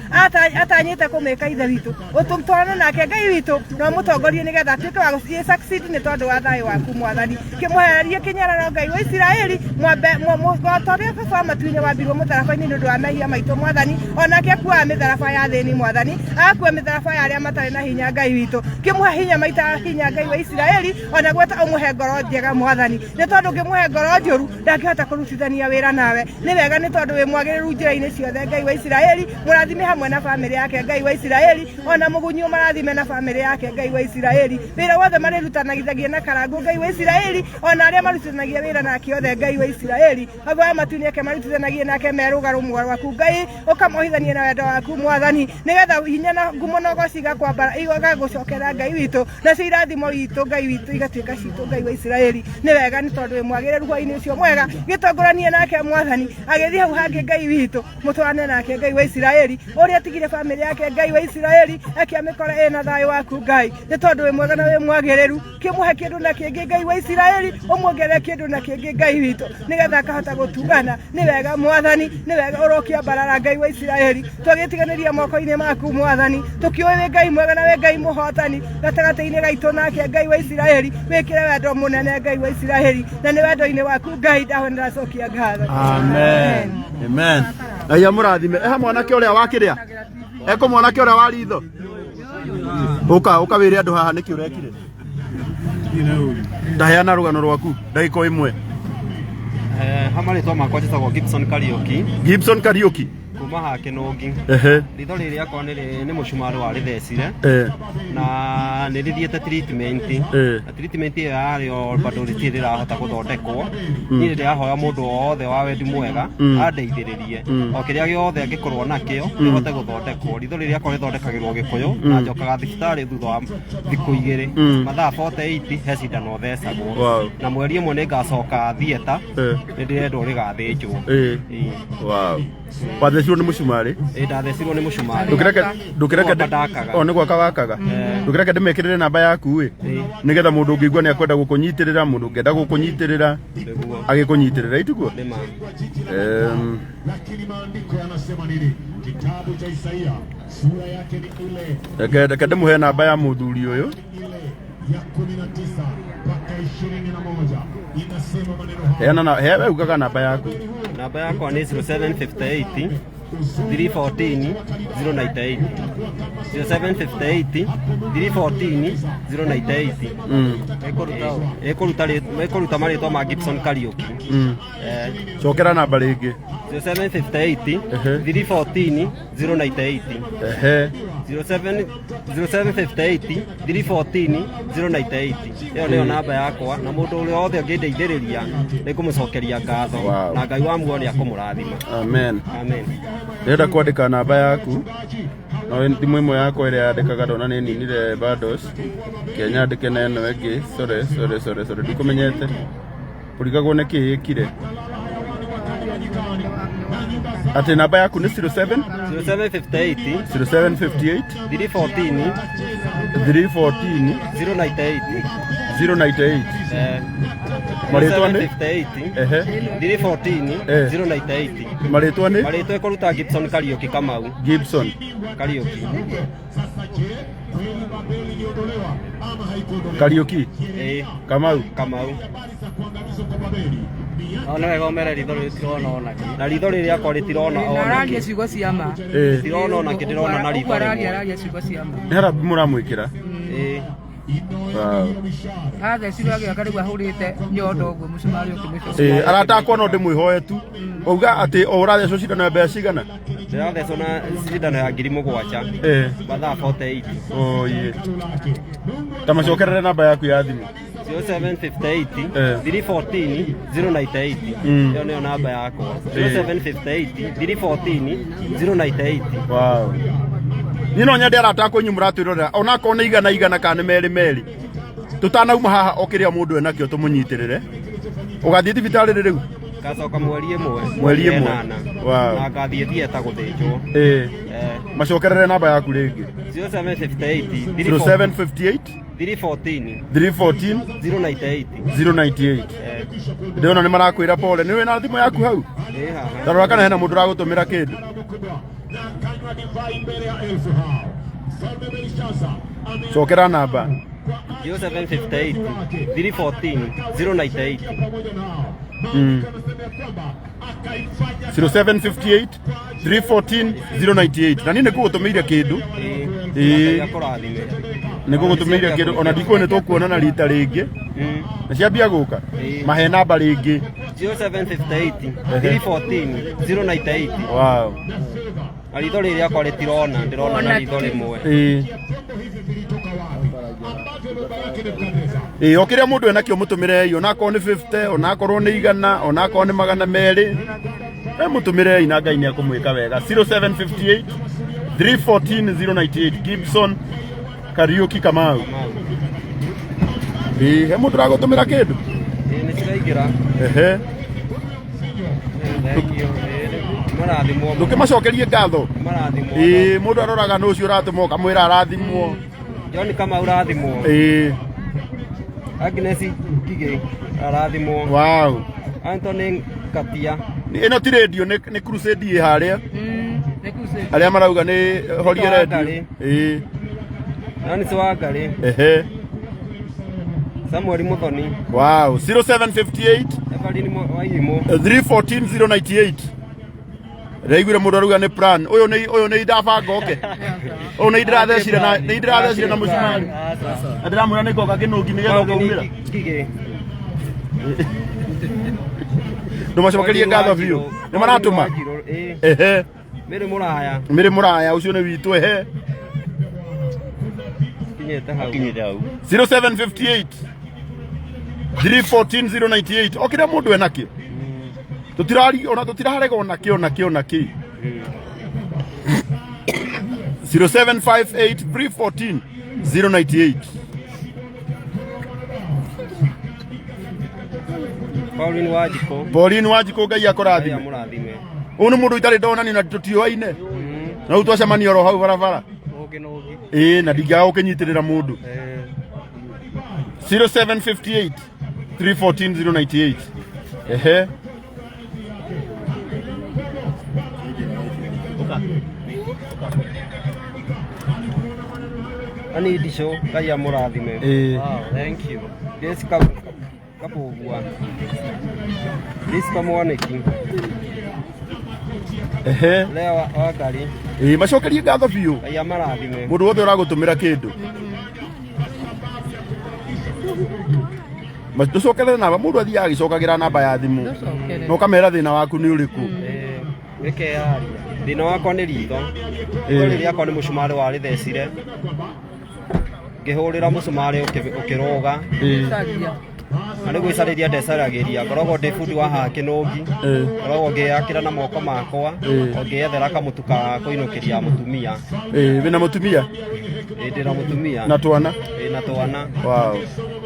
atanyĩte kũmĩka ithe witũ ũtũtwarane nake Ngai witũ na ũmũtongorie nĩgetha atuĩke wa gũthiĩ succeed nĩ tondũ wa thayũ waku mwathani kĩmwehererie kĩnyararo Ngai wa Isiraeli mwambe ta ũrĩa baba wa matu-inĩ wambirwo mũtharaba-inĩ nĩ ũndũ wa mehia maitũ mwathani onake akuaga mĩtharaba ya thĩni mwathani agakua mĩtharaba ya arĩa matarĩ na hinya Ngai witũ kĩmũhe hinya maita hinya Ngai wa Isiraeli ona gweta ũmũhe ngoro njega mwathani nĩ tondũ ũngĩmũhe ngoro njũru ndangĩhota kũrutithania wĩra nawe nĩ wega nĩ tondũ wĩ mwagĩrĩru njĩra-inĩ ciothe Ngai wa Isiraeli mũrathime hamwe na bamĩrĩ yake Ngai wa Isiraeli ona mũgunyi ũmarathime na bamĩrĩ yake Ngai wa Isiraeli wĩra wothe marĩrutanagithagia na karangũ Ngai wa Isiraeli ona arĩa marutithanagia wĩra nake othe Ngai wa Isiraeli baba wa matu-inĩ ake marutithanagie nake merũga rũmwe rwaku Ngai ũkamohithanie na wendo waku mwathani nĩgetha hinya na ngumo na ũgoci igakwambara igagũcokera Ngai witũ nacio irathimo witũ Ngai witũ igatuĩka citũ Ngai wa Isiraeli nĩ wega nĩ tondũ wĩ mwagĩrĩru hwainĩ ũcio mwega gĩtongoranie nake mwathani agĩthiĩ hau hangĩ Ngai witũ mũtwarane nake Ngai wa Isiraeli ũrĩa atigire bamĩrĩ yake Ngai wa Isiraeli eke amĩkore ĩna thayũ waku Ngai nĩ tondũ wĩ mwega na wĩ mwagĩrĩru kĩmũhe kĩndũ na kĩngĩ Ngai wa Isiraeli ũmuongerere kĩndũ na kĩngĩ Ngai witũ nĩgetha akahota gũtungana nĩ wega mwathani nĩ wega ũrokĩambarara Ngai wa Isiraeli twagĩtiganĩria moko-inĩ maku mwathani tũkĩũĩ wĩ Ngai mwega na wĩ Ngai mũhotani gatagatĩ-inĩ gaitũ nake Ngai wa Isiraeli wĩkĩre wendo mũnene Ngai wa Isiraeli na nĩ wendo-inĩ waku Ngai ndaho nĩracokia ngatho. Amen. Amen. Ngai amũrathime. Eha mwanake ũrĩa wa kĩrĩa? Eko mwanake ũrĩa wa ritho? Ũka ũka wĩre andũ haha nĩkĩ ũrekire. Ndaheana rũgano rwaku ndagĩka o ĩmwe. Ha marĩtwa makwa njĩtagwo Gibson Kariũki. Gibson Kariũki. Kuma ha Kĩnũngi. Ehe. Ritho rĩrĩ rĩakwa nĩ mũcumarĩ warĩthecire. Na nĩ rĩthiĩte treatment. Na treatment ĩyo yarĩo bado rĩtirĩ rĩrahota gũthondekwo. Niĩ ndĩrahoya mũndũ wothe wa wendi mwega andeithĩrĩrie. O kĩrĩa gĩothe angĩkorwo nakĩo kĩhote gũthondekwo. Ritho rĩrĩ rĩakwa rĩthondekagĩrwo Gĩkũyũ na njokaga thibitarĩ thutha wa thikũ igĩrĩ. Mathaa 48 he cindano thecagwo. Na mweri ĩmwe nĩ ngacoka theatre nĩ ndĩrendwo rĩgathĩnjwo. Wow. Wathecirwo nĩ mũcumarĩ? Ĩĩ ndathecirwo nĩ mũcumarĩ. Ndũkĩreke ndakaga. O nĩ gwaka wakaga. Ndũkĩreke ndĩmekĩrĩre namba yaku ĩ. Nĩgetha mũndũ ũngĩigua nĩ akwenda gũkũnyitĩrĩra, mũndũ ũngĩenda gũkũnyitĩrĩra agĩkũnyitĩrĩra itiguo? Lakini maandiko yanasema nini? Kitabu cha Isaia sura yake ni ile Reke ndĩmũhe namba ya mũthuri ũyũ. ya 19 mpaka 21 inasema maneno haya. Heana na hewe ugaga namba yaku. Namba yakwa nĩ 0758 314 098 0758 314 098. Ĩkũruta ĩkũruta marĩtwa ma Gibson Kariuki. Cokera namba rĩngĩ. 0758 314 098. 07 0758 314 098. Ĩyo nĩyo namba yakwa, na mũndũ ũrĩa wothe ũngĩndeithĩrĩria nĩ ngũmũcokeria ngatho. Na Ngai wa muoyo nĩ akũmũrathima. Amen. Amen. Ndĩrenda kwandĩka namba yaku, no thimũ ĩmwe yakwa ĩrĩa yandĩkaga ndona nĩ ninire bundles. Reke nyandĩke na ĩno ĩngĩ. Sorry, sorry, sorry, sorry, ndikũmenyete, kũrigagwo nĩ kĩ ĩkire atĩ namba yaku nĩ 07 0758 0758 314 314 098. 098. Marĩtwa nĩ? 0758 314 098. Marĩtwa nĩ? Marĩtwa ĩkũruta Gibson Kariuki Kamau. Gibson Kariuki. Kariuki. Kamau. Kamau. No nĩ wega ũmere ritho rĩtirona ona kĩ. Na ritho rĩrĩ akwa rĩtirona Na ona araria kĩ. ciugo cia ma. Rĩtirona ona kĩ, ndĩrona na ritho Ũguo araria rĩmwe. araria ciugo cia ma. Nĩ harambĩ mũramwĩkĩra? Ĩĩ. Wow. Athecirwo agĩaka rĩu ahũrĩte nyondo ũguo mũcumarĩ ũkĩmũcoka. Arata akwa, no ndĩmwĩhoe tu uga atĩ o ũrathecwo cindano ya mbeca cigana? Ndĩrathecwo na cindano ya 7,000. Mathaa 48. Oh, yeah. Ta macokerere namba yaku ya thimũ. 0758 314 098. Ĩyo nĩyo namba yakwa. 0758 314 098. Wow. Niĩ no nyende arata akwa inyuĩ mũratwĩrorera, onakorwo nĩ igana igana kana nĩ merĩ merĩ, tũtanauma haha, o kĩrĩa mũndũ enakĩo tũmũnyitĩrĩre. Ũgathiĩ thibitarĩ rĩ rĩu? Ngacoka mweri ĩmwe. Mweri ĩmwe. Ĩnana. Na ngathiĩ theatre gũthĩnjwo. Macokerere namba yaku rĩngĩ. 0758 0758 314 314 098. 098. Ndĩrona nĩ marakwĩra pole. Nĩ wĩna thimũ yaku hau? Ĩ haha. Tarora kana hena mũndũ ũragũtũmĩra kĩndũ. Cokera namba. 0758 314 098. 0758 314 098. Na niĩ nĩ ngũgũtũmĩire kĩndũ. Ngai akũrathime. Nĩ ngũgũtũmĩire kĩndũ, ona ndikũĩ nĩ tũkuonana rita rĩngĩ. Na ciambia gũka, mahe namba rĩngĩ. 0758 314 098. Wow. Na ritho rĩrĩ rĩakwa rĩtirona, ndĩrona na ritho rĩmwe. Ĩĩ, o kĩrĩa mũndũ enakĩo mũtũmĩrei, onakorwo nĩ 50, onakorwo nĩ 100, onakorwo nĩ 200, e mũtũmĩrei na Ngai nĩ akũmwĩka wega. 0758 314 098, Gibson Kariuki Kamau. Ĩĩ, he mũndũ ũragũtũmĩra kĩndũ? Ĩĩ, nĩ ciraingĩra. Thank you. Ĩĩ, marathimwo. Ndũkĩmacokerie ngatho. Marathimwo. Ĩĩ, mũndũ aroraga nũ ũcio ũratũma ũkamwĩra arathimwo. John Kamau rathimwo. Agnes Ngigĩ arathimwo. Wow. Anthony Ngatia. Ĩno ti radio, nĩ crusade ĩ harĩa arĩa marauga nĩ horie Peter radio. Wangari. Nancy Wangari. Samuel Muthoni. Wow. 0758 Evelyn Wairimu. 314 098. Ndaiguire mũndũ aruga nĩ plan ũyũ, nĩ ũyũ nĩ indabanga oke ũyũ, nĩ indĩrathecire na nĩ indĩrathecire na mũcumarĩ na ndĩramwĩra nĩ ngoka kĩnũngi nĩgetha ũkaumĩra. Ngigĩ. Ndũmacokerie ngatho biũ, nĩ maratũma. Mĩrĩ mũraya. Mĩrĩ mũraya, ũcio nĩ witũ. Kinyĩte hau. Kinyĩte hau. 0758 314 098. O kĩrĩa mũndũ enakĩo, tũtirari ona tũtirarega ona kĩ ona kĩ ona kĩ. 0758 314 098. Pauline Wanjikũ. Pauline Wanjikũ, Ngai Ngai akũrathime. Amũrathime. Ũyũ nĩ mũndũ itarĩ ndonani na tũtiũaine, na rĩu twacemania oro hau barabara. Ũngĩ na ũngĩ. Ĩĩ, na ndingĩaga gũkĩnyitĩrĩra mũndũ. 0758 314 098. Ani Ndicũ, Ngai amũrathime. Wow, thank you. Grace Kabũgua. Priska Mwaniki. Ehe. Leo Wangari. Ĩĩ, macokerie ngatho biũ. Ngai amarathime. Mũndũ wothe ũragũtũmĩra kĩndũ. Ndũcokerere namba, mũndũ athiaga agĩcokagĩra namba ya thimũ. Ndũcokere. Na ũkamera thĩna waku nĩ ũrĩkũ. Wĩkeyaria. Thĩna wakwa nĩ ritho. Ritho rĩrĩ rĩakwa nĩ mũcumarĩ warĩthecire. Ngĩhũrĩra mũcumarĩ ũkĩrũga. Na nĩ gwĩcarĩria ndecaragĩria. Ngoragwo ndĩ bundi wa haha Kĩnũngi. Ngoragwo ngĩyakĩra na moko makwa. O ngĩyethera kamũtu ka kũinũkĩria mũtumia. Ĩĩ, wĩna mũtumia? Ĩĩ, ndĩna mũtumia. Na twana? Ĩĩ, na twana. Wow.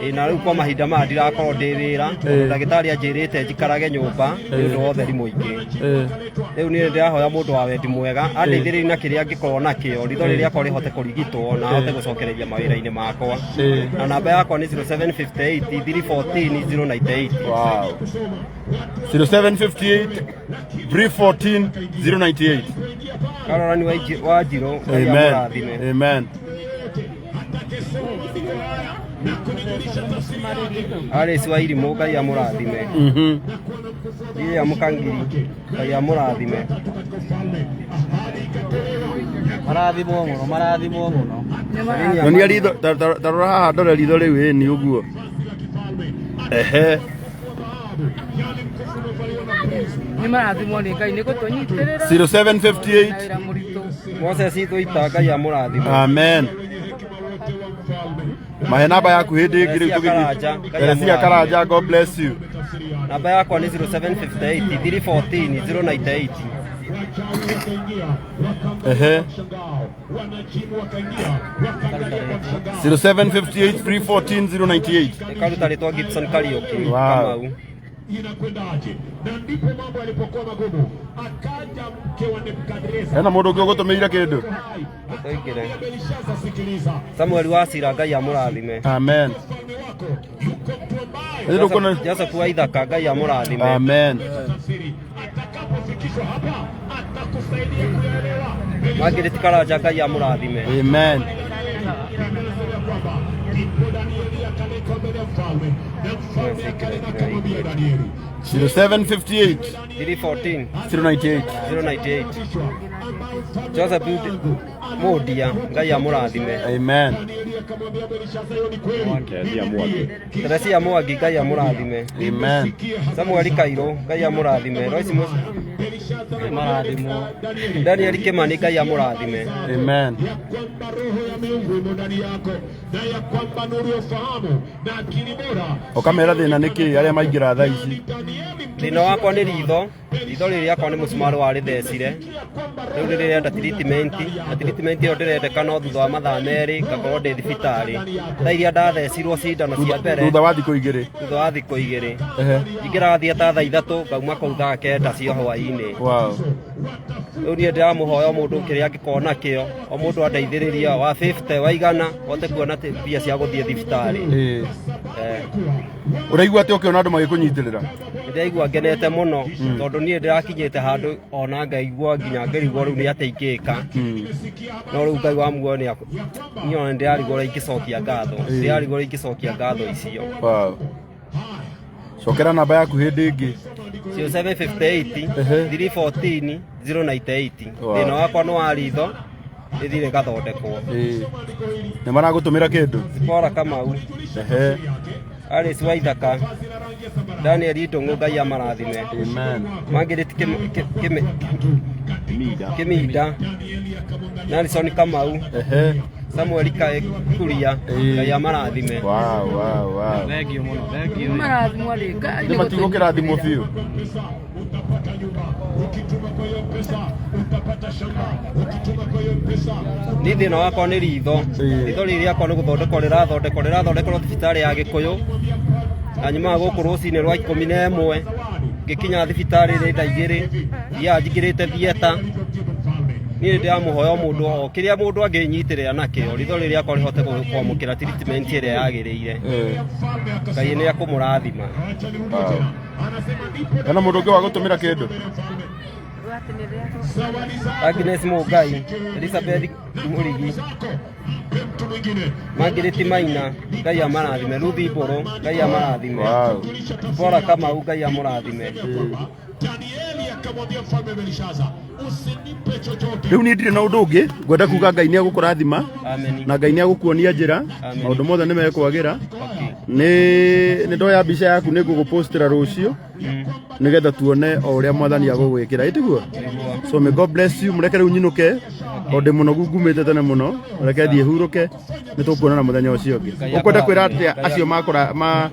Ĩĩ, na rĩu kwa mahinda maya ndirakorwo ndĩ wĩra. Tondũ ndagĩtarĩ anjĩrĩte njikarage nyũmba nĩ ũndũ wa ũtheri mũingĩ. Rĩu niĩ ndĩrahoya mũndũ wa wendi mwega andeithĩrĩrie na kĩrĩa angĩkorwo nakĩo ritho rĩrĩ rĩakwa rĩhote kũrigitwo na ahote gũcokereria mawĩra-inĩ makwa. Na namba yakwa nĩ 0758 314 098. Wow. 0758 314 098. Karorani wa Njirũ, Ngai Amen. amũrathime. Amen. Alice wa Irimũ, Ngai amũrathime. William Kangiri, Ngai amũrathime. Marathimwo mũno, marathimwo mũno. Nyonia ritho, ta rora haha ndore ritho rĩu ĩni ũguo. Ehe. Nĩ marathimwo nĩ Ngai nĩ gũtũnyitĩrĩra. 0758 Na wĩra mũritũ. Moses Thuita, Ngai amũrathime. Amen. Mahe namba yaku hĩndĩ ĩngĩ rĩu Teresia tũgĩthiĩ. Karanja, Ngai Teresia amũrathime. Karanja, God bless you. Namba yakwa nĩ 0758 314 098. Ehe. 0758 314 098. Ĩkaruta rĩtwa Gibson Kariũki. Wow. Kamau. Hena mũndũ ũngĩ ũgũtũmĩire kĩndũ? Tũingĩre. Samuel wa Cira, Ngai amũrathime. Amen. Joseph wa Ithaka, Ngai amũrathime. Amen. Margaret Karanja, Ngai amũrathime. Amen. 0758 314 098 098. Joseph Mundia, Ngai amũrathime. Amen. Teresia Mwangi, Ngai amũrathime. Amen. Samuel Kairũ, Ngai amũrathime. Royce Marathimwo. Daniel Kimani, Ngai amũrathime. Amen. Ũkamera thĩna nĩ kĩ arĩa maingĩra thaa ici. Thĩna wakwa nĩ ritho. Ritho rĩrĩ rĩakwa nĩ mũcumarĩ warĩthecire. Rĩu nĩ rĩrenda treatment, na treatment ĩyo ndĩrendeka no thutha wa mathaa merĩ ngakorwo ndĩ thibitarĩ. Thaa iria ndathecirwo cindano cia mbere. Thutha wa thikũ igĩrĩ. Thutha wa thikũ igĩrĩ. Ehe. Ingĩraga theatre thaa 3 ngauma kũu thaa 9 cia hwaĩ-inĩ. Wow. Rĩu niĩ ndĩramũhoya o mũndũ kĩrĩa angĩkorwo nakĩo, o mũndũ andeithĩrĩria wa 50 wa igana hote kuona mbia cia gũthiĩ thibitarĩ. Ũraigua atĩa ũkĩona andũ magĩkũnyitĩrĩra? Ndĩraigua ngenete mũno tondũ niĩ ndĩrakinyĩte handũ ona ngaigua nginya ngĩrigwo rĩu nĩ atĩa ingĩka. No rĩu Ngai wa muoyo nĩ niĩ ona ndĩrarigwo ũrĩa ingĩcokia ngatho. Ndĩrarigwo ũrĩa ingĩcokia ngatho icio. Wow. Cokera namba yaku hĩndĩ ĩngĩ. 0758 314 098. Wow. Thĩna wakwa nĩ wa ritho rĩthire gathondekwo. Nĩ maragũtũmĩra kĩndũ? Zipora Kamau. Ehe. Alice Waithaka. Daniel Ndung'u, Ngai amarathime. Amen. Margaret Kiminda. Nelson Kamau. Ehe. Samuel Kuria, Ngai amarathime. Wow, wow, wow. Thank you mũno, thank you. Marathimwo nĩ Ngai. Nĩ matigũkĩrathimwo biũ. Niĩ thĩna wakwa nĩ ritho. Ritho rĩrĩ rĩakwa nĩ gũthondekwo rĩrathondekwo, rĩrathondekwo thibitarĩ ya Gĩkũyũ. Na nyumaga gũkũ rũcinĩ rwa 11 ngĩkinya thibitarĩ nĩ thaa 2, thiaga njingĩrĩte theatre. Niĩ nĩ ndĩramũhoya o mũndũ o kĩrĩa mũndũ angĩnyitĩrĩra nakĩo, ritho rĩrĩ rĩakwa rĩhote kwamũkĩra treatment ĩrĩa yagĩrĩire. Ngai nĩ ekũmũrathima. Hena mũndũ ũngĩ wa gũtũmĩra kĩndũ? Agnes Mũngai, Elizabeth Mũrigi, Margaret Maina, Ngai amarathime, Ruth Mbũrũ, Ngai amarathime, Wow. Bora Kamau, Ngai amũrathime. Rĩu niĩ ndirĩ na ũndũ ũngĩ ngwenda kuga. Ngai nĩ agũkũrathima na Ngai nĩ agũkuonia njĩra, maũndũ mothe nĩ mekwagĩra. Nĩ ndoya mbica yaku, nĩ ngũgũpostĩra rũciũ nĩgetha tuone o ũrĩa Mwathani agũgwĩkĩra, ĩtiguo? So may God bless you. Mũreke rĩu nyinũke o ndĩ mũnogu, ngumĩte tene mũno. Reke thiĩ hurũke, nĩ tũkuonana mũthenya ũcio ũngĩ. Ũkwenda kwĩra atĩa acio makũra ma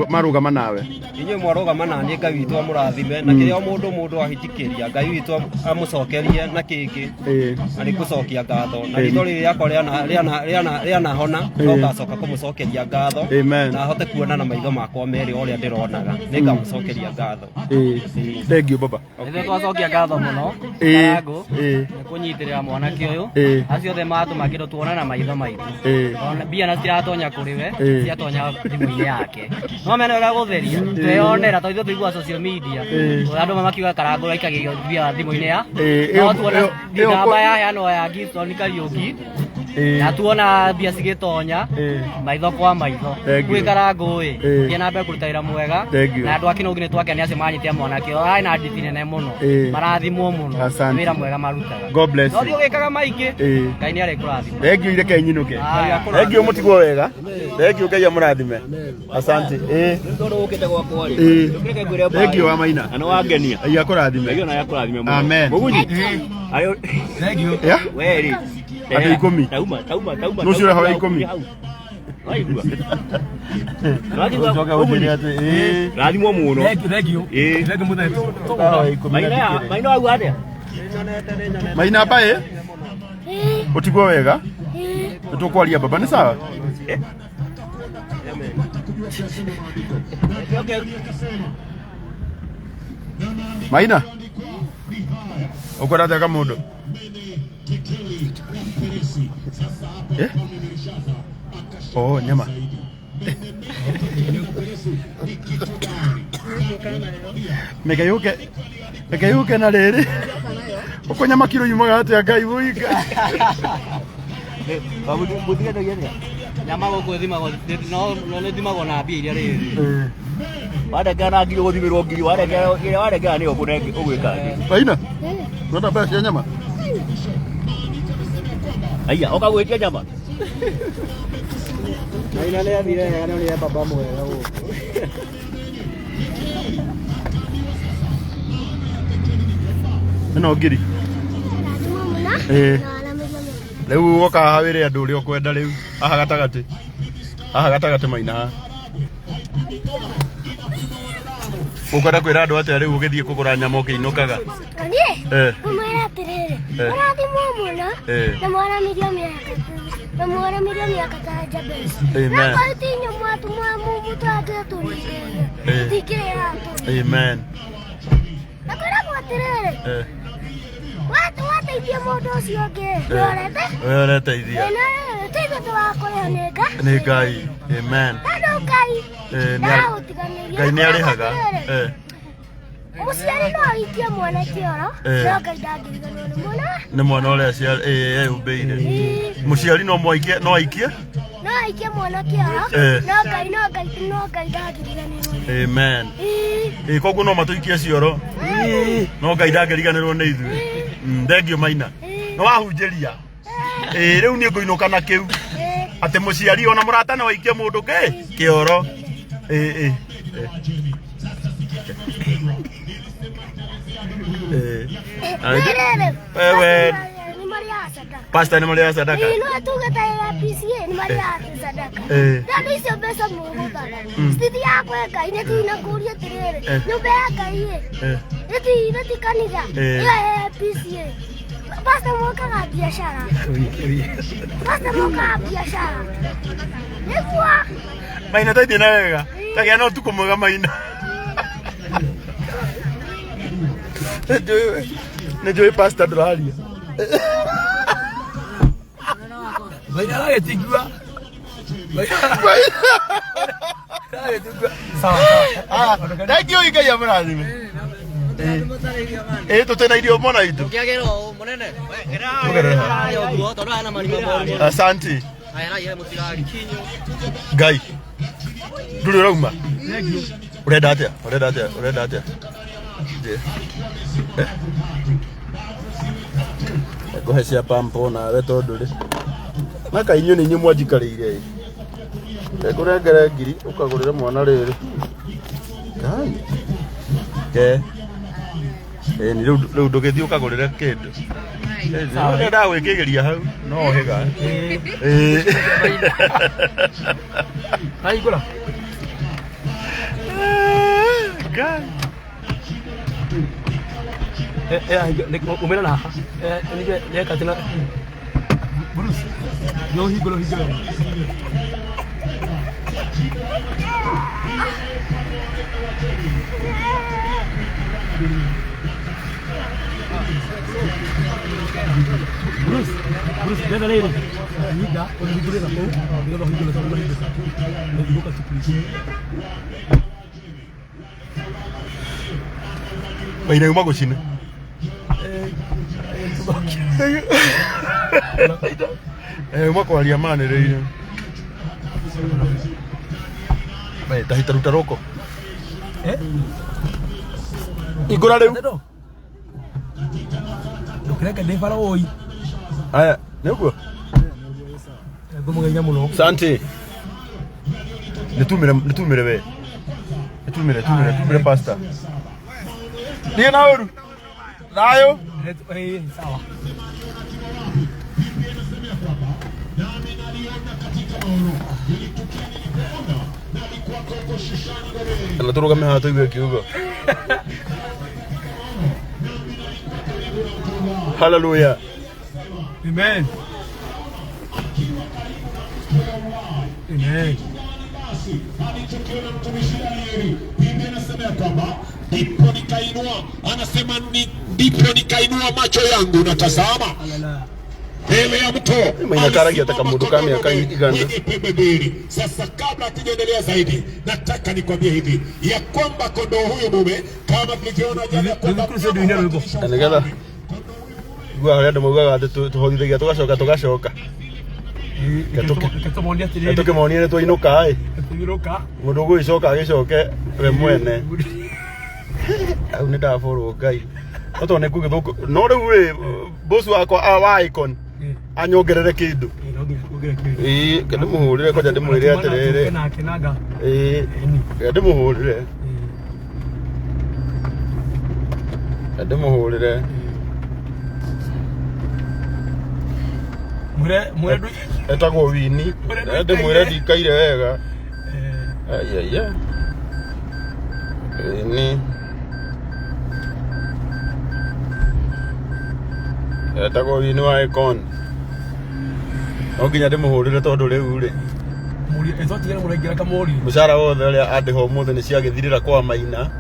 marũgama nawe? Inyuĩ mwarũgama na niĩ, Ngai witũ amũrathime, na kĩrĩa o mũndũ ahĩtĩkĩria, Ngai witũ amũcokerie na kĩngĩ. Na nĩ gũcokia ngatho na ritho rĩrĩ rĩakwa rĩanahona, no ngacoka kũmũcokeria ngatho. Amen. Na hote kuona na maitho makwa merĩ o ũrĩa ndĩronaga, nĩ ngamũcokeria ngatho. Thank you, baba. Ithuĩ twacokia ngatho mũno Karangũ nĩ kũnyitĩrĩra mwanake ũyũ. Acio othe matũma kĩndũ tuona na maitho maitũ. Ona mbia na citiratonya kũrĩ we, ciatonya thimũ-inĩ yake. No mena wega gũtheria tweyonera, tondũ ithuĩ tũiguaga social media andũ amwe makiuga Karangũ aikagĩrio mbia thimũ-inĩ ya no tuona namba yaheanwo ya Gibson Kariũki na tuona mbia cigĩtonya maitho kwa maitho. Thank you. Gwĩ Karangũ ĩ, thiĩ na mbere kũruta wĩra mwega. Thank you. Na andũ a Kĩnũngi nĩ twakenia acio manyitia mwanake ũyũ arĩ na nditi nene mũno. Marathimwo mũno. Asante. Wĩra mwega marutaga. God bless No you. thiĩ ũgĩkaga maingĩ. Ngai nĩ arĩkũrathima. Thank you, ireke nyinũke. Haya. Thank you, mũtigwo wega. Thank you, Ngai amũrathime. Asante. Tondũ ũkĩte gwakwa rĩ, reke ngwĩre. Thank you, wa Maina. Na nĩ wangenia. Ngai akũrathime. Ngai ona akũrathime mũno. Amen. Mũgunyi. Ayo. Thank you. Yeah? We rĩ. Andũ 10. Tauma, tauma, tauma. Nũcio ũrehoya 10. Waigua. Waigua. Ũcoke ũnjĩre atĩ Rathimwo mũno. Thank you, thank you. Thank you, mũthee. Ũkahoya 10 na Maina, ndikĩrĩ. maina waigua atĩa? Maina mbaĩ, ũtigwo wega, nĩ tũkwaria baba, nĩ sawa? Maina, ũkwenda atĩa kamũndũ? Eh? Oh, nyama. Reke yũke, reke yũke na rĩrĩ. Ũkũ nyama kiro yumaga atĩa? Ngai mũinga. Mũtigendagia atĩa nyama gũkũ? Ĩthimagwo no nĩ ĩthimagwo na mbia iria rĩrĩ. Warengera na ngiri ũgũthimĩrwo ngiri, warengera ĩrĩa warengera nĩyo ũgwĩka atĩ. Maina, ũrenda mbeca cia nyama? Aya, ũka gwĩtia nyama. Maina nĩ athire wega, nĩ ũrĩa baba mwega gũkũ. Ĩno ngiri. Rĩu woka haha wĩre andũ ũrĩa ũkwenda rĩu haha gatagatĩ, haha gatagatĩ. Maina, haha ũkwenda kwĩra andũ atĩa rĩu ũgĩthiĩ kũgũra nyama ũkĩinũkaga? Niĩ ngũmwĩra atĩrĩrĩ, mũrathimwo mũno na mwaramĩrio mĩaka, na mwaramĩrio mĩaka ta Jabez. Amen. Na korwo ti inyuĩ mwatũngĩtũrindĩria, tũtingĩrĩ tũrĩ. Amen. Na kwĩragwo atĩrĩrĩ, wateithia mũndũ ũcio ũngĩ, nĩorete We ũreteithia. Tithe tũgakũrĩha nĩ Ngai. Nĩ Ngai. Amen. Tondũ Ngai ndagũtiganĩria. Ngai nĩ arĩhaga. Mũciari no ahikie mwana kĩoro, no Ngai ndangĩriganĩrwo nĩ mwana. Nĩ mwana ũrĩa eyũmbĩire. Mũciari no mwaikie, no aikie. No aikie mwana kĩoro, no Ngai ndangĩriganĩrwo. Amen. Koguo no matũikie cioro, no Ngai ndangĩriganĩrwo nĩ ithuĩ. Thengio Maina, nĩ wahunjĩria. Rĩu niĩ ngũinũka na kĩu atĩ mũciari ona mũrata no aikie mũndũ kĩ kĩoro. Ĩ. Rĩrĩ, Wewe. nĩ marĩaga sadaka. Pastor nĩ marĩaga sadaka. Ĩĩ, no tuge ta ya PCA nĩ marĩaga sadaka. Tondũ icio mbeca mũhũthaga citithiaga kwĩ Ngai. Nĩ tinakũria atĩrĩrĩ, nyũmba ya Ngai ĩ, nĩ ti kanitha ĩyo ya PCA. Pastor mokaga biacara, pastor mokaga biacara nĩguo. Maina, taithie na wega, tagĩa na ũtukũ mwega, Maina. Nĩ njũĩ pastor ndũraria. Maina aragĩtigua. Aragĩtigua. Sawa sawa. Thank you, Ngai amũrathime. Tũtĩ na irio mwana witũ. Ũkĩagĩra ũũ mũnene. Tũgerere. Ũguo tondũ aya na marima moru. Asante. Aya na mũtirari kinyo. Ngai ndũrĩ ũrauma. Ũrenda atĩa? Ũrenda atĩa? Ũrenda atĩa? Ngũhe cia pampo nawe tondũ rĩ maka inyuĩ nĩ inyuĩ mwanjikarĩire ĩ. Ngũrengere ngiri ũkagũrĩre mwana rĩrĩ. Ngai. Ke. Ĩni rĩu rĩu ndũgĩthiĩ ũkagũrĩre kĩndũ. Ndendaga gwĩkĩgĩria hau no hĩga. Ĩĩ. Ahingũra. Ngai. Umĩra na haha. Nĩka atĩ na Bruce. Nĩ ũhingũre ũhingũre. Bruce, Bruce, ndĩrenda rĩrĩ. Hinga, ũhingũre na kũu, nĩgetha ũhingũre tondũ ũrahingũka. Ũhingũka tu please. Maina yuma gũcina. Eh, uma kwaria manĩrĩire. Bai, tahita ruta roko. Eh? Ingũra rĩu. Ndũkĩreke ndĩ bara ũi. Aya, nĩ ũguo? Ngũmũgeithia mũno. Asante. Nitumire nitumire we. Nitumire tumire tumire pastor. Niĩ na ũru. Thayũ. Eh, sawa. Kana tũrũgame haha tũigue kiugo. Hallelujah. Amen. Amen. Biblia inasema ya kwamba ndipo nikainua, anasema ni ndipo nikainua macho yangu na tazama mbele ya mto Maina karagia ta kamũndũ ka mĩaka igana. mwenye pembe mbili. Sasa kabla hatujaendelea zaidi, nataka nikwambie hivi ya kwamba kondoo huyu mume kama tulivyoona jana ya kwamba Na nĩgetha igua harĩa andũ maugaga atĩ tũhotithagia tũgacoka tũgacoka. Reke tũmonie atĩrĩrĩ. Tũkĩmonie nĩ twainũka ĩ. Tũinũka. Mũndũ ũgũgĩcoka agĩcoke we mwene. Hau nĩ ndaborwo Ngai. No tondũ nĩ ngũgĩthũkũ. No rĩu rĩ boss wakwa wa Icon anyongerere kĩndũ. Ĩĩ, reke ndĩmũhũrĩre kwanja ndĩmwĩre atĩrĩrĩ. Nake nanga. Ĩĩ, reke ndĩmũhũrĩre. Reke ndĩmũhũrĩre. Mwĩre mwĩre ndũ Etagwo Wini. Reke ndĩmwĩre ndikaire wega. Aiaiya. Wini. Etagwo Wini wa Icon. No nginya ndĩmũhũrĩre tondũ rĩu rĩ Mũriũ ĩtwatigĩra mũraingĩra kamũriũ. mũcara wothe ũrĩa andĩha ũmũthĩ nĩ ciagĩthirĩra kwa Maina.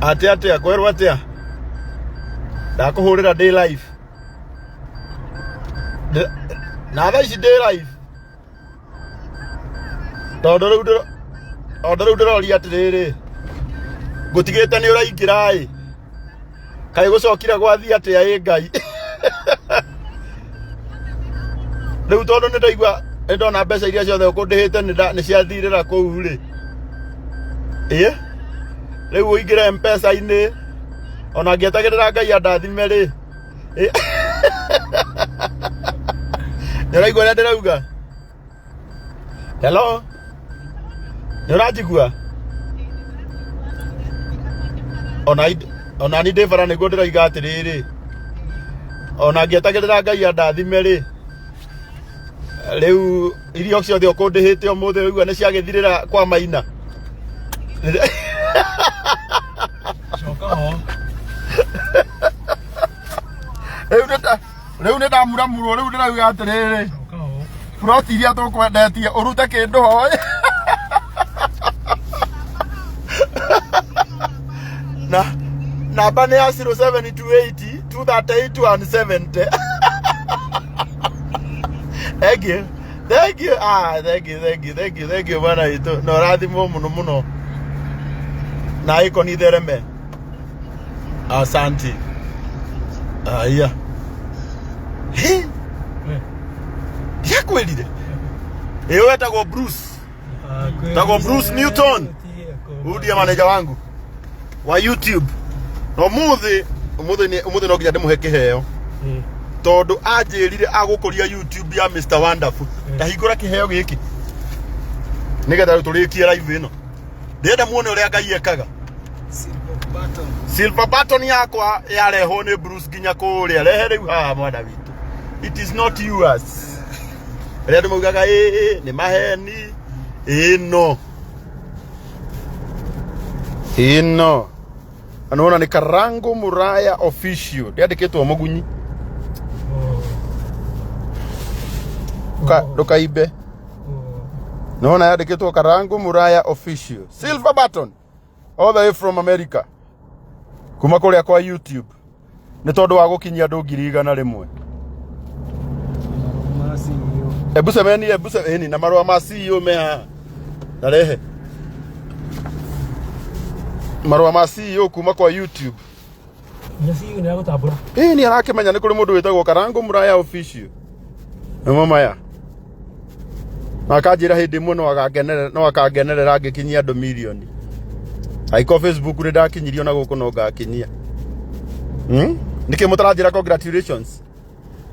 Atĩ atĩa kwerwo atĩa? Ndakũhũrĩra ndĩ live. Na thaa ici ndĩ live. Tondũ rĩu ndĩro tondũ rĩu ndĩroria atĩrĩrĩ ngũtigĩte nĩ ũraingĩra ĩ kaĩ gũcokire gwathiĩ atĩa ĩ Ngai rĩu tondũ nĩ ndaigua nĩ ndona mbeca iria ciothe ũkũndĩhĩte nĩ ciathirĩra kũu rĩ ĩ rĩu ũingĩre mpesa-inĩ ona ngĩetagĩrĩra Ngai andathime rĩ Ĩ. Nĩ ũraigua ũrĩa ndĩrauga? Hello? Nĩ ũranjigua? Ona ona ni ndĩ bara nĩguo ndĩroiga atĩrĩrĩ ona ngĩetagĩrĩra Ngai andathime rĩ rĩu irio ciothe ũkũndĩhĩte ũmũthĩ ũraigua nĩ ciagĩthirĩra kwa Maina. Coka ho. Rĩu nĩ rĩu nĩ ndamuramurwo rĩu ndĩrauga atĩrĩrĩ ploti iria tũkwendetie ũrute kĩndũ ho na namba nĩ ya 0728 238 170. Thank you. Thank you. Ah, thank you, thank you, thank you, thank you bwana witũ. Na ũrathimwo mũno mũno. Na ĩkoni thereme. Asante. Aya. He? Ndiakwĩrire. Ĩyo wetagwo Bruce. Tagwo Bruce Newton. Huyu ndiye manager wangu wa YouTube. Na umuthi umuthi ni umuthi no nginya ndimuhe kiheo. Tondu anjirire agũkũria YouTube ya Mr Wonderful. Ndahingũra kiheo gĩkĩ. Nigetha rĩu tũrĩkie live ĩno. Ndĩrenda muone ũrĩa Ngai ekaga. Silver button yakwa yarehwo nĩ Bruce nginya kũrĩa. Rehe rĩu haha mwana witũ. It is not yours. Rĩrĩa andũ maugaga ĩĩ nĩ maheni ĩno ĩno na nĩwona nĩ Karango Muraya official ndĩandĩkĩtwo mũgunyi ndũkaimbe nĩwona yandĩkĩtwo Karango Muraya official silver button all the way from America kuma kũrĩa kwa YouTube nĩ tondũ wa gũkinyia andũ 100,000 ebu cemeni ebu ĩni na marũa ma CEO me haha narehe marũa ma CEO kuma kwa YouTube Nĩ CEO nĩ agũtambũra. ĩĩ nĩ arakĩmenya nĩ kũrĩ mũndũ wĩtagwo Karango Muraya official nĩmo maya na akanjĩra hĩndĩ ĩmwe no akangenerera no akangenerera ngĩkinyia andũ mirioni angĩkorwo Facebook nĩ ndakinyirio na gũkũ no ngakinyia Nĩkĩ mũtaranjĩra congratulations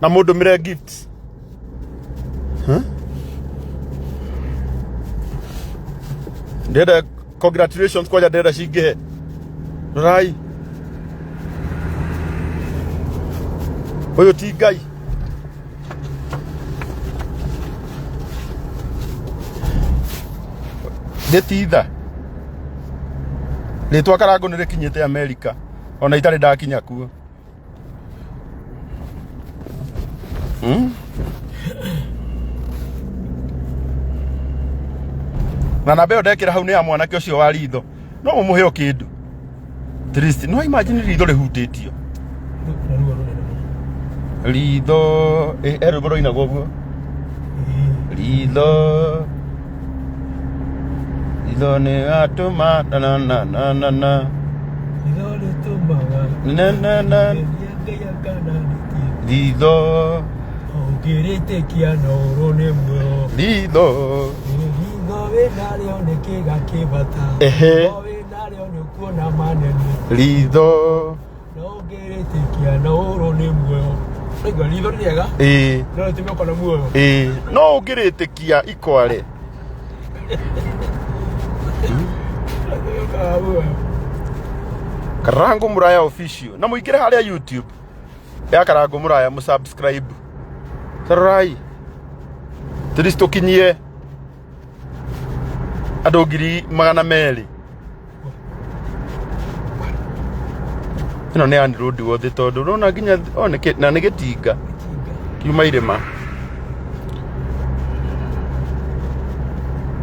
na mũndũmĩre gifts huh? Ndĩrenda congratulations kwanja ndĩrenda cingĩhe rorai ũyũ ti Ngai ndĩtitha rĩtwa Karango nĩ rĩkinyĩte Amerika ona itarĩ ndakinya kuo Na namba ĩyo ndekĩra hau nĩ ya mwanake ũcio wa ritho no mũmũhe o kĩndũ At least no imagine ritho rĩhutĩtio Na ruo rũnene mũno. ritho he rwĩmbo rũinagwo ũguo ritho ritho nĩ gatũma na na na na na na Ritho rĩtũmaga na na na Ngeria Ngai akananĩtie. ritho Ũngĩrĩtĩkia no ũrwo nĩ muoyo. ritho Ritho wĩnarĩo nĩ kĩga kĩ bata. Ehe. Ritho wĩnarĩo nĩ ũkuona manene. ritho No ũngĩrĩtĩkia no ũrwo nĩ muoyo. Ũraigua ritho nĩ rĩega? Ĩĩ. No rĩtũme ũkona muoyo. Ĩĩ no ũngĩrĩtĩkia ikware Ũkaga muoyo. Karango Muraya official na mũingĩre harĩa YouTube ya Karango Muraya mũ subscribe tarorai tũthiĩ tũkinyie andũ 200,000 ĩno nĩ Ann Road wothe tondũ ũrona nginya o nĩ kĩ- na nĩ gĩtinga kiuma irĩma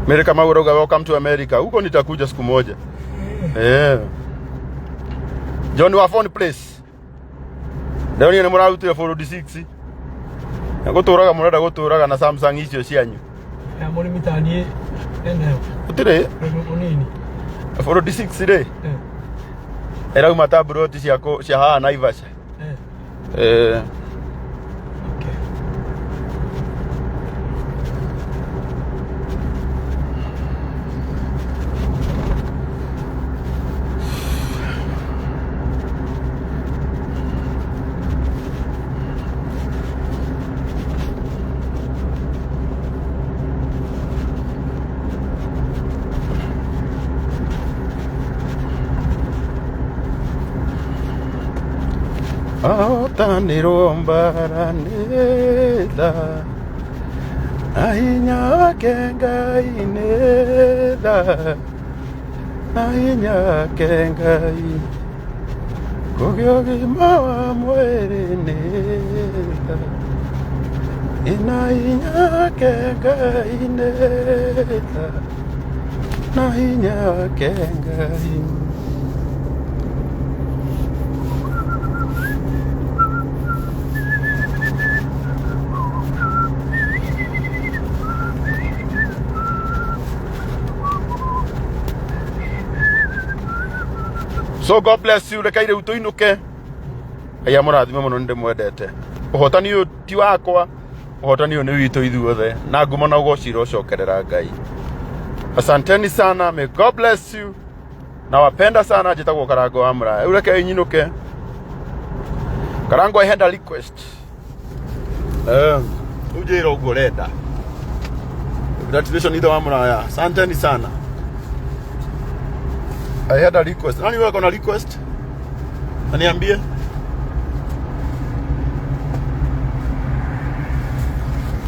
Mary Kamau arauga welcome to America huko nitakuja siku moja eh John wa phone place Ndĩronire nĩ mũrarutire Fold 6 na gũtũraga mũrenda gũtũraga na Samsung icio cianyu Ya mũrĩmi ta niĩ enayo. Gũtirĩ Mũrĩmi mũnini. Fold 6 rĩ ĩrauma ta mburoti cia cia haha Naivasha. Eh. Ahotanirwo mbara nĩ tha na hinya wake Ngai nĩ tha na hinya wake Ngai kũgĩa ũgima wa mwĩrĩ nĩ tha na hinya wake Ngai nĩ tha na hinya wake Ngai. So God bless you reke rĩu tũinũke Ngai amũrathime mũno nĩ ndĩmwendete ũhotani ũyũ ti wakwa ũhotani ũyũ nĩ witũ ithuothe na ngumo na ũgoci irocokerera Ngai asanteni sana may God bless you. Nawapenda sana njĩtagwo Karango wa Mũraya. Rĩu reke nyinũke. Karango I had a request. Eh, rĩu njĩra ũguo ũrenda. Congratulations ithe wa Mũraya. Asanteni sana. I had a request. Nani wewe na request? Aniambie.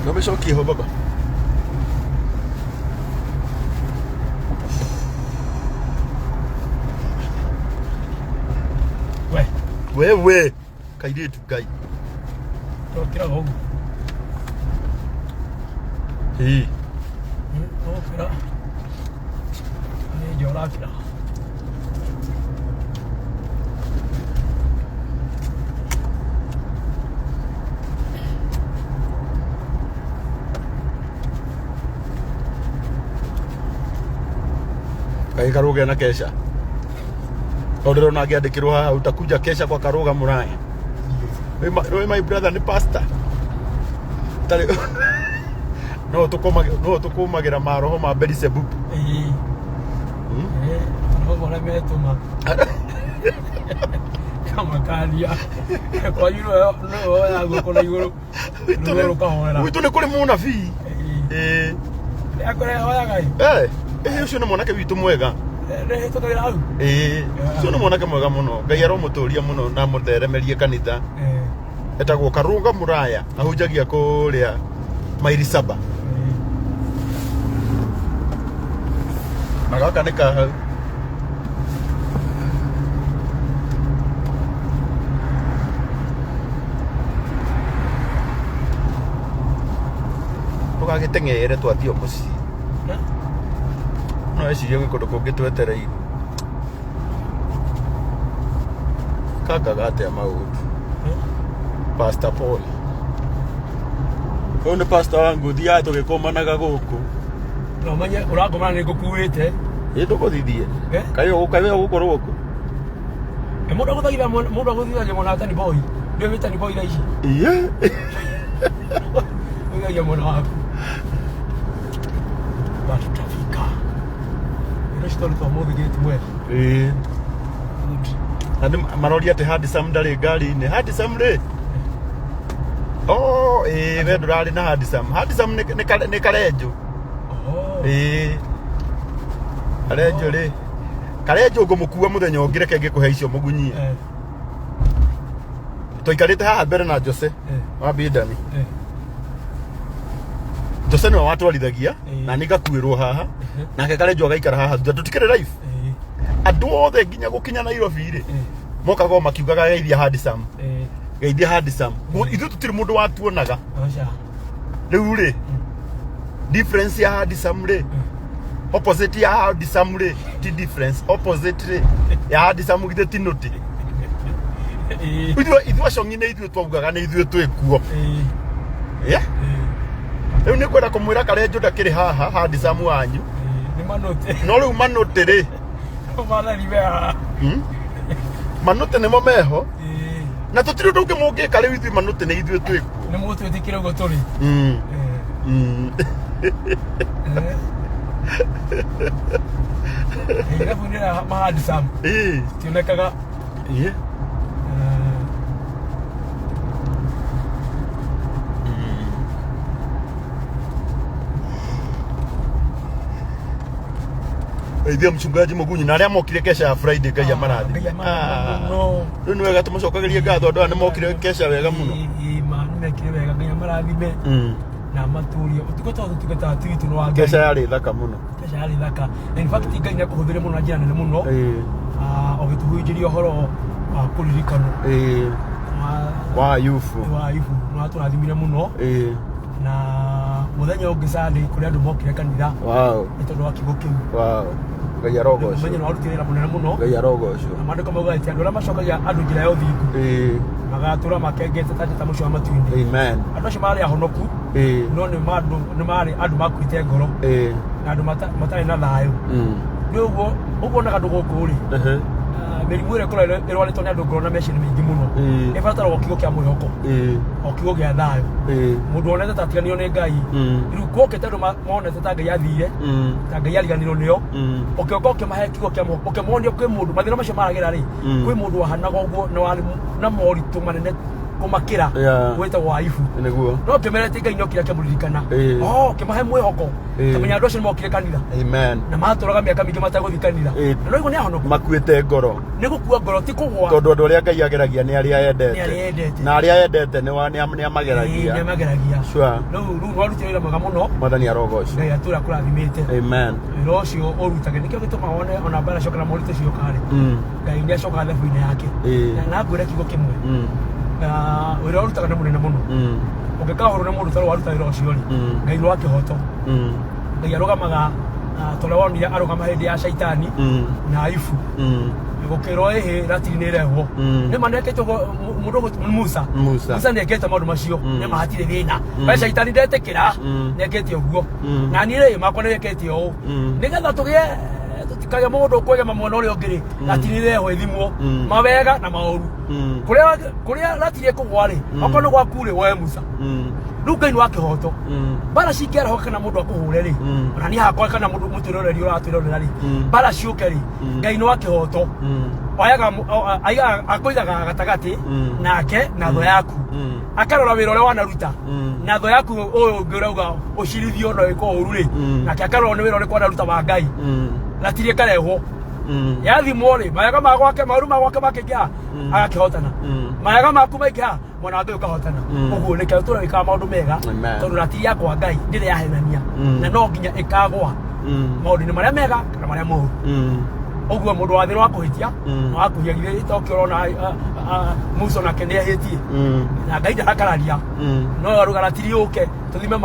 Ndobecokie ho baba. We. Wewe kairĩtu ngai. Tokĩraga ũguo. Ĩĩ. Ũkĩra. Nĩ nja ũrakĩra. Kaĩ Karũga na kesha. Tondũ ndĩrona ngĩandĩkĩrwo haha utakuja kesha kwa Karũga Mũraya. Rĩu my brother nĩ pastor. Tarĩ no tũkũmagĩra no tũkũmagĩra maroho ma Beelzebub. Ĩĩ. Roho marĩa metũma. Kamakaria. Kwanyu nĩwe woyaga guoko na igũrũ. Rũĩ rũkahorera. Gwitũ nĩ kũrĩ mũnabii. Ĩĩ. Akũrehoyaga ĩ. Eh, eh ũcio nĩ mwanake witũ mwega. Nĩhĩtũkagĩra hau. Ĩĩ, ũcio nĩ mwanake mwega mũno. Ngai aromũtũria mũno na amũtheremerie kanitha. Etagwo Karũga Mũraya, ahunjagia kũrĩa maili saba. Na gaka nĩ ka hau. Ndũgagĩteng'ere twathiĩ o mũciĩ. No ecirie gwĩ kũndũ kũngĩ twetereire. Kangaga atĩa maũndũ. Pastor Paul. Ũyũ nĩ pastor wangu thiaga tũgĩkũmanaga gũkũ. No menye ũrangomana nĩ ngũkuĩte. Ĩ ndũgũthithie. Kaĩ kaĩ ũgũkorwo kũ? Ĩ mũndũ agũthagia mũndũ agũthithagia mwana wa Tani Boy. Ndio wĩ Tani Boy thaa ici. Iye. Ũthithagia mwana waku. But tutafika. Ĩno story twa mũthĩ gate mwega. Ĩĩ. Na nĩ maroria atĩ Handsome ndarĩ ngari-inĩ. Handsome rĩ? Oh, ĩĩ we ndũrarĩ na Handsome. Handsome nĩ nĩ kare- nĩ karenjũ. Ĩĩ. Karenjũ rĩ. Karenjũ ngũmũkua mũthenya ũngĩ reke ngĩkũhe icio mũgunyie. Twaikarĩte haha mbere na Jose wa Bidani. Jose nĩwe watwarithagia na niĩ ngakuĩrwo haha nake Karenjũ agaikara haha thutha tũtikĩrĩ live andũ othe nginya gũkinya Nairobi rĩ mokaga o makiugaga geithia Handsome geithia Handsome ithuĩ tũtirĩ mũndũ watuonaga rĩu rĩ difference ya Handsome rĩ opposite ya Handsome rĩ ti difference opposite rĩ ya Handsome githĩ ti nũti ithuĩ ithuĩ acongi nĩ ithuĩ twaugaga nĩ ithuĩ twĩ kuo Yeah? Rĩu nĩ kwenda kũmwĩra Karenjũ ndakĩrĩ haha Handsome wanyu Nĩ manũte. no rĩu manũte rĩ Mathani me haha. Hmm? Manũte nĩmo meho na tũtirĩ ũndũ ũngĩ mũngĩka rĩu ithuĩ manũte nĩ ithuĩ twĩ kuo Nĩ mũtwĩtĩkĩre ũguo tũrĩ. Mm. Mm. Irabu-inĩ rĩa ma-Handsome. Tionekaga. Ĩĩ. Ithia mchungaji Mugunyi na arĩa mokire kesha ya Friday Ngai amarathime. Ah. Rĩu nĩ wega tũmacokagĩrie ngatho andũ aya nĩ mokire kesha wega mũno. Ĩĩ ma nĩ mekire wega Ngai amarathime Mm. na amatũrie. Ũtukũ tondũ tũtungataga ti witũ nĩ wa Ngai. Kesha yarĩ thaka mũno. Kesha yarĩ thaka. Na in fact Ngai nĩ akũhũthĩre mũno na njĩra nene mũno. Ah, ũgĩtũhunjĩria ũhoro wa kũririkanwo. Ĩĩ. Wa Ayubu. Wa Ayubu. Nĩ watũrathimire mũno. Ĩĩ. Na mũthenya ũngĩ Sunday kũrĩ andũ mokire kanitha. Wow. Nĩ tondũ wa kiugo kĩu. Wow. Ngai arogocwo. Mũthenya nĩ warutire wĩra mũnene mũno. Ngai arogocwo. Na maandĩko maugaga atĩ andũ arĩa macokagia andũ njĩra ya ũthingu Ĩĩ. magatũra makengete ta njata mũico wa matu-inĩ. Amen. Andũ acio marĩ ahonoku Ĩĩ. no nĩ mandũ- nĩ marĩ andũ makuĩte ngoro Ĩĩ. na andũ matarĩ na thayũ. Mm. Nĩ ũguo ũguo onaga andũ gũkũ rĩ Ehe. Mĩrimũ ĩrĩa ĩkoragwo ĩrwarĩtwo nĩ andũ ngoro na meciria mĩingĩ mũno ĩbataraga o kiugo kĩa mwĩhoko, o kiugo gĩa thayũ. Mũndũ wonete ta atiganĩrio nĩ Ngai, rĩu gwokĩte andũ monete ta Ngai athire, ta Ngai ariganĩrwo nĩo, ũkĩoka ũkĩmahe kiugo kĩa mwĩhoko, ũkĩmonia kwĩ mũndũ mathĩna macio maragera rĩ, kwĩ mũndũ wahanaga ũguo na warĩ na moritũ manene kũmakĩra, wĩtagwo Ayubu. Nĩguo. No kĩmere ti Ngai nĩokire akĩmũririkana. Oh, kĩmahe mwĩhoko. Kamenya andũ acio nĩmokire kanitha Amen. na matũraga mĩaka mĩingĩ mategũthiĩ kanitha, na no igua nĩ ahonoku. Makuĩte ngoro. Nĩ gũkua ngoro, ti kũgwa. Tondũ andũ arĩa Ngai ageragia nĩ arĩa Nĩ endete. arĩa endete. Na arĩa endete nĩ amageragia. Nĩ amageragia. Sure. Rĩu nĩwarutire wĩra mwega mũno. Mwathani arogocwo. Ngai atũra kũrathimĩte. Amen. Wĩra ũcio ũrutage nĩkĩo gĩtũmaga wone ona mbara cioka na moritũ cioka rĩ, Ngai nĩ acokaga thabu-inĩ yake. Na ngwĩre kiugo kĩmwe. Na wĩra ũrutaga nĩ mũnene mũno. Ũngĩkahũrwo nĩ mũndũ ũtarĩ waruta wĩra ũcio rĩ, Ngai nĩ wa kĩhoto. Ngai arũgamaga, ta ũrĩa wonire arũgama hĩndĩ ya Shaitani na Ayubu, gũkĩrwo ĩhĩ ratiri nĩ ĩrehwo. Nĩ ma nĩekĩte ũguo mũndũ Musa. Musa. Musa nĩekĩte maũndũ macio. Nĩ ma hatirĩ thĩna. We Shaitani ndetĩkĩra, nĩekĩte ũguo. Na niĩ rĩ, makwa nĩekĩte ũũ. Nĩgetha tũgĩe tũtikagĩe mũndũ ũkwegema mwena ũrĩa ũngĩ rĩ, ratiri ĩrehwo ĩthimwo mawega na maũru. Kũrĩa ratiri ĩkũgwa rĩ, okorwo nĩ gwaku rĩ, woe Musa. Rĩu Ngai nĩ wa kĩhoto. Mbara cingĩarahũka kana mũndũ akũhũre rĩ, ona niĩ hakwa kana mũndũ mũtwĩroreri ũratwĩrorera rĩ, mbara ciũke rĩ, Ngai nĩ wa kĩhoto. Oyaga aigaga akũigaga gatagatĩ nake na thũ yaku, akarora wĩra ũrĩa wanaruta na thũ yaku ũyũ ũngĩ ũrauga ũcirithio na wĩkwo ũru rĩ, nake akarora nĩ wĩra ũrĩkũ wanaruta wa Ngai. Ratiri ĩkarehwo, yathimwo rĩ, mawega ma gwake, maũru ma gwake makĩingĩha, agakĩhotana. Mawega maku maingĩha, mwena wa Ngai ũkahotana. Ũguo nĩkĩo tũra wĩkaga maũndũ mega. Amen. Tondũ ratiri yakwa Ngai ndĩrĩ yahenania, na no nginya ĩkagwa maũndũ-inĩ marĩa mega kana marĩa moru. Ũguo mũndũ wa thĩ wa kũhĩtia na wa kũhia, githĩ tokĩo ũrona Musa onake nĩ ehĩtie na Ngai ndarakararia, no aruga ratiri yũke tũthime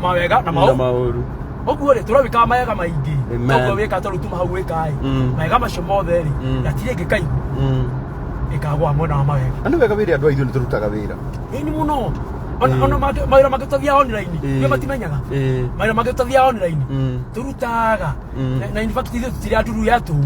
mawega na Na maũru. Maũru. Ũguo rĩ, tũrawĩkaga mawega maingĩ. Amen. Toguo wĩka tondũ tuma hau wĩka ĩ, mawega macio mothe rĩ, ratiri ĩngĩkaigwo ĩkagwa mwena wa mawega. Na nĩ wega wĩre andũ a ithuĩ nĩ tũrutaga wĩra. Ĩni mũno. Ona mawĩra mangĩ tũthiaga online, nĩo matimenyaga mawĩra mangĩ tũthiaga online tũrutaga. Na in fact ithuĩ tũtirĩ nduru ya tũhũ,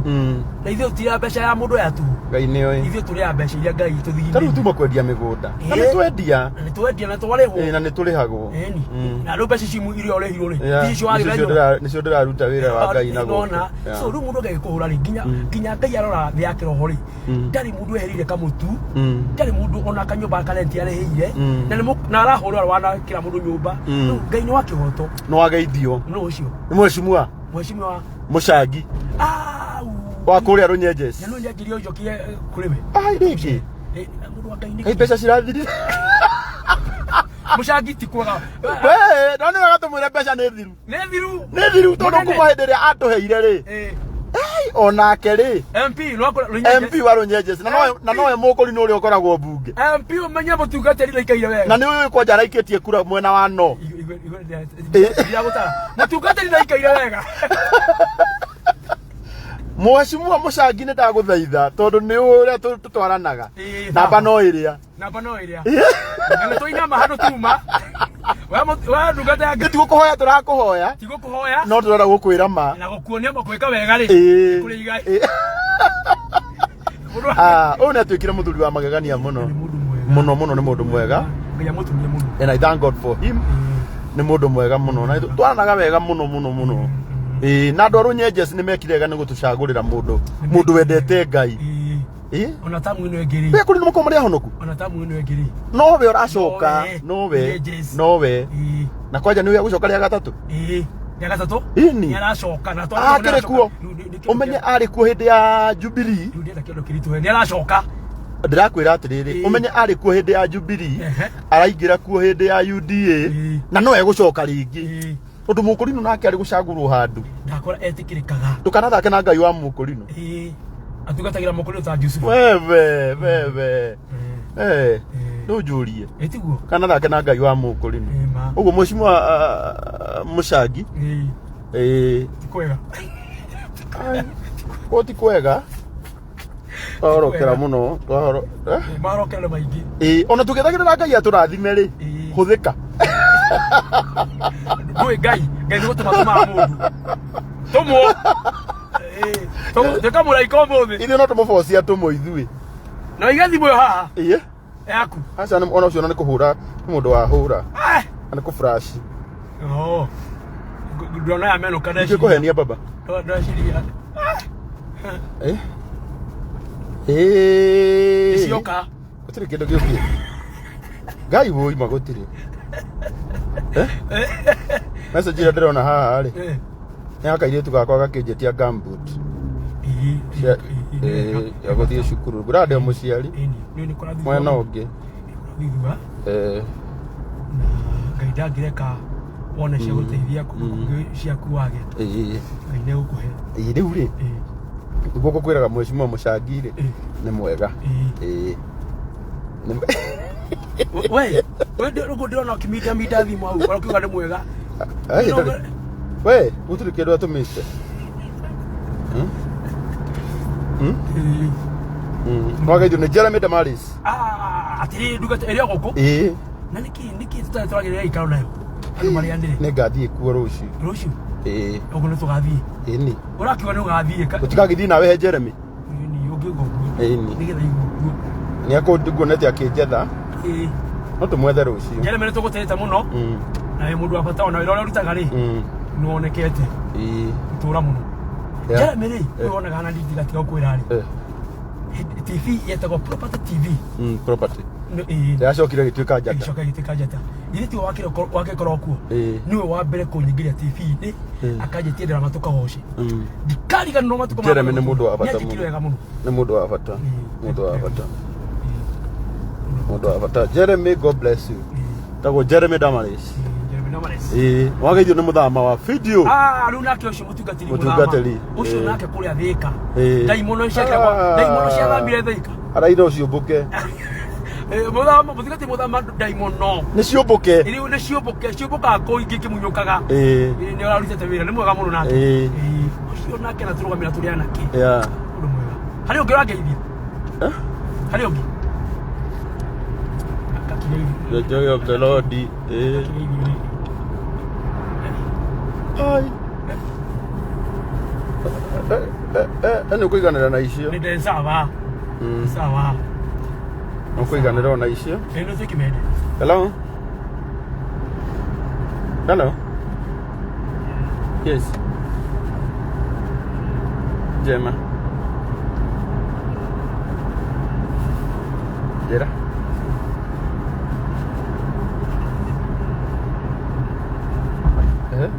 na ithuĩ tũtirĩ mbeca ya mũndũ ya tũhũ. Ngai nĩ oĩ. Ithuĩ tũrĩaga mbeca iria Ngai Ta rĩu tũthigithĩirie. tuma kwendia mĩgũnda. Na nĩ twendia. Na nĩ twendia na twarĩhwo. Na nĩ tũrĩhagwo. Ĩni. Na rĩu mbeca ici iria ũrĩhirwo rĩ, Yeah. ti icio Nĩcio wagĩra nĩcio ndĩraruta wĩra wa Ngai na gũkũ. Nona. So rĩu mũndũ angĩkũhũra rĩ, nginya Ngai arora thĩ ya kĩroho rĩ, ndarĩ mũndũ eherire kamũtu, ndarĩ mũndũ ona kanyũmba karenti arĩhĩire, na na arahũra wana kĩra mũndũ nyũmba. Rĩu Ngai nĩ wa kĩhoto. Nĩ wageithio. Nũ ũcio? Nĩ mheshimiwa. Mheshimiwa Mũcangi. Wa kũrĩa Rũnyenjes. Na nũ nyanjirie ũnjokie kũrĩ we? Ai rĩngĩ. Mũndũ wa Ngai nĩ Kaĩ mbeca cirathirire. Mũcangi ti kwega. We, no nĩ wega tũmwĩre mbeca nĩ thiru. Nĩ thiru. Nĩ thiru tondũ Mũnene. kuma hĩndĩ ĩrĩa atũheire rĩ. Ai, onake rĩ. MP no akora Rũnyenjes. MP wa Rũnyenjes na nowe mũkũrinũ ũrĩa ũkoragwo mbunge. MP ũmenye mũtungatĩri ndaikaire wega. Na nĩ ũyũ kwanja araikĩtie kura mwena wa no. Ndiragũtara. Mũtungatĩri ndaikaire wega. Mheshimiwa Mũcangi nĩ ndagũthaitha tondũ nĩ ũĩ ũrĩa tũtwaranaga. Namba no ĩrĩa. Namba no ĩrĩa. Na nĩ tũinama handũ tuma. We ndungata ya Ngai. Ti gũkũhoya tũrakũhoya. Ti gũkũhoya. No tũrenda gũkwĩra ma. Na gũkuonia gwĩka wega rĩ. Kũrĩ igai. Ah, ũyũ nĩ atuĩkire mũthuri wa magegania mũno. Mũno mũno nĩ mũndũ mwega. Ngai amũtumie mũno. And I thank God for him. Nĩ mũndũ mwega mũno. Na twaranaga wega mũno mũno mũno. Ĩĩ, na andũ a Rũnyenjes nĩ mekire wega nĩ gũtũcagũrĩra mũndũ wendete Ngai. Ona tamu ĩno ĩngĩ rĩ. We kũrĩ nĩ makoragwo marĩ ahonoku. Ona tamu ĩno ĩngĩ rĩ. Nowe ũracoka, nowe, nowe. Na kwanja nĩwe agũcoka rĩa gatatũ. Ĩĩ, rĩa gatatũ. Ĩni. Nĩ aracoka na Akĩrĩ kuo. Ũmenye arĩ kuo hĩndĩ ya Jubilee. Rĩu ndĩrenda kĩndũ kĩritũhe. Nĩ aracoka. Ndĩrakwĩra atĩrĩrĩ, ũmenye arĩ kuo hĩndĩ ya Jubilee, araingĩra kuo hĩndĩ ya UDA, na no egũcoka rĩngĩ. Tondũ mũkũrinũ nake arĩ gũcagũrwo handũ. Ndakora etĩkĩrĩkaga. Ndũkanathake na Ngai wa mũkũrinũ. Ĩĩ. Atungatagĩra mũkũrinũ ta Jusufu. Wewe, wewe. Eh, ndũnjũrie. Ĩtiguo. Kanathake na Ngai wa mũkũrinũ. Ũguo mheshimiwa Mũcangi. Ĩĩ. Ti kwega. Kũ ti kwega. Twahorokera mũno, twahoro. Eh? Mahorokera nĩ maingĩ. Ĩĩ, ona tũgĩethagĩrĩra Ngai atũrathime rĩ, hũthĩka. Ndũĩ Ngai, Ngai nĩ gũtũma tũmaga mũndũ. Tũmwo. Tuĩka mũraika ũmũthĩ. Ithuĩ no tũmũbocia tũmwe ithuĩ. Na ũige thimũ ĩyo haha. Ĩĩ. Yaku. Aca ona ũcio nĩ kũhũra nĩ mũndũ wahũra. Na nĩ kũ-flash. Oo. Ndona ya menũka Ndikĩ kũhenia baba. Ndeciria. Eh? Ĩĩ. Cioka. Gũtirĩ kĩndũ gĩũkire. Ngai wũima gũtirĩ. Eh? Message ĩrĩa ndĩrona haha rĩ. Nĩ ya kairĩtu gakwa gakĩnjĩtia gumboot. Cia ya gũthiĩ cukuru. Ngũraga ndĩ o mũciari. Mwena ũngĩ. Eh. Ngai ndangĩreka wone cia gũteithia kũngĩ ciaku wage. Ĩĩ. Ngai nĩ egũkũhe. Ĩĩ rĩu rĩ. Nĩguo ngũkwĩraga mheshimiwa Mũcangi rĩ nĩ mwega. Ĩĩ. We, we ndĩrona ũkĩminda minda thimũ hau, ũrakiuga nĩ mwega. Ai, ndari. We, gũtirĩ kĩndũ atũmĩte. Hmm? Hmm? Hmm. Wagaithio nĩ Jeremy Damaris. Ah, atĩrĩrĩ ndungata ĩrĩ o gũkũ. Ĩĩ. Na nĩkĩ nĩkĩ tũtarĩ tũragĩrĩra ikaro nayo? Andũ marĩanĩre. Nĩ ngathiĩ kuo rũciũ. Rũciũ? Ĩĩ. Ũguo nĩ tũgathiĩ. Ĩni. Ũrakiuga nĩ ũgathiĩ. Tũtigagĩthiĩ nawe he Jeremy. Ĩni, ũngĩuga ũguo. Ĩni. Nĩgetha igue ũguo. Nĩ akũnguonete akĩnjetha. Ĩĩ. No tũmwethe rũciũ. Jeremy nĩ tũgũtĩĩte mũno. Na wĩ mũndũ wa bata ona wĩra ũrĩa ũrutaga rĩ. Nĩ wonekete. Ĩĩ. Tũra mũno. Yeah. Jeremy rĩ, ũyũ wonaga na ndigatiga gũkwĩra rĩ. TV yetagwo Property TV. Property. Ĩĩ. Yacokire ĩgĩtuĩka njata. Ĩgĩcoka ĩgĩtuĩka njata. Githĩ tiwe wakĩkorwo kuo? Ĩĩ. Nĩwe wa mbere kũnyingĩria TV-inĩ akanjĩtia ndarama tũkagoce. Ndikariganĩrwo matukũ ma Jeremy nĩ mũndũ wa bata Nĩanjĩkire wega mũno. Nĩ mũndũ wa bata. Mũndũ wa bata. Mũndũ wa bata. Jeremy, God bless you. Tagwo Jeremy Damaris. Jeremy Damaris. Ĩĩ, wageithio nĩ mũthama wa video. Ah, rĩu nake ũcio mũtungatĩri Mũtungatĩri, Ũcio ĩĩ. nake kũrĩa Thĩka. Ĩĩ. Ndaimono ciake ndaimono ciathambire Thĩka. Araira ũciũmbũke. Eh, Mũthama mũtungatĩri mũthama ndaimono. Nĩ ciũmbũke. Rĩu nĩ ciũmbũke, ciũmbũkaga kũu ingĩ ikĩmunyũkaga. Ĩĩ. Ĩĩ, Nĩ ũrarutĩte wĩra, nĩ mwega mũno nake. Ĩĩ. Ĩĩ, Ũcio nake na tũrũgamĩra tũrĩ anake. Yeah. Ũndũ mwega. Harĩ ũngĩ ũrangeithia? Harĩ ũngĩ? The joy of the Lord. Ĩĩ. Ai. Nĩ ũkũiganĩra na icio. Nĩ ndĩ sawa. Sawa. Nĩ ũkũiganĩra ona icio. Ĩno nĩ kĩmende. Hello? Hello? Yes. Njema. Njĩra. Eh?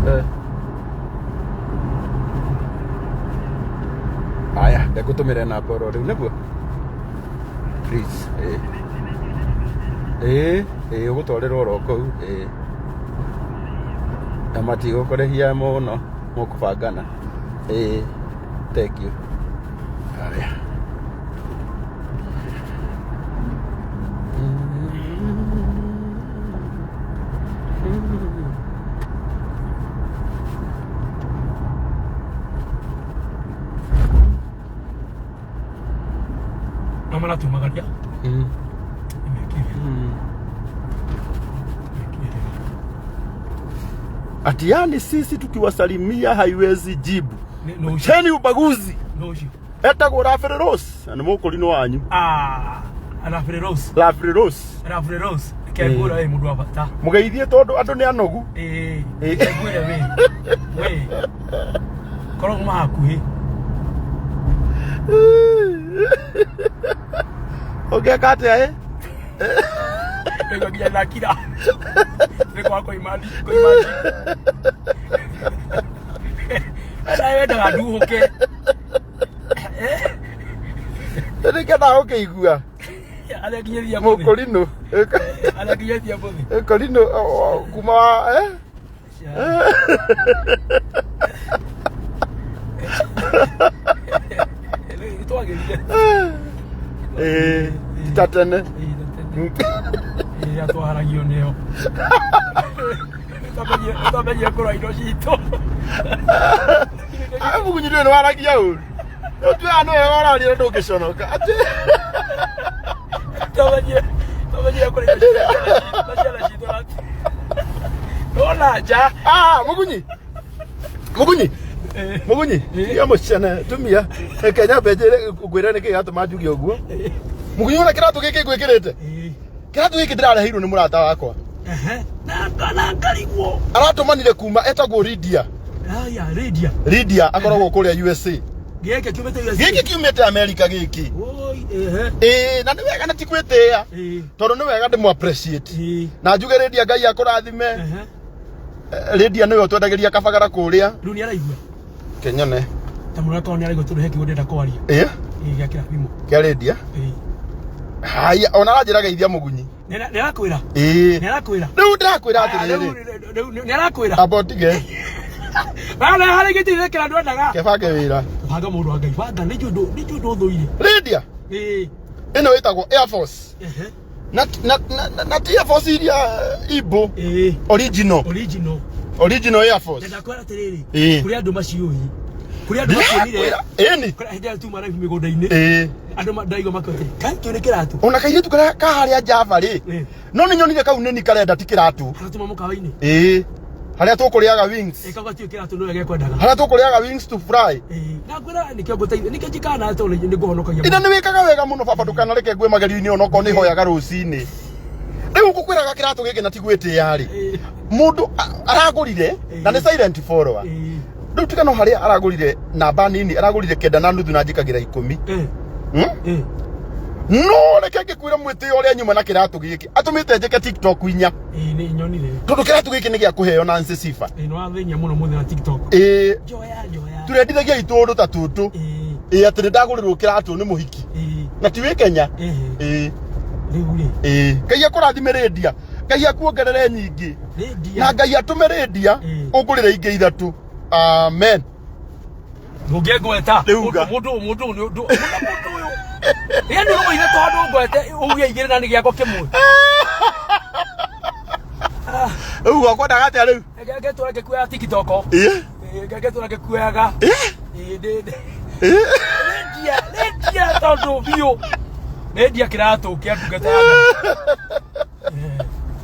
Eh. Aya, ndekũtũmĩre namba oro rĩu nĩguo? Please. Ĩĩ. Ĩĩ, ĩĩ ũgũtwarĩrwo oro kũu, ĩĩ. Na matigũkũrĩhia mũno, mũkũbangana. Ĩĩ, thank you. Haya. No maratumagaria. Ati yani sisi tukiwasalimia haiwezi jibu. Cheni ubaguzi. Etagwo Rafere Rose na nĩ mũkũrinũ wanyu. Ah, Rafere Rose. Rafere Rose. Rafere Rose. Kengura wĩ mũndũ wa bata. Mũgeithie tondũ andũ nĩ anogu. Ĩĩ. Kengwĩre wĩ. Wĩ. Korwo uma hakuhĩ. Ũngĩka atĩa ĩ? Ndaigua nginya ndakira. Nĩ kwa kũimani, kũimani. Nawe wendaga nduhũke. Nĩngenaga ũkĩigua. Arĩa nginyagia mũthĩ. Mũkũrinũ. Arĩa nginyagia mũthĩ. Mũkũrinũ kuma eh? Twagĩrire. Ĩĩ, ti ta tene. Ĩrĩa twaharagio nĩyo. Twamenyire kũrora indo citũ. Mũgunyi ndũĩ nĩ waragia ũru. Ũtuaga nĩwe ũraria na ndũngĩconoka. Atĩ Twamenyire kũrora indo citũ na ciana citũ. Nona nja. Ah, Mũgunyi. Mugunyi Mugunyi tiga mũcene tumia reke nyambe njĩre ngwĩre nĩkĩ gĩatũma njuge ũguo. Mugunyi ona kĩratũ gĩkĩ ngwĩkĩrĩte, kĩratũ gĩkĩ ndĩrareheirwo nĩ mũrata wakwa. Na ngarigwo. Aratũmanire kuma, etagwo Lydia. Haya, Lydia. Lydia akoragwo kũrĩa USA. Gĩkĩ kiumĩte USA. Gĩkĩ kiumĩte America gĩkĩ. Oi, ehe. Ĩĩ, na nĩ wega na ti gwĩtĩĩa tondũ nĩ wega ndĩmũ appreciate na njuge Lydia Ngai akũrathime. Lydia nĩwe ũtwendagĩria kabagara kũrĩa. Rĩu nĩ araigua. Kenyone. Ta mũrata korwo nĩ araigua tondũ he kiugo ndĩrenda kwaria. Ĩĩ. Ĩĩ, gĩa kĩrathimo. Kĩa Lydia. Ĩĩ. Haya, ona aranjĩra geithia Mũgunyi. Nĩ arakwĩra. Ĩĩ. Nĩ arakwĩra. Rĩu ndĩrakwĩra atĩrĩrĩ. Rĩu nĩ arakwĩra. Amba ũtige. Bana harĩ gĩtĩ gĩkĩra ndwendaga. Kebange wĩra. Banga mũndũ wa Ngai. Banga nĩ njũĩ nĩ njũĩ ndũthũire. Lydia. Ĩĩ. Ĩno ĩtagwo Air Force. Na ti Air Force iria imbũ. Ĩĩ. Original. Original. Original Air Force. Na ndakwĩra atĩrĩrĩ. Ĩĩ. Kũrĩ andũ maciũĩ. Kũrĩ andũ macionire. Ĩni. Kũrĩ hĩndĩ ĩrĩa tuma live mĩgũnda-inĩ. Ĩĩ. Andũ ndaigua makiuga atĩrĩ, kaĩ kĩu nĩ kĩratũ? Ona kairĩtu karĩa ka harĩa Java rĩ. No nĩ nyonire kau nĩni karenda ti kĩratũ. Karatuma mũkawa-inĩ. Ĩĩ. Harĩa tũkũrĩaga wings. Ĩĩ, kauga tiũ kĩratũ nĩwe gekwendaga. Harĩa tũkũrĩaga wings to fry. Ĩĩ. Na ngwĩra nĩkĩo ngũteithia, nĩkĩo njikaraga nawe tondũ nĩ ngũhonokagia. Ina nĩ wĩkaga wega mũno baba, ndũkanareke ngwe magerio-inĩ onokorwo nĩ hoyaga rũcinĩ. Rĩu ngũkwĩraga kĩratũ gĩkĩ na ti gwĩtĩĩa rĩ. Mũndũ aragũrire na nĩ silent follower. Rĩu tiga no harĩa aragũrire namba nini, aragũrire 9.5 na njĩkagĩra 10. No reke ngĩkwĩre mwĩtĩo ũrĩa nyuma na kĩratũ gĩkĩ atũmĩte njĩke TikTok 4. Ĩĩ, nĩ nyonire. Tondũ kĩratũ gĩkĩ nĩ gĩa kũheo Nancy Sifa. Ĩĩ, nĩ wathĩnia mũno mũthenya wa TikTok. Ĩĩ. Njoya, njoya. Tũrendithagia itũndũ ta tũtũ. Ĩĩ, atĩ nĩ ndagũrĩrwo kĩratũ nĩ mũhiki. Na ti wĩ Kenya. Ĩĩ. Rĩu rĩ. Ĩĩ. Ngai akũrathime Lydia. Ngai akuongerere nyingĩ. Na Ngai atũme Lydia ũngũrĩre ingĩ 3. Amen. Ndũngĩngweta. Rĩu Mũndũ mũndũ mũndũ ũyũ mũndũ ũyũ. Yaani ũrũgũire tondũ ngwete uge 2 na nĩ gĩakwa kĩmwe. Rĩu gwakwendaga atĩa rĩu? Ngetũra ngĩkuoya TikTok. Ĩĩ. Ngetũra ngĩkuoyaga. Ĩĩ. Ndĩ. Lydia, Lydia tondũ biũ. Lydia kĩratũ kĩa ndungata ya Ngai.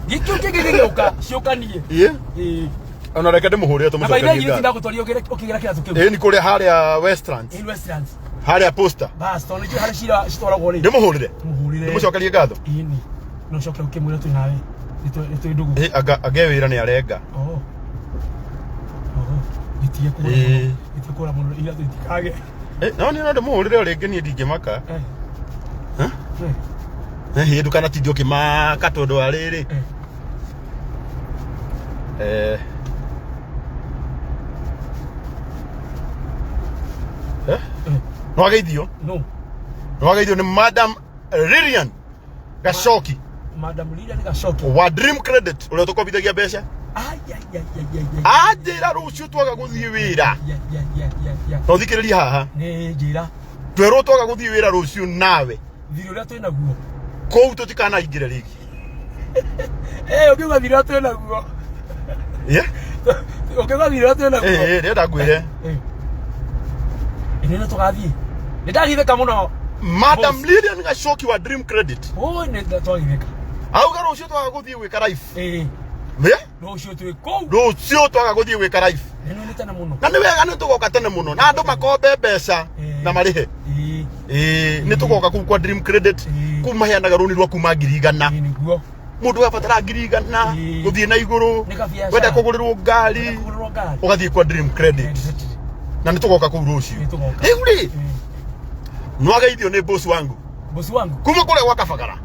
Gĩkĩo kĩngĩ gĩgĩũka ciũkanie. Ĩĩ. Ĩĩ. Ona reke ndĩmũhũrĩre Na by the way, tũmũcokerie ngatho. ndagũtwarire ũkĩgĩra kĩratũ kĩu. Ĩĩ, nĩ kũrĩa harĩa Westlands. Ĩĩ, Westlands. Harĩa Posta. Bas, tondũ nĩnjũĩ harĩa cira citwaragwo rĩ. Ndĩmũhũrĩre. Mũhũrĩre. Ndĩmũcokerie ngatho. Ĩni. No ũcoke ũkĩmwĩra twĩ nawe. Nĩ twĩ ndũgũ. Ĩĩ, anga ange wĩra nĩ arenga. Oh. Oh. Gĩtige kũra mũno. Gĩtige kũra mũno iratũ itikage. Ĩĩ, no niĩ no ndĩmũhũrĩre o rĩngĩ niĩ ndingĩmaka. Ĩĩ, ndũkanatinde ũkĩmaka tondũ wa rĩrĩ. Eh. Eh? Nĩwageithio? No. Nĩwageithio nĩ Madam Lilian Gacoki. Madam Lilian Gacoki. Wa Dream Credit ũrĩa ũtũkombithagia mbeca. Anjĩra rũciũ twaga gũthiĩ wĩra. Na ũthikĩrĩrie haha. Nĩ njĩra. Twerwo twaga gũthiĩ wĩra rũciũ nawe. Thirĩ ũrĩa twĩ naguo. Kũu tũtikanaingĩre rĩngĩ. Eh, ũngiuga thirĩ ũrĩa twĩ naguo. Yeah? Ũngiuga thirĩ ũrĩa twĩ naguo. Eh, ndĩrenda ngwĩre. Ĩĩ nĩ tũgathiĩ. Nĩ ndagithĩka mũno. Madam Lilian Gacoki wa Dream Credit. Oi, nĩ twagithĩka. Auga rũciũ twaga gũthiĩ gwĩka live. Ĩĩ. Yeah? Rũciũ twĩ kũu. Rũciũ twaga gũthiĩ gwĩka live. Nĩ tene mũno. Na nĩ wega nĩ tũgoka tene mũno na andũ makombe mbeca na marĩhe. Ĩĩ, nĩ tũgoka kũu kwa Dream Credit kũu maheanaga rũni rwa kuma 100,000. Nĩguo. Mũndũ abatara 100,000 gũthiĩ na igũrũ Nĩ kabiacara. wenda kũgũrĩrwo ngari Kũgũrĩrwo ngari. ũgathiĩ kwa Dream Credit na nĩ tũgoka kũu rũciũ. Tũgoka. Rĩu rĩ nĩwageithio nĩ boss wangu. Boss wangu. Kuma kũrĩa gwa Kabagara.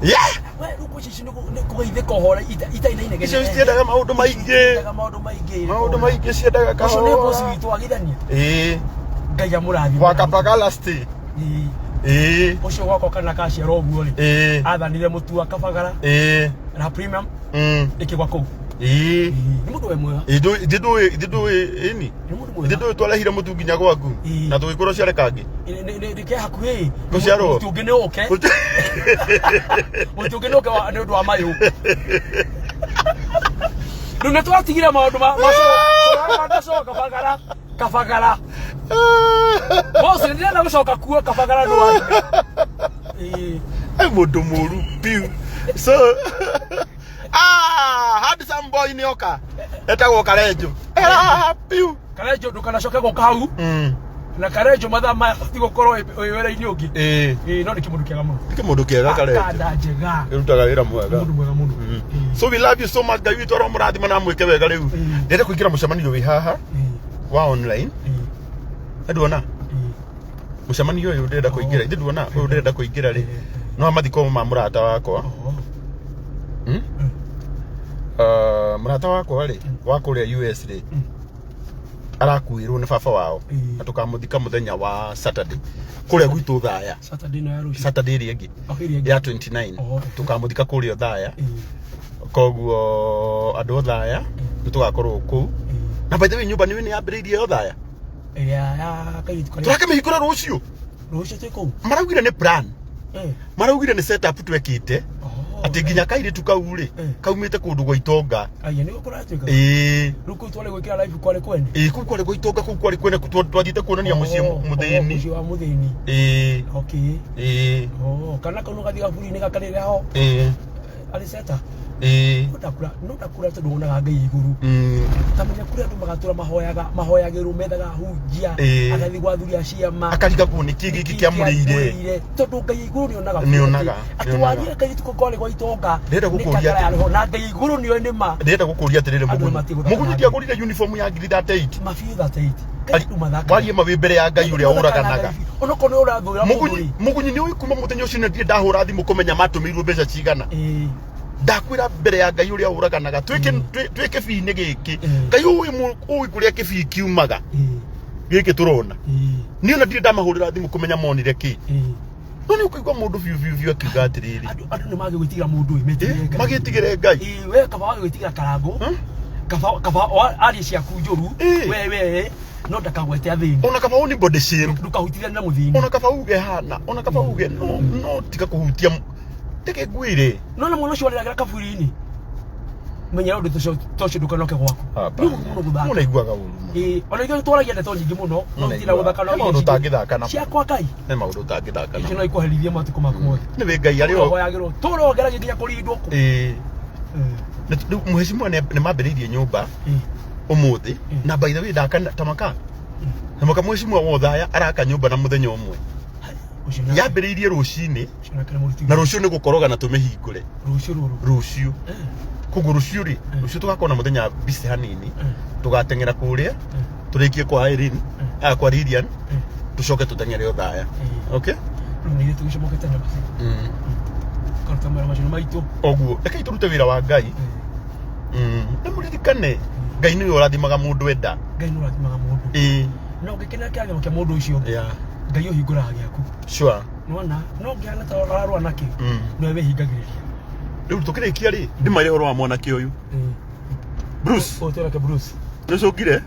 Yeah. We rĩu kũci ici nĩ kũgeithĩka ũhoro itarĩ na inegene. Icio citiendaga maũndũ maingĩ. Citiendaga maũndũ maingĩ. Maũndũ maingĩ ciendaga Ũcio nĩ boss kahora. witũ agithania. Ĩĩ. Ngai amũrathime. Wa Kabagala stay. Ĩĩ. Ũcio gwakwa kana kaciarwo ũguo rĩ. Ĩĩ. Athanire mũtu wa Kabagara Ĩĩ. na premium ĩkĩgwa kũu. Ĩĩ. Nĩ mũndũ we mwega. Ĩĩ ndũĩ ndũĩ ĩni. Ithe ndũĩ twarehire mũtu nginya gwaku na tũgĩkorwo ciare kangĩ. Nĩ ke hakuhĩ. Gũciarwo. Mũtu ũngĩ nĩ ũke. Mũtu ũngĩ nĩ ũke nĩ ũndũ wa mayũ. Rĩu nĩ twatigire maũndũ ma ma Kabagara. Kabagara. Boss nĩ ndĩrenda gũcoka kuo Kabagara nĩ wa. Ĩ mũndũ mũru biũ. So Ah, handsome boy nĩ oka etagwo Karenjo. Era piu. Karenjo ndũkanacoke gũka hau. Na Karenjo mathaa maya ũbatiĩ gũkorwo wĩ wĩra-inĩ ũngĩ. Ĩĩ. Ĩĩ, no nĩ kĩmũndũ kĩega mũno. Nĩ kĩmũndũ kĩega Karenjo. Akanda njega. Ĩrutaga wĩra mwega. Mũndũ mwega mũno. So we love you so much. Ngai witũ aromũrathima na amwĩke wega rĩu. Ndĩrenda kũingĩra mũcemanio wĩ haha wa online. Na nduona mũcemanio ũyũ ndĩrenda kũingĩra. Ithe nduona ũyũ ndĩrenda kũingĩra rĩ. No mathiko ma mũrata wakwa. Hmm? Mũrata wakwa rĩ wa kũrĩa US rĩ arakuĩrwo nĩ baba wao na tũkamũthika mũthenya wa Saturday kũrĩa gwitũ Thaya. Saturday ĩno ya rũciũ. Saturday ĩrĩa ĩngĩ Oh, ĩrĩa ĩngĩ. ya 29 tũkamũthika kũrĩa Thaya. Koguo andũ a Othaya nĩ tũgakorwo kũu. Na by the way nyũmba nĩ nĩ yambĩrĩirie ya Othaya. Ĩrĩa ya kairĩtu karĩa. Tũrakĩmĩhingũra rũciũ. Rũciũ twĩ kũu. Maraugire nĩ plan. Eh. Maraugire nĩ setup twekĩte. Atĩ nginya kairĩtu kau rĩ kaumĩte kũndũ gwa itonga. Aya nĩguo kũratuĩka. Ĩĩ. Rĩu kũu twarĩ gwĩkĩra live kwarĩ kwene. Ĩĩ kũu kwarĩ gwa itonga kũu kwarĩ kwene twathiĩte kuonania mũciĩ mũthĩni. Mũciĩ wa mũthĩni. Ĩĩ. Okay. Ĩĩ. Oh, kana kau no gathiĩ gaburi-inĩ gakarĩre ho. Ĩĩ. Arĩ seta. Ĩĩ. No ndakura no ndakura tondũ wonaga Ngai igũrũ. Ta menya kũrĩa andũ magatũra mahoyaga mahoyagĩrwo methaga hunjia Ĩĩ. agathiĩ gwa athuri a ciama Akarigagwo nĩkĩ gĩkĩ kĩamũrĩire. tondũ Ngai igũrũ nĩonaga Nĩonaga, atĩ nĩonaga. warie kairĩtu kau karĩ gwa itonga Ndĩrenda nĩ gũkũria kakara atĩ- yarĩho na Ngai igũrũ nĩoĩ nĩ ma Ndĩrenda gũkũria atĩrĩrĩ Andũ Mũgunyi. nĩmatiĩ gũthaka Mũgunyi na ndiagũrire uniform ya ngiri 38. mabiũ 38. Warie ma wĩ mbere ya Ngai ũrĩa ũraganaga. Onokorwo nĩ ũrathũra mũndũ Mũgunyi Mũgunyi nĩ ũĩ kuma mũthenya ũcio ndirĩ ndahũra thimũ kũmenya matũmĩirwo mbeca cigana. Ndakwĩra mbere ya Ngai ũrĩa ũraganaga twĩ twĩ kĩbii-inĩ gĩkĩ. Ngai ũĩ ũĩ kũrĩa kĩbii kiumaga. Gĩkĩ tũrona. Niĩ ona ndirĩ ndamahũrĩra thimũ kũmenya monire kĩ. No nĩ ũkũigua mũndũ biũ biũ biũ akiuga atĩrĩrĩ. Andũ nĩ magĩgwĩtigĩra mũndũ ũyũ metigĩre Ngai. Magĩtigĩre Ngai. Ĩĩ, we kaba wagĩgwĩtigĩra karangũ kaba arie ciaku njũru we we no ndakagwete athĩni. Ona kaba ũni body shame. Ndũkahutithanie na mũthĩni. Ona kaba uge hana, ona kaba uge no no tiga kũhutia reke ngwĩre. No na mwana ũcio warĩragĩra kaburi-inĩ menyera ũndũ ta ũcio ndũkanoke gwaku. Nĩ ũru mũno gũthaka. Mũndũ aiguaga ũru mũno. Ĩĩ, ona ithuĩ nĩtwaragia ndeto nyingĩ mũno no itirĩ gũthaka no He maũndũ ũtangĩthaka namo. ciakwa Ngai He maũndũ ũtangĩthaka icio namo. no ikũherithie matukũ maku mothe. Nĩ wĩ Ngai arĩ o. Ũhoyagĩrwo tũra ũgeragia nginya kũrindwo kũ. Ĩĩ. Rĩu mheshimiwa nĩ mambĩrĩirie nyũmba ũmũthĩ na by the way ndaka tamaka. Tamaka mheshimiwa wa Othaya araka nyũmba na mũthenya ũmwe. Yambĩrĩirie rũcinĩ na rũciũ nĩ gũkoroga na tũmĩhingũre. Rũciũ rũrũ. Rũciũ. Koguo rũciũ rĩ, rũciũ tũgakorwo na mũthenya busy hanini, tũgateng'era kũrĩa, tũrĩkie kwa Irene, ah, kwa Lilian, tũcoke tũteng'ere Othaya. Okay? Rĩu nĩ ithuĩ tũgĩcomoke tene basi. Karuta mawĩra macio nĩ maitũ. Oguo, rekei tũrute wĩra wa Ngai. Na mũririkane, Ngai nĩwe ũrathimaga mũndũ enda. Ngai nĩ ũrathimaga mũndũ. Ĩĩ. Na ũngĩkenera kĩrathimo kĩa mũndũ ũcio ũngĩ, Ngai ũhingũraga gĩaku. Sure. Nĩwona, no ũngĩhana ta ũrarũa nakĩo, nĩwe wĩhingagĩrĩria. Rĩu tũkĩrĩkia rĩ, ndĩmwĩre ũhoro wa mwanake ũyũ. Bruce. Ũtũrake Bruce. Nĩũcũngire?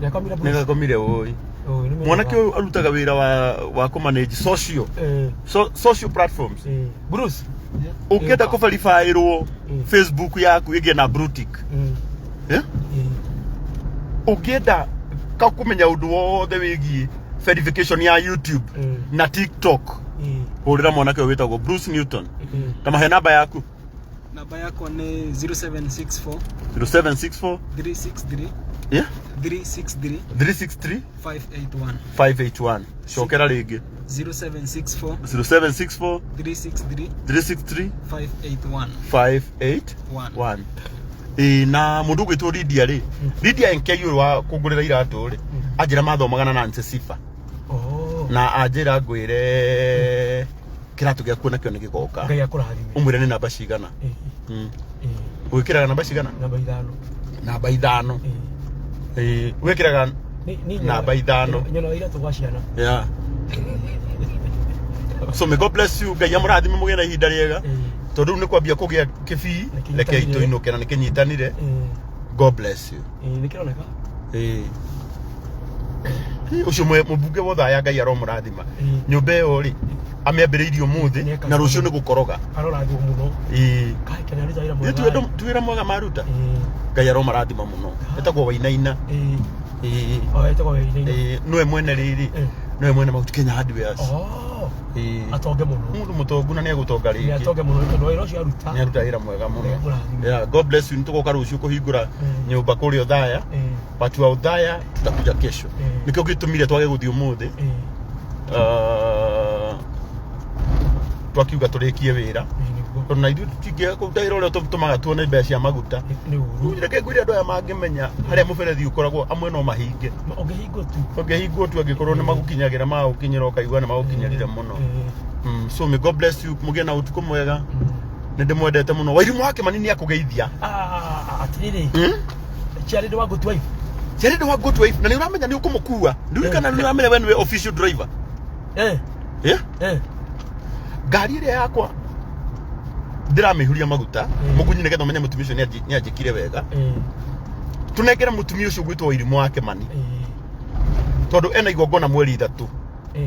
Nĩakomire Bruce. Nĩgakomire ũĩ. Ũĩ, nĩ Mwanake ũyũ arutaga wĩra wa kũmanage social. Social platforms. Bruce. Ũngĩenda kũverifyĩrwo Facebook yaku ĩgĩe na blue tick. Eh? Ũngĩenda kũmenya ũndũ wothe wĩgiĩ verification ya YouTube na TikTok hũrĩra mwanake ũyũ wĩtagwo Bruce Newton. Tamahe namba yaku. Namba yakwa nĩ 0764 0764 363 yeah 363 363 581 581. Cokera rĩngĩ. 0764 0764 363 363 581 581. Ĩĩ na mũndũ ũgwĩtwo Lydia rĩ, Lydia NK ũyũ wa kũngũrĩra iratũ rĩ, anjĩra mathomaga na Nancy Sifa. Na anjĩra ngwĩre kĩratũ gĩaku nakĩo nĩ gĩgoka. Ngai akũrathime. Ũmwĩre nĩ namba cigana. Wĩkĩraga namba cigana? Namba 5. Namba 5. Ĩĩ, wĩkĩraga namba 5. Nyonaga iratũ gwa ciana. Yeah. So may God bless you. Ngai amũrathime mũgĩe na ihinda rĩega. Tondũ rĩu nĩ kwambia kũgĩa kĩbii, rekei tũinũke na nĩ kĩnyitanire. God bless you. Ĩĩ, nĩ kĩroneka. Ĩĩ. Ũcio mũmbunge wa Othaya Ngai aromũrathima. Nyũmba ĩyo rĩ, amĩambĩrĩirie ũmũthĩ na rũciũ nĩ gũkoroga. Arorathimwo mũno. Ĩĩ. Kai kena aruta wĩra mwega. Nĩ wĩra mwega maruta. Ngai aromarathima mũno. Etagwo Wainaina. Ĩĩ. Oh, etagwo Wainaina. Ĩĩ, nĩwe mwene rĩrĩ. Nĩwe mwene Mount Kenya Hardwares. Oh. Ĩĩ. Atonge mũno. Mũndũ mũtongu na nĩ egũtonga Nĩ rĩngĩ. atonge mũno tondũ wĩra ũcio aruta. Nĩ aruta wĩra mwega mũno. Nĩ mũrathime. Yeah, God bless you. Nĩtũgoka rũciũ kũhingũra nyũmba kũrĩa Othaya. Watu wa Othaya tutakuja kesho. Nĩkĩo gĩtũmire twage gũthiĩ ũmũthĩ. Ah, twakiuga tũrĩkie wĩra tondũ na ithuĩ tũtingĩaga kũruta wĩra ũrĩa tũtũmaga tuone mbeca cia maguta. Nĩ ũru. Rĩu reke ngwĩre andũ aya mangĩmenya harĩa mũberethi ũkoragwo amwe no mahinge. Ũngĩhingwo tu. Ũngĩhingwo tu angĩkorwo nĩ magũkinyagĩra magũkinyĩra ũkaigua nĩ magũkinyĩrire mũno. So may God bless you mũgĩe na ũtukũ mwega. Nĩ ndĩmwendete mũno. Wairimũ wa Kĩmani nĩ akũgeithia. Ah, atĩrĩrĩ. Chiarĩndĩ wa good wife. Chiarĩndĩ wa good wife na nĩ ũramenya nĩ ũkũmũkua. Ndiũĩ kana nĩ ũramenya we nĩwe official driver. Eh. Yeah? Eh. Ngari ĩrĩa yakwa ndĩramĩhuria maguta mũgunyi nĩgetha ũmenye mũtumia ũcio nĩ anjĩkire wega. Tũnengere mũtumia ũcio ũgwĩtwo Wairimũ wa Kĩmani tondũ ena igongona mweri 3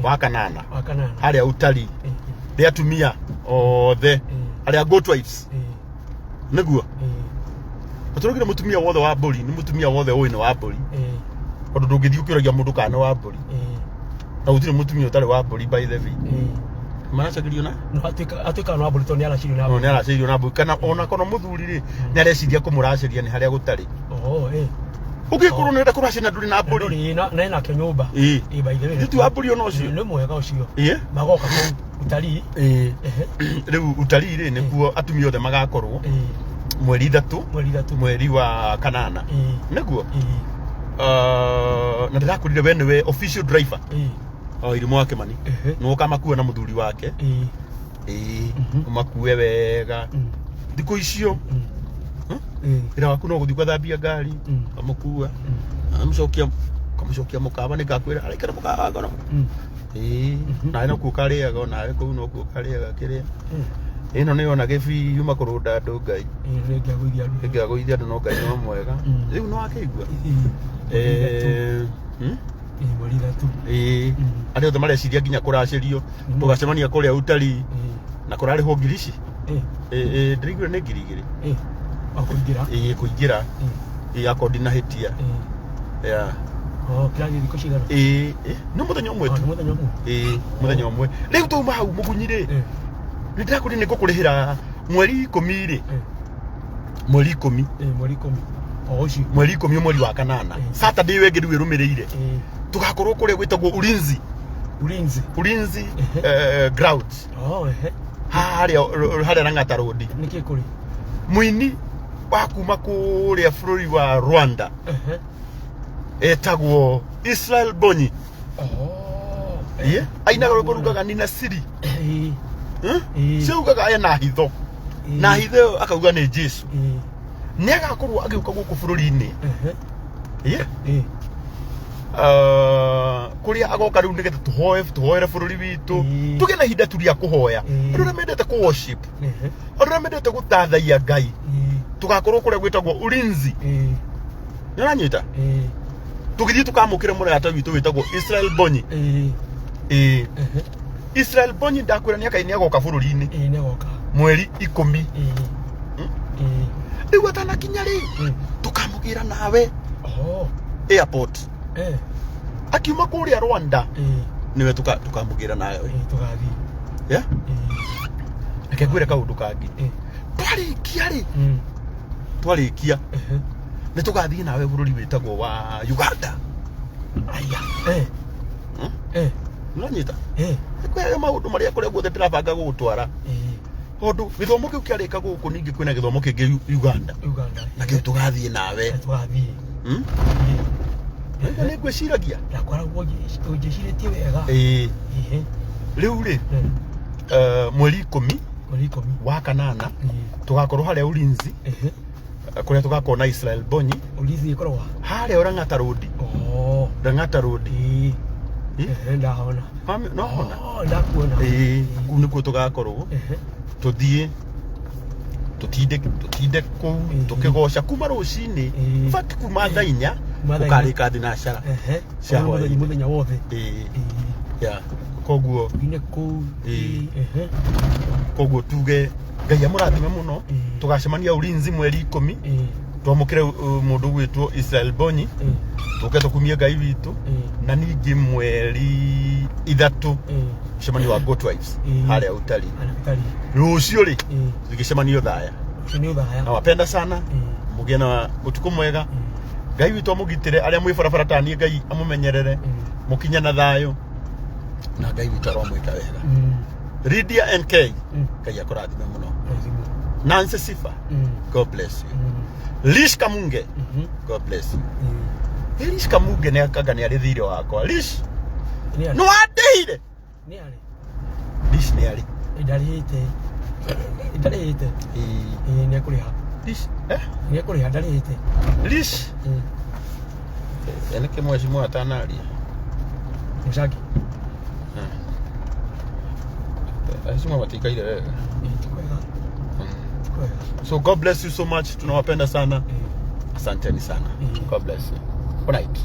wa kanana Wa kanana. harĩa utari rĩa atumia othe arĩa good wives nĩguo tũraugire mũtumia wothe wa mbũri nĩ mũtumia wothe ũĩ nĩ wa mbũri tondũ ndũngĩthiĩ ũkĩũragia mũndũ kana nĩ wa mbũri na gũtirĩ mũtumia ũtarĩ wa mbũri by the way maracagĩrio na No atuĩka atuĩka no mbũri tondũ nĩ aracĩirio na no nĩ aracĩirio na mbũri kana ona kono mũthuri rĩ nĩ areciria kũmũracĩria nĩ harĩa gũtarĩ Oh, eh. ũngĩkorwo nĩ ũrenda kũracĩria na ndũrĩ na mbũri Ndũrĩ na na enake nyũmba. Ĩĩ. Ĩĩ by the way. Nĩ ti wa mbũri ona ũcio. Nĩ mwega ũcio. Ĩĩ. Magoka kũu utalii. Ĩĩ. Rĩu utalii rĩ nĩkuo atumia othe magakorwo mweri 3 mweri 3 mweri wa kanana nĩguo Ah, na ndĩrakwĩrire we nĩwe official driver o Irimũ wa Kĩmani nĩwe ũkamakua na mũthuri wake ĩĩ ũmakue wega thikũ icio wĩra waku no gũthiĩ ũgathambia ngari ũkamũkua amũcokia ũkamũcokia mũkawa nĩngakwĩra araikara mũkawa ngoro ĩĩ nawe nokuo ũkarĩaga onawe kũu nokuo ũkarĩaga kĩrĩa ĩno nĩ ona gĩbii yuma kũrũnda andũ Ngai Nĩ ngĩagũithia andũ. Nĩngĩagũithia andũ no Ngai no mwega rĩu nĩ wakĩigua Eh, hmm? Mweri 3. Ĩĩ arĩa othe mareciria nginya kũracĩrio tũgacemania kũrĩa utalii na kũrarĩhwo ngiri ici Ĩĩ ndĩraiguire nĩ ngiri 2. Kũingĩra. Ĩĩ kũingĩra. Ĩĩ akorwo ndinahĩtia. Yeah. Oh, kĩrathiĩ thikũ cigana? Ĩĩ nĩ mũthenya ũmwe tu. Nĩ mũthenya ũmwe. Ĩĩ mũthenya ũmwe. Rĩu twauma hau mũgunyi rĩ nĩ ndĩrakwĩrire nĩ ngũkũrĩhĩra mweri 10 rĩ mweri 10 mweri 10 o ũcio mweri 10 mweri wa kanana Saturday ĩyo ĩngĩ rĩu ĩrũmĩrĩire tũgakorwo kũrĩa gwĩtagwo Ulinzi Ulinzi Ulinzi grounds Oh, ehe. harĩa harĩa Lang'ata Road Nĩkĩ kũrĩ? mũini wa kuma kũrĩa bũrũri wa Rwanda Ehe. etagwo Israel Bonyi. Oh. Ĩĩ ainaga rwĩmbo rugaga nina siri. Cio ugaga ena hitho na hitho ĩyo akauga nĩ Jesu. Nĩ agakorwo agĩũka gũkũ bũrũri-inĩ. Ĩĩ. Ah, kũrĩa agoka rĩu nĩgetha tũhoe tũhoere bũrũri witũ tũgĩe na ihinda tu rĩa kũhoya andũ arĩa mendete kũ worship andũ arĩa mendete gũtathaia Ngai tũgakorwo kũrĩa gwĩtagwo Ulinzi nĩ ũranyita tũgĩthiĩ tũkamũkĩre mũrata witũ wĩtagwo Israel Bonyi ĩĩ Israel Bonyi ndakwĩra nĩ akai nĩ agoka bũrũri-inĩ Ĩĩ nĩ agoka. mweri 10 rĩu atanakinya rĩ tũkamũgĩra nawe Oh. airport Eh. akiuma kũrĩa Rwanda nĩwe tũkamũgĩra nawe Tũgathiĩ. Yeah? Reke ngwĩre kaũndũ kangĩ twarĩkia rĩ twarĩkia nĩ tũgathiĩ nawe bũrũri wĩtagwo wa Uganda. Aya. Eh. Eh. Nĩũranyita? Kwĩ maũndũ marĩa kũrĩa guothe ndĩrabanga gũgũtwara tondũ gĩthomo kĩu kĩarĩka gũkũ ningĩ kwĩna gĩthomo kĩngĩ Uganda Uganda. nakĩo tũgathiĩ nawe. Tũgathiĩ. Nĩ ngwĩciragia. Ndakoragwo ũnjĩcirĩtie wega. Ĩĩ. Rĩu rĩ mweri 10 mweri 10 wa kanana tũgakorwo harĩa Ulinzi kũrĩa tũgakorwo na Israel Bonyi. Ulinzi ĩkoragwo harĩa Lang'ata Road. Oh. Lang'ata Road. Ĩĩ. Ndahona. Nohona. Oh, ndakuona. Ĩĩ kũu nĩkuo tũgakorwo tũthiĩ tũtinde kũu tũkĩgoca kuma rũcinĩ in fact kuma thaa 4 Kuma thaa inya. ũkarĩka thinacara Ehe. cia Mũthenya hwaĩ-inĩ. mũthenya wothe. Ĩĩ. Yeah. Koguo Nĩ kũu. Ĩĩ. Koguo tuge Ngai amũrathime mũno tũgacemania Ulinzi mweri 10 Twamũkĩre mũndũ ũgwĩtwo Israel Bonyi, tũke tũkumie Ngai witũ. Na ningĩ mweri 3 mũcemanio wa Good Wives harĩa Utalii. Rũciũ rĩ tũgĩcemanio thaya. Nĩ ũthaya. Nawapenda sana, mũgĩe na ũtukũ mwega. Ngai witũ amũgitĩre arĩa mwĩ barabara ta niĩ, Ngai amũmenyerere mũkinye na thayũ, na Ngai witũ aromwĩka wega. Lydia NK, Ngai akũrathime mũno. Nancy Sifa, God bless you. Lish Kamunge, God bless you. Hey, Lish Kamunge nĩ akanga nĩ arĩ thirĩ wakwa. Lish, nĩ wandĩhire. Nĩ arĩ. Lish nĩ arĩ. Ndarĩhĩte, ndarĩhĩte. Ĩĩ, nĩ ekũrĩha. Lish, eh? Nĩ ekũrĩha, ndarĩhĩte. Lish ene kĩmwecimu atanaria. Mũcangi. Aheshima matikaire wega. Ti kwega. So God bless you so much. Tunawapenda sana. Asanteni sana. God bless you. Good night.